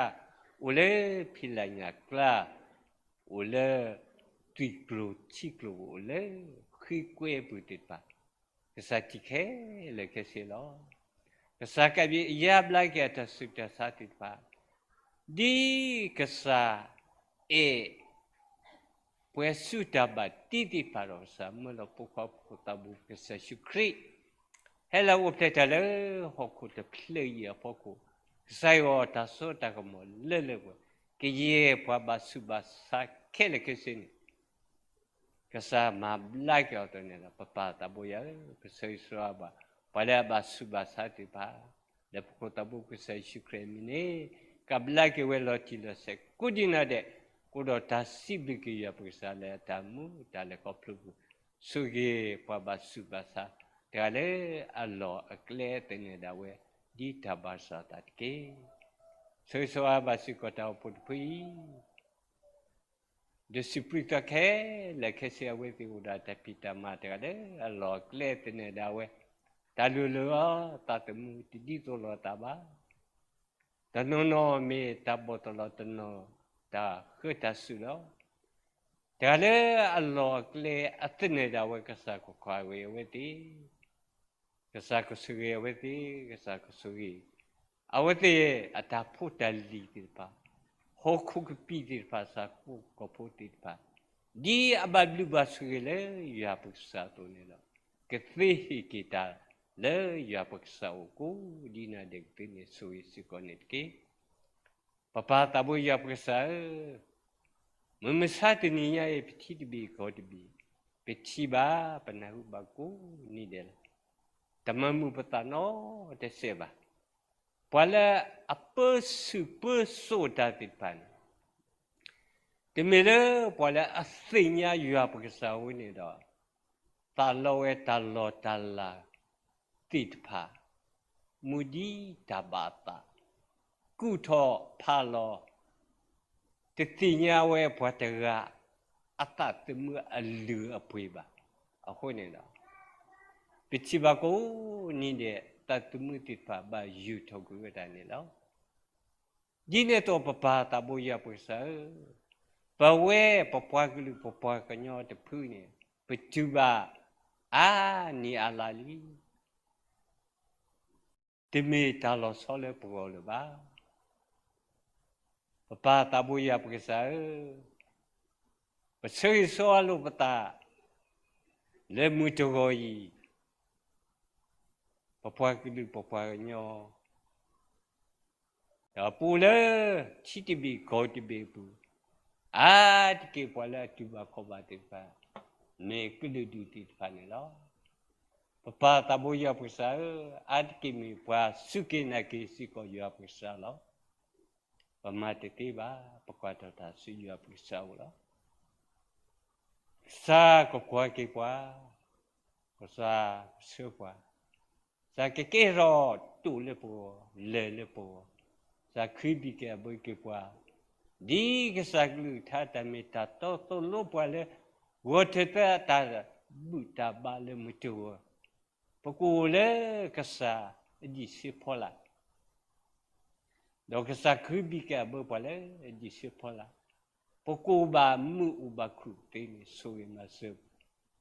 အိၣ်လၢဖံးလၢ်ညၣ်ကျါ, အိၣ်လၢသွံၣ်ကျိၤထံကျိၤ, အိၣ်လၢဃ့ကွဲပူၤသ့ၣ်တဖၣ်, ကစၢ်ထံၣ်ခဲလၢာ်ခဲဆ့လီၤ. ကစၢ်ကဘၣ်ယါဘျါက့ၤအတၢ်ဆူးတၢ်ဆါသ့ၣ်တဖၣ်, ဒ်ကစၢ်အဲၣ် ပှၤဆူးတၢ်ဘၣ်တ့သ့ၣ်တဖၣ်ဒီး ကစၢ်မၢလီၤဖိခွါဖိသးဘိ ကစၢ်ယ့ၣ်ၡူးခရံာ် ဟဲလီၤအိၣ်ဖျဲၣ်တၢ်လၢဟီၣ်ခိၣ်တဖျၢၣ်အံၤအဖီခိၣ်, ကစၢ်ဟ့ၣ်အီၤတၢ်စိတၢ်ကမီၤလၢလၢပှဲၤပှဲၤ, ကယဲၢ်ပှၤဘၣ်ဆူးဘၣ်ဆါခဲလၢာ်ခဲဆ့န့ၣ် ကစၢ်မၤဘျါက့ၤအီၤသန့ၤလီၤ. ပပၢ်သးဘိယွၤဧၢ, ပဆၢဂ့ၤဆၢဝါဘၣ် ပှၤလၢအဘၣ်ဆူးဘၣ်ဆါသ့ၣ်တဖၣ်, လၢပခိၣ်သးဘိကစၢ်ယ့ၣ်ၡူးခရံာ်အမံၤန့ၣ်, ကဘျါက့ၤဝဲလီၤတံၢ်လီၤဆဲး ကိးဒံးနီၢ်ဒဲး, ကအိၣ်ဒီးတၢ်စံးဘျုးက့ၤယွၤပကစၢ်လၢအတၢ်မူတၢ်လဲၤခီဖျိပူၤ, ဆိၣ်ဂ့ၤပှၤဘၣ်ဆူးဘၣ်ဆါ တဂၤလၢအလီၢ်အကျဲသန့ၤဒၣ်ဝဲ ဒ်တၢ်ဘၣ်ကစၢ်သးတက့ၢ်. ဆၢဂ့ၤဆၢဝါဘၣ်စ့ၢ်ကီးတၢ်အိၣ်ဖှိၣ်တဖုအံၤ ဒီးစံးဘျုးက့ၤခဲလၢာ်ခဲဆ့ အဝဲသ့ၣ်အိၣ်ဒီးတၢ်ဖံးတၢ်မၤတဂၤလၢအလီၢ်အကျဲသန့ၤဒၣ်ဝဲ, တၢ်လုၢ်လၢအီၤသးသမူတဒ်သိးလိာ်အသးဘၣ်. တနီၤနီၤမ့ၢ်တၢ်ဘီၣ်တလီၤ တနီၤတၢ်ဃၢတၢ်စူၤလီၤ. တဂၤလၢအလီၢ်အကျဲအသန့ၤဒၣ်ဝဲ ကစၢ်ကကွၢ်က့ၤအဝဲသ့ၣ် ကစၢ်ကဆိၣ်ဂ့ၤအဝဲသ့ၣ်, ကစၢ်ကဆိၣ်ဂ့ၤ အဝဲသ့ၣ်အတၢ်ဖိတၢ်လံၤသ့ၣ်တဖၣ်, ဟီၣ်ခိၣ်ကပံာ်သ့ၣ်တဖၣ်, စၢ်ခိၣ်ကီၢ်ဖိသ့ၣ်တဖၣ်, ဒ်အဘၣ်ဘျုးဘၣ်ဆိၣ်ဂ့ၤလၢယွၤပကစၢ်အသိးန့ၣ်လီၤ. ကသ့ဟ့ၣ်က့ၤတၢ်လၢယွၤပကစၢ်အအိၣ်ကိးဒ်နၤဒဲး ကသ့န့ၣ်ဆိၣ်ဂ့ၤစ့ၢ်ကီးန့ၣ်တက့ၢ်. ပပၢ်သးဘိယွၤပကစၢ်ဧၢ, မုၢ်မဆါတနံၤညါအံၤ ပထံၣ်တဘ့ၣ်ကီၢ်တဘ့ၣ်, ပထံၣ်ဘၣ်ပနၢ်ဟူဘၣ်ကိးနံၤဒဲးလီၤ. တမၤမုာ်ပသးနီတစဲးဘၣ်. ပှၤလၢအပၢဆူၣ်ပၢစိးတၢ်သ့ၣ်တဖၣ်န့ၣ်, တမ့ၢ်လၢပှၤလၢအသ့ၣ်ညါယွၤပကစၢ်အဝဲန့ၣ်ဒီး သးလီဝဲတၢ်လီၢ်တၢ်လၤသ့ၣ်တဖၣ်, မူဒံးတၢ်ဘၣ်အသး, ကူၣ်ထီၣ်ဖးလီၤ, တသ့ၣ်ညါဝဲပှၤတဂၤအသးသမူအလုၢ်အပှ့ၤဘၣ်. အဃိန့ၣ်ဒီး ပထံၣ်ဘၣ်ကိးနံၤဒဲး သးသမူသ့ၣ်တဖၣ်ဘၣ်ယူၢ်ထီၣ်ကွံာ်ဝဲဒၣ်န့ၣ်လီၤ. ဒ်န့ၣ်အသိးပပၢ်သးဘိယွၤပကစၢ်ဧၢ, ပဝဲပပှၤကလုာ်ပပှၤကညီတဖုန့ၣ် ပတုၤဘၣ်အါနံၣ်အါလါလံ. တမ့ၢ်တၢ်လီၤဆီလၢပဂီၢ်လၢၤဘၣ်. ပပၢ်သးဘိယွၤပကစၢ်ဧၢ, ပဆၢဂ့ၤဆၢဝါလိာ်ပသးလၢမုၢ်တဂီၤအံၤ, ပပှၤကလုာ်ပပှၤကညီ ဒီးပအိၣ်လၢထံတဘ့ၣ်ကီၢ်တဘ့ၣ်အပူၤ, အါတက့ၢ်ပှၤလၢအတူၢ်ဘၣ်ခီၣ်ဘၣ်သ့ၣ်တဖၣ်, မ့ၢ်ကလုာ်ဒူၣ်သ့ၣ်တဖၣ်န့ၣ်လီၤ. ပပၢ်သးဘိယွၤပကစၢ်ဧၢ, အါတက့ၢ်မ့ၢ်ပှၤစူၢ်က့ၤနာ်က့ၤစ့ၢ်ကီးယွၤပကစၢ်လီၤ. ပမၤတသ့ဘၣ်, ပကွၢ်ထီၣ်တၢ်ဆူယွၤပကစၢ်အအိၣ်လီၤ. ကစၢ်ကကွၢ်က့ၤပှၤ, ကစၢ်ကဆှၢပှၤ, ကစၢ်ကကဲထီၣ်တိာ်လၢပဂီၢ်, လဲၤလၢပဂီၢ်, ကစၢ်ခုဘံၣ်ကဲအဘၢက့ၤပှၤ, ဒ်ကစၢ်ကလုၢ်ကထါတၢ်မ့ၢ်တၢ်တီသိၣ်လိပှၤလၢ ဂီၤထၢၣ်သၢအတၢ်ဘူၣ်တၢ်ဘါလၢမုၢ်တဂီၤ, ပကအိၣ်လၢကစၢ်အဒံၣ်ဆ့ဖီလာ် ဒီးကစၢ်ခုဘံၣ်ကဲအဘၢပှၤလၢအဒံၣ်ဆ့ဖီလာ်, ပကအိၣ်ဘၣ်မုာ်အိၣ်ဘၣ်ခုၣ်သ့န့ၣ် ဆိၣ်ဂ့ၤမၤစၢၤ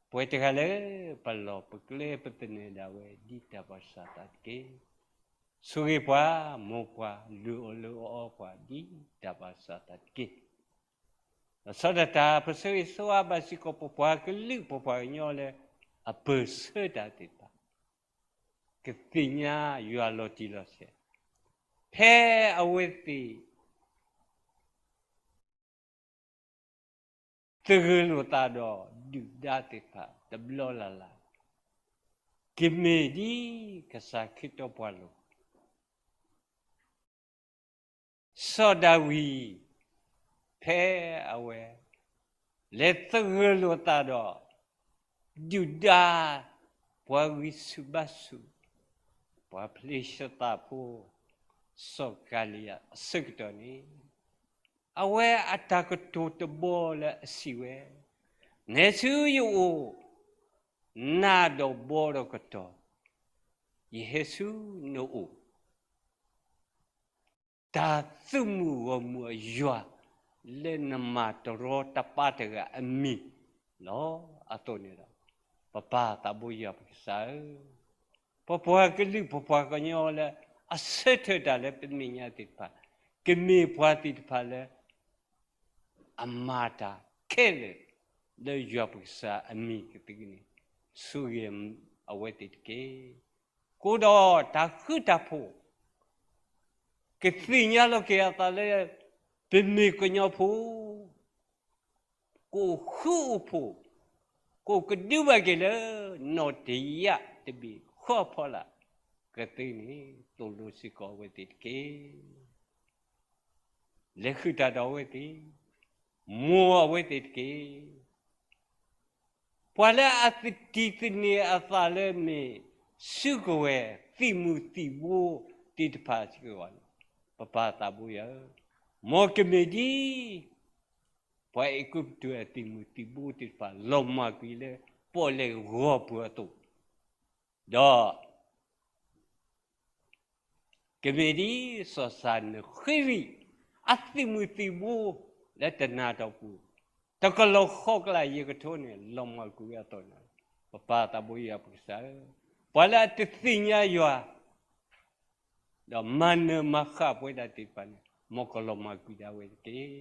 ပှၤတဂၤလၢပလီၢ်ပကျဲပသန့ၤဒၣ်ဝဲဒ်တၢ်ဘၣ်ကစၢ်သးတက့ၢ်. ဆိၣ်ဂ့ၤပှၤ, မ်ပှၤလုၢ်အီၣ်လုၢ်အီပှၤဒ်တၢ်ဘၣ်ကစၢ်သးတက့ၢ်. ဒီးဆီဒၣ်တၢ်ပဆၢဂ့ၤဆၢဝါဘၣ်စ့ၢ်ကီးပပှၤကလုာ်ပပှၤကညီလၢအပၢၢ်ဆၢတၢ်သ့ၣ်တဖၣ်, ကသ့ၣ်ညါယွၤလီၤတံၢ်လီၤဆဲး, ဖဲအဝဲသ့ၣ် သဂၢၢ်လိာ်သးဒီးဒုၣ်ဒါသ့ၣ်တဖၣ်တဘျီလၢ်လၢ်, ကမ့ၢ်ဒ်ကစၢ်ခ့တီပှၤလိၤ စီၤဒၤဝံး, ဖဲအဝဲ လဲၤသဂၢၢ်လိာ်သးဒီး ဒုၣ်ဒါ ပှၤဂံၢ်ဆူၣ်ဘါဆူၣ်, ပှၤဖလ့ၡသးဖိ စီၤကၤလံယၤအဆၢကတီၢ်န့ၣ်, အဝဲအတၢ်ကတိၤတဘီလၢအစံးဝဲ, နဲဆူယအိၣ် နးဒီးဘီဒီးကတီၤ, ယဟဲဆူနအိၣ် တၢ်သုးမုၢ်ဂီၢ်မုၢ်အယွၤ လၢနမၤတရီတပါတဂၤအမံၤလီၤ. အသိးန့ၣ်ဒီး ပပၢ်သးဘိယွၤပကစၢ်ဧၢ, ပပှၤကလုာ်ပပှၤကညီလၢအဆၢထၢၣ်တၢ်လၢပမဲာ်ညါသ့ၣ်တဖၣ်, ကမ့ၢ်ပှၤသ့ၣ်တဖၣ်လၢ အမၤတၢ်ခဲလၢာ် လၢယွၤပကစၢ်အမံၤကသ့န့ၣ်, ဆိၣ်ဂ့ၤအဝဲသ့ၣ်တက့ၢ်. ကအိၣ်ဒီးတၢ်ဃူတၢ်ဖိး, ကသ့ၣ်ညါလီၤက့ၤအသးလၢ ပမ့ၢ်ကညီဖိ, ကအိၣ်ဃူအိၣ်ဖိး, ကအိၣ်ကဒုဘၣ်က့ၤလၢ နီၣ်တယၣ်တဘ့ၣ်ဃီဖီလာ်ကသ့န့ၣ်, သိၣ်လိစ့ၢ်ကီးအဝဲသ့ၣ်တက့ၢ်. လဲၤဃုာ်တၢ်ဒီးအဝဲသ့ၣ်, မိၢ်အဝဲသ့ၣ်တက့ၢ်. ပှၤလၢအတံၢ်သန့ၤအသးလၢမ့ၢ်စုကဝဲၤ သံၣ်မုၢ်သံၣ်ဘိသ့ၣ်တဖၣ်စ့ၢ်ကီးန့ၣ်, ပပၢ်သးဘိယွၤဧၢ, မ်ကမ့ၢ်ဒ် ပှၤအဲၤကူပတူးအသံၣ်မုၢ်သံၣ်ဘိသ့ၣ်တဖၣ် လီၤမၢ်ကွံာ်လၢပီၣ်လဲၣ်ဂီၤပူၤအသိး, ဒီး ကမ့ၢ်ဒ်စီၤစၤနဃ့ရံာ် အသံၣ်မုၢ်သံၣ်ဘိလၢတနၤတီၢ်ပူၤ, တကလီၤဃီကလးယဲၢ်ကထိန့ၣ် လီၤမၢ်ကွံာ်ဝဲအသိးန့ၣ်, ပပၢ်သးဘိယွၤပကစၢ်ဧၢ, ပှၤလၢအတသ့ၣ်ညါယွၤ ဒီးမၤနၢၤမၤဃၣ်ပဝဲဒၣ်သ့ၣ်တဖၣ်န့ၣ် မ်ကလီၤမၢ်ကွံာ်ဒၣ်ဝဲတက့ၢ်.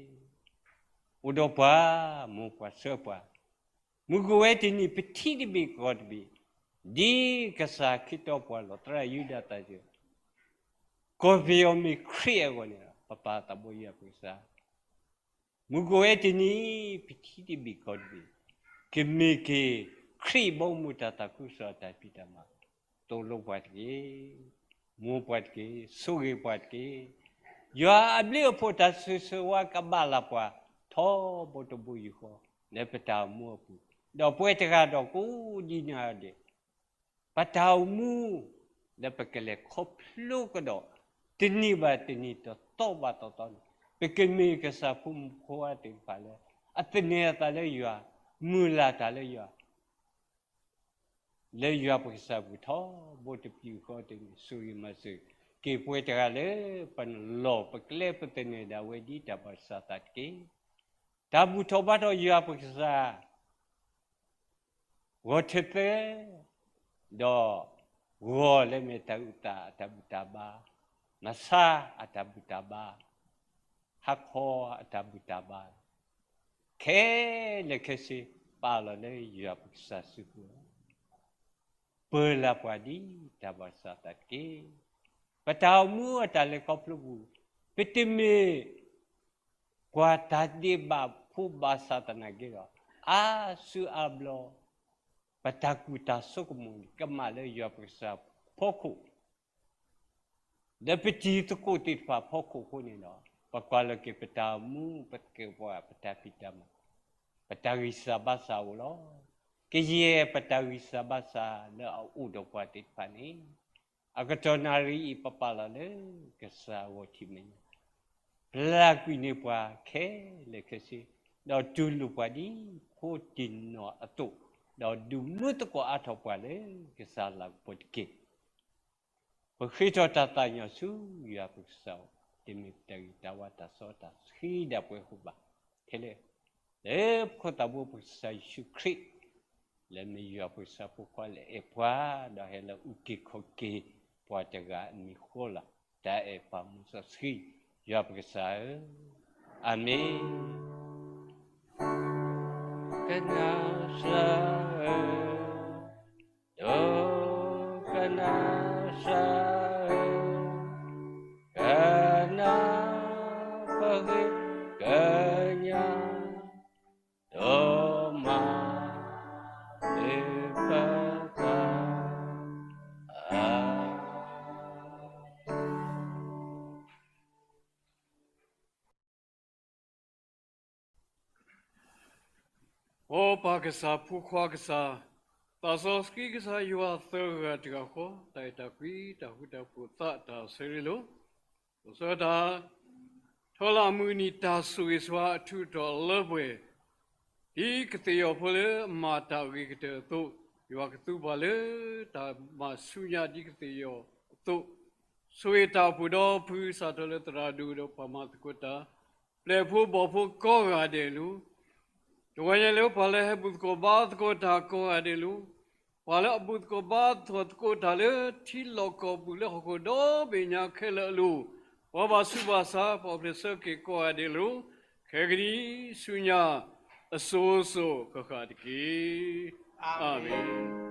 အိၣ်ဒီးပှၤ, မိၢ်ပှၢ်ဆှၢပှၤ, မုၢ်ကအိၣ်ဝဲတနံၤ ပထံၣ်တဘ့ၣ်ကီၢ်တဘ့ၣ်, ဒ်ကစၢ်ခ့တီပှၤလီၢ်သရၣ်ယူဒၤသၢ်စၢၤ ကီၢ်ပယီၤမ့ၢ်ခရံာ်အဂီၢ်န့ၣ်ဒီး ပပာ်သးဘိယွၤပကစၢ် မုၢ်ကအိၣ်ဝဲတနံၤ ပထံၣ်တဘ့ၣ်ကီၢ်တဘ့ၣ်, ကမ့ၢ်က့ၤခရံာ်ဘီမုၢ်တၢ်သးခုကစီၣ် အတၢ်ဖံးတၢ်မၤ, သိၣ်လိပှၤတက့ၢ်. မိၢ်ပှၤတက့ၢ်. ဆိၣ်ဂ့ၤပှၤတက့ၢ်. ယွၤအဘျုးအဖှိၣ်တၢ်ဆိၣ်ဂ့ၤဆိၣ်ဝါကဘၣ်လၢပှၤ ထီဘိတဘိယူၢ်ဃီ လၢပတၢ်အိၣ်မူအပူၤ, ဒီးပဝဲတဂၤဒီးကိးဒ်နီၢ်ဂၤဒဲး ပတၢ်အိၣ်မူ လၢပကလဲၤခီဖျိကဒီး တနံၤဘၣ်တနံၤ တသီဘၣ်တသီန့ၣ် ပကမ့ၢ်ကစၢ်ဖိမုၣ်ဖိခွါသ့ၣ်တဖၣ်လၢ အသန့ၤအသးလၢယွၤ, မုၢ်လၢ်တၢ်လၢယွၤ, လၢယွၤပကစၢ်ပူၤထီဘိတပယူၢ်ဃီတနံၤ ဆိၣ်ဂ့ၤမၤစၢၤက့ၤပဝဲတဂၤလၢ ပလီၢ်ပကျဲပသန့ၤဒၣ်ဝဲဒ်တၢ်ဘၣ်ဆၣ်သးတက့ၢ်. တၢ်ဘူၣ်ထီၣ်ဘါထီၣ်ယွၤပကစၢ် ဂီၤထၢၣ်သၢ, ဒီးဂီၤလၢမ့ၢ်တၢ်အုၣ်သးအတၢ်ဘူၣ်တၢ်ဘါ, မဆါအတၢ်ဘူၣ်တၢ်ဘါ, ဟါခီအတၢ်ဘူၣ်တၢ်ဘါ, ခဲလၢာ်ခဲဆ့ ပာ်လီၤလၢယွၤပကစၢ်စုပူၤလီၤ. ပၢၤလၢ်ပှၤဒ်တၢ်ဘၣ်ဆၣ်သးတက့ၢ်. ပတၢ်အိၣ်မူအတၢ်လဲၤခီဖျိပူၤ, ပတမ့ၢ် ပှၤတၢ်ဒဲးဘးဖိဘၣ်ဆၣ်သနာ်က့ဒီး အါစုအါဘျီ ပတၢ်ကူၣ်တၢ်ဆိကမိၣ်န့ၣ် ကမၣ်လၢယွၤပကစၢ်ဖီခိၣ်, လၢပတံၤသကိးသ့ၣ်တဖၣ်ဖီခိၣ်အဃိန့ၣ်ဒီး ပကွၢ်လီၤက့ၤပတၢ်အိၣ်မူ ပသကဲးပဝး ပတၢ်ဖံးတၢ်မၤ, ပတၢ်ဂံၢ်စၢ်ဘါစၢ်အိၣ်လီၤ. ကယဲၢ်ပတၢ်ဂံၢ်စၢ်ဘါစၢ်လၢအအိၣ်ဒီးပှၤသ့ၣ်တဖၣ်န့ၣ် အကတီၢ်နၣ်ရံၣ်အံၤ ပပာ်လီၤလၢကစၢ်အဂီၢ်ထံးမဲာ်ညါ, ပျၢ်ကွံာ်န့ၢ်ပှၤခဲလၢာ်ခဲဆ့, ဒီးတူၢ်လိာ်ပှၤဒ်ဖိတံၢ်နီၢ်အသိး, ဒီးဒုးမူသကိးအါထီၣ်ပှၤလၢကစၢ်လၤကပီၤတက့ၢ်. ပဃ့ထီၣ်တၢ်သးကညီၤဆူယွၤပကစၢ်အအိၣ်, တမ့ၢ်ပတၢ်ဂ့ၤတၢ်ဝါတၢ်စီတၢ်ဆှံဒၣ်ပှဲၤအဃိဘၣ်, ခဲလၢာ် လၢပခိၣ်သးဘိပကစၢ်ယ့ၣ်ၡူးခရံာ် လၢမ့ၢ်ယွၤပကစၢ်ဖိခွါလၢအဲၣ်ပှၤ ဒီးဟဲလၢအုၣ်က့ၤခီၣ်က့ၤပှၤတဂၤအမံၤဃီလီၤ. တၢ်အဲၣ်ပာ်မူစီဆှံ ယွၤပကစၢ်ဧၢ, အၤမ့ၣ်. ကနၣ်စၢ်ဧၢ, ဒိကနၣ်စၢ်ဧၢ, ကနၣ်ပဂ့ၢ်ကညး, ဒိမၤလၢပသး မိၢ်ပၢ်ကစၢ် ဖိခွါကစၢ်, သးစီဆှံကစၢ်ယွၤသၢဂၤတဂၤဃီ, တၢ်အဲၣ်တၢ်ကွံ တၢ်ဃူတၢ်ဖိးသးတၢ်ဆၢဂ့ၤလီၤ. အိၣ်ဆၢတၢ် ထီလၢအမုၢ်နံၤ တၢ်ဆိၣ်ဂ့ၤဆိၣ်ဝါအထူးအတီၤလၢပှဲၤ, ဒ်ကသ့ၣ်ယီၤဖိလၢအမၤတၢ်အဂ့ၤကတၢၢ်အသိး, ယွၤကသူပှၤလၢတၢ်မၤဆူညါဒ်ကသ့ၣ်ယီၤအသိး, ဆိၣ်ဂ့ၤတၢ်အိၣ်ဖှိၣ်ဒီးဖုစးထီၣ်လၢသရၣ်ဒိၣ်ဒီးပှၤမၤသကိးတၢ် ပျဲၢ်ဖိဘီၣ်ဖိကိးဂၤဒဲးလီၤ. တဂီၤညါလၢပှၤလၢဟဲဘူၣ်သကိးဘါသကိးတၢ်ကိးဂၤဒဲးလီၤ. ပှၤလၢအဘူၣ်သကိးဘါသကိးတၢ်လၢထံလီၢ်ကီၢ်ပူၤလၢဟီၣ်ခိၣ်ဒီဘ့ၣ်ညါခဲလၢာ်အလိၤ, ပှၤဘၣ်ဆူးဘၣ်ဆါ ပှၤအိၣ်ဖျဲၣ်ဆၢက့ၤကိးဂၤဒဲးလီၤ. ခဲကနံၣ်ဆူညါ အစိၤစိၤဃၣ်ဃၣ်တက့ၢ်. အၤမ့ၣ်.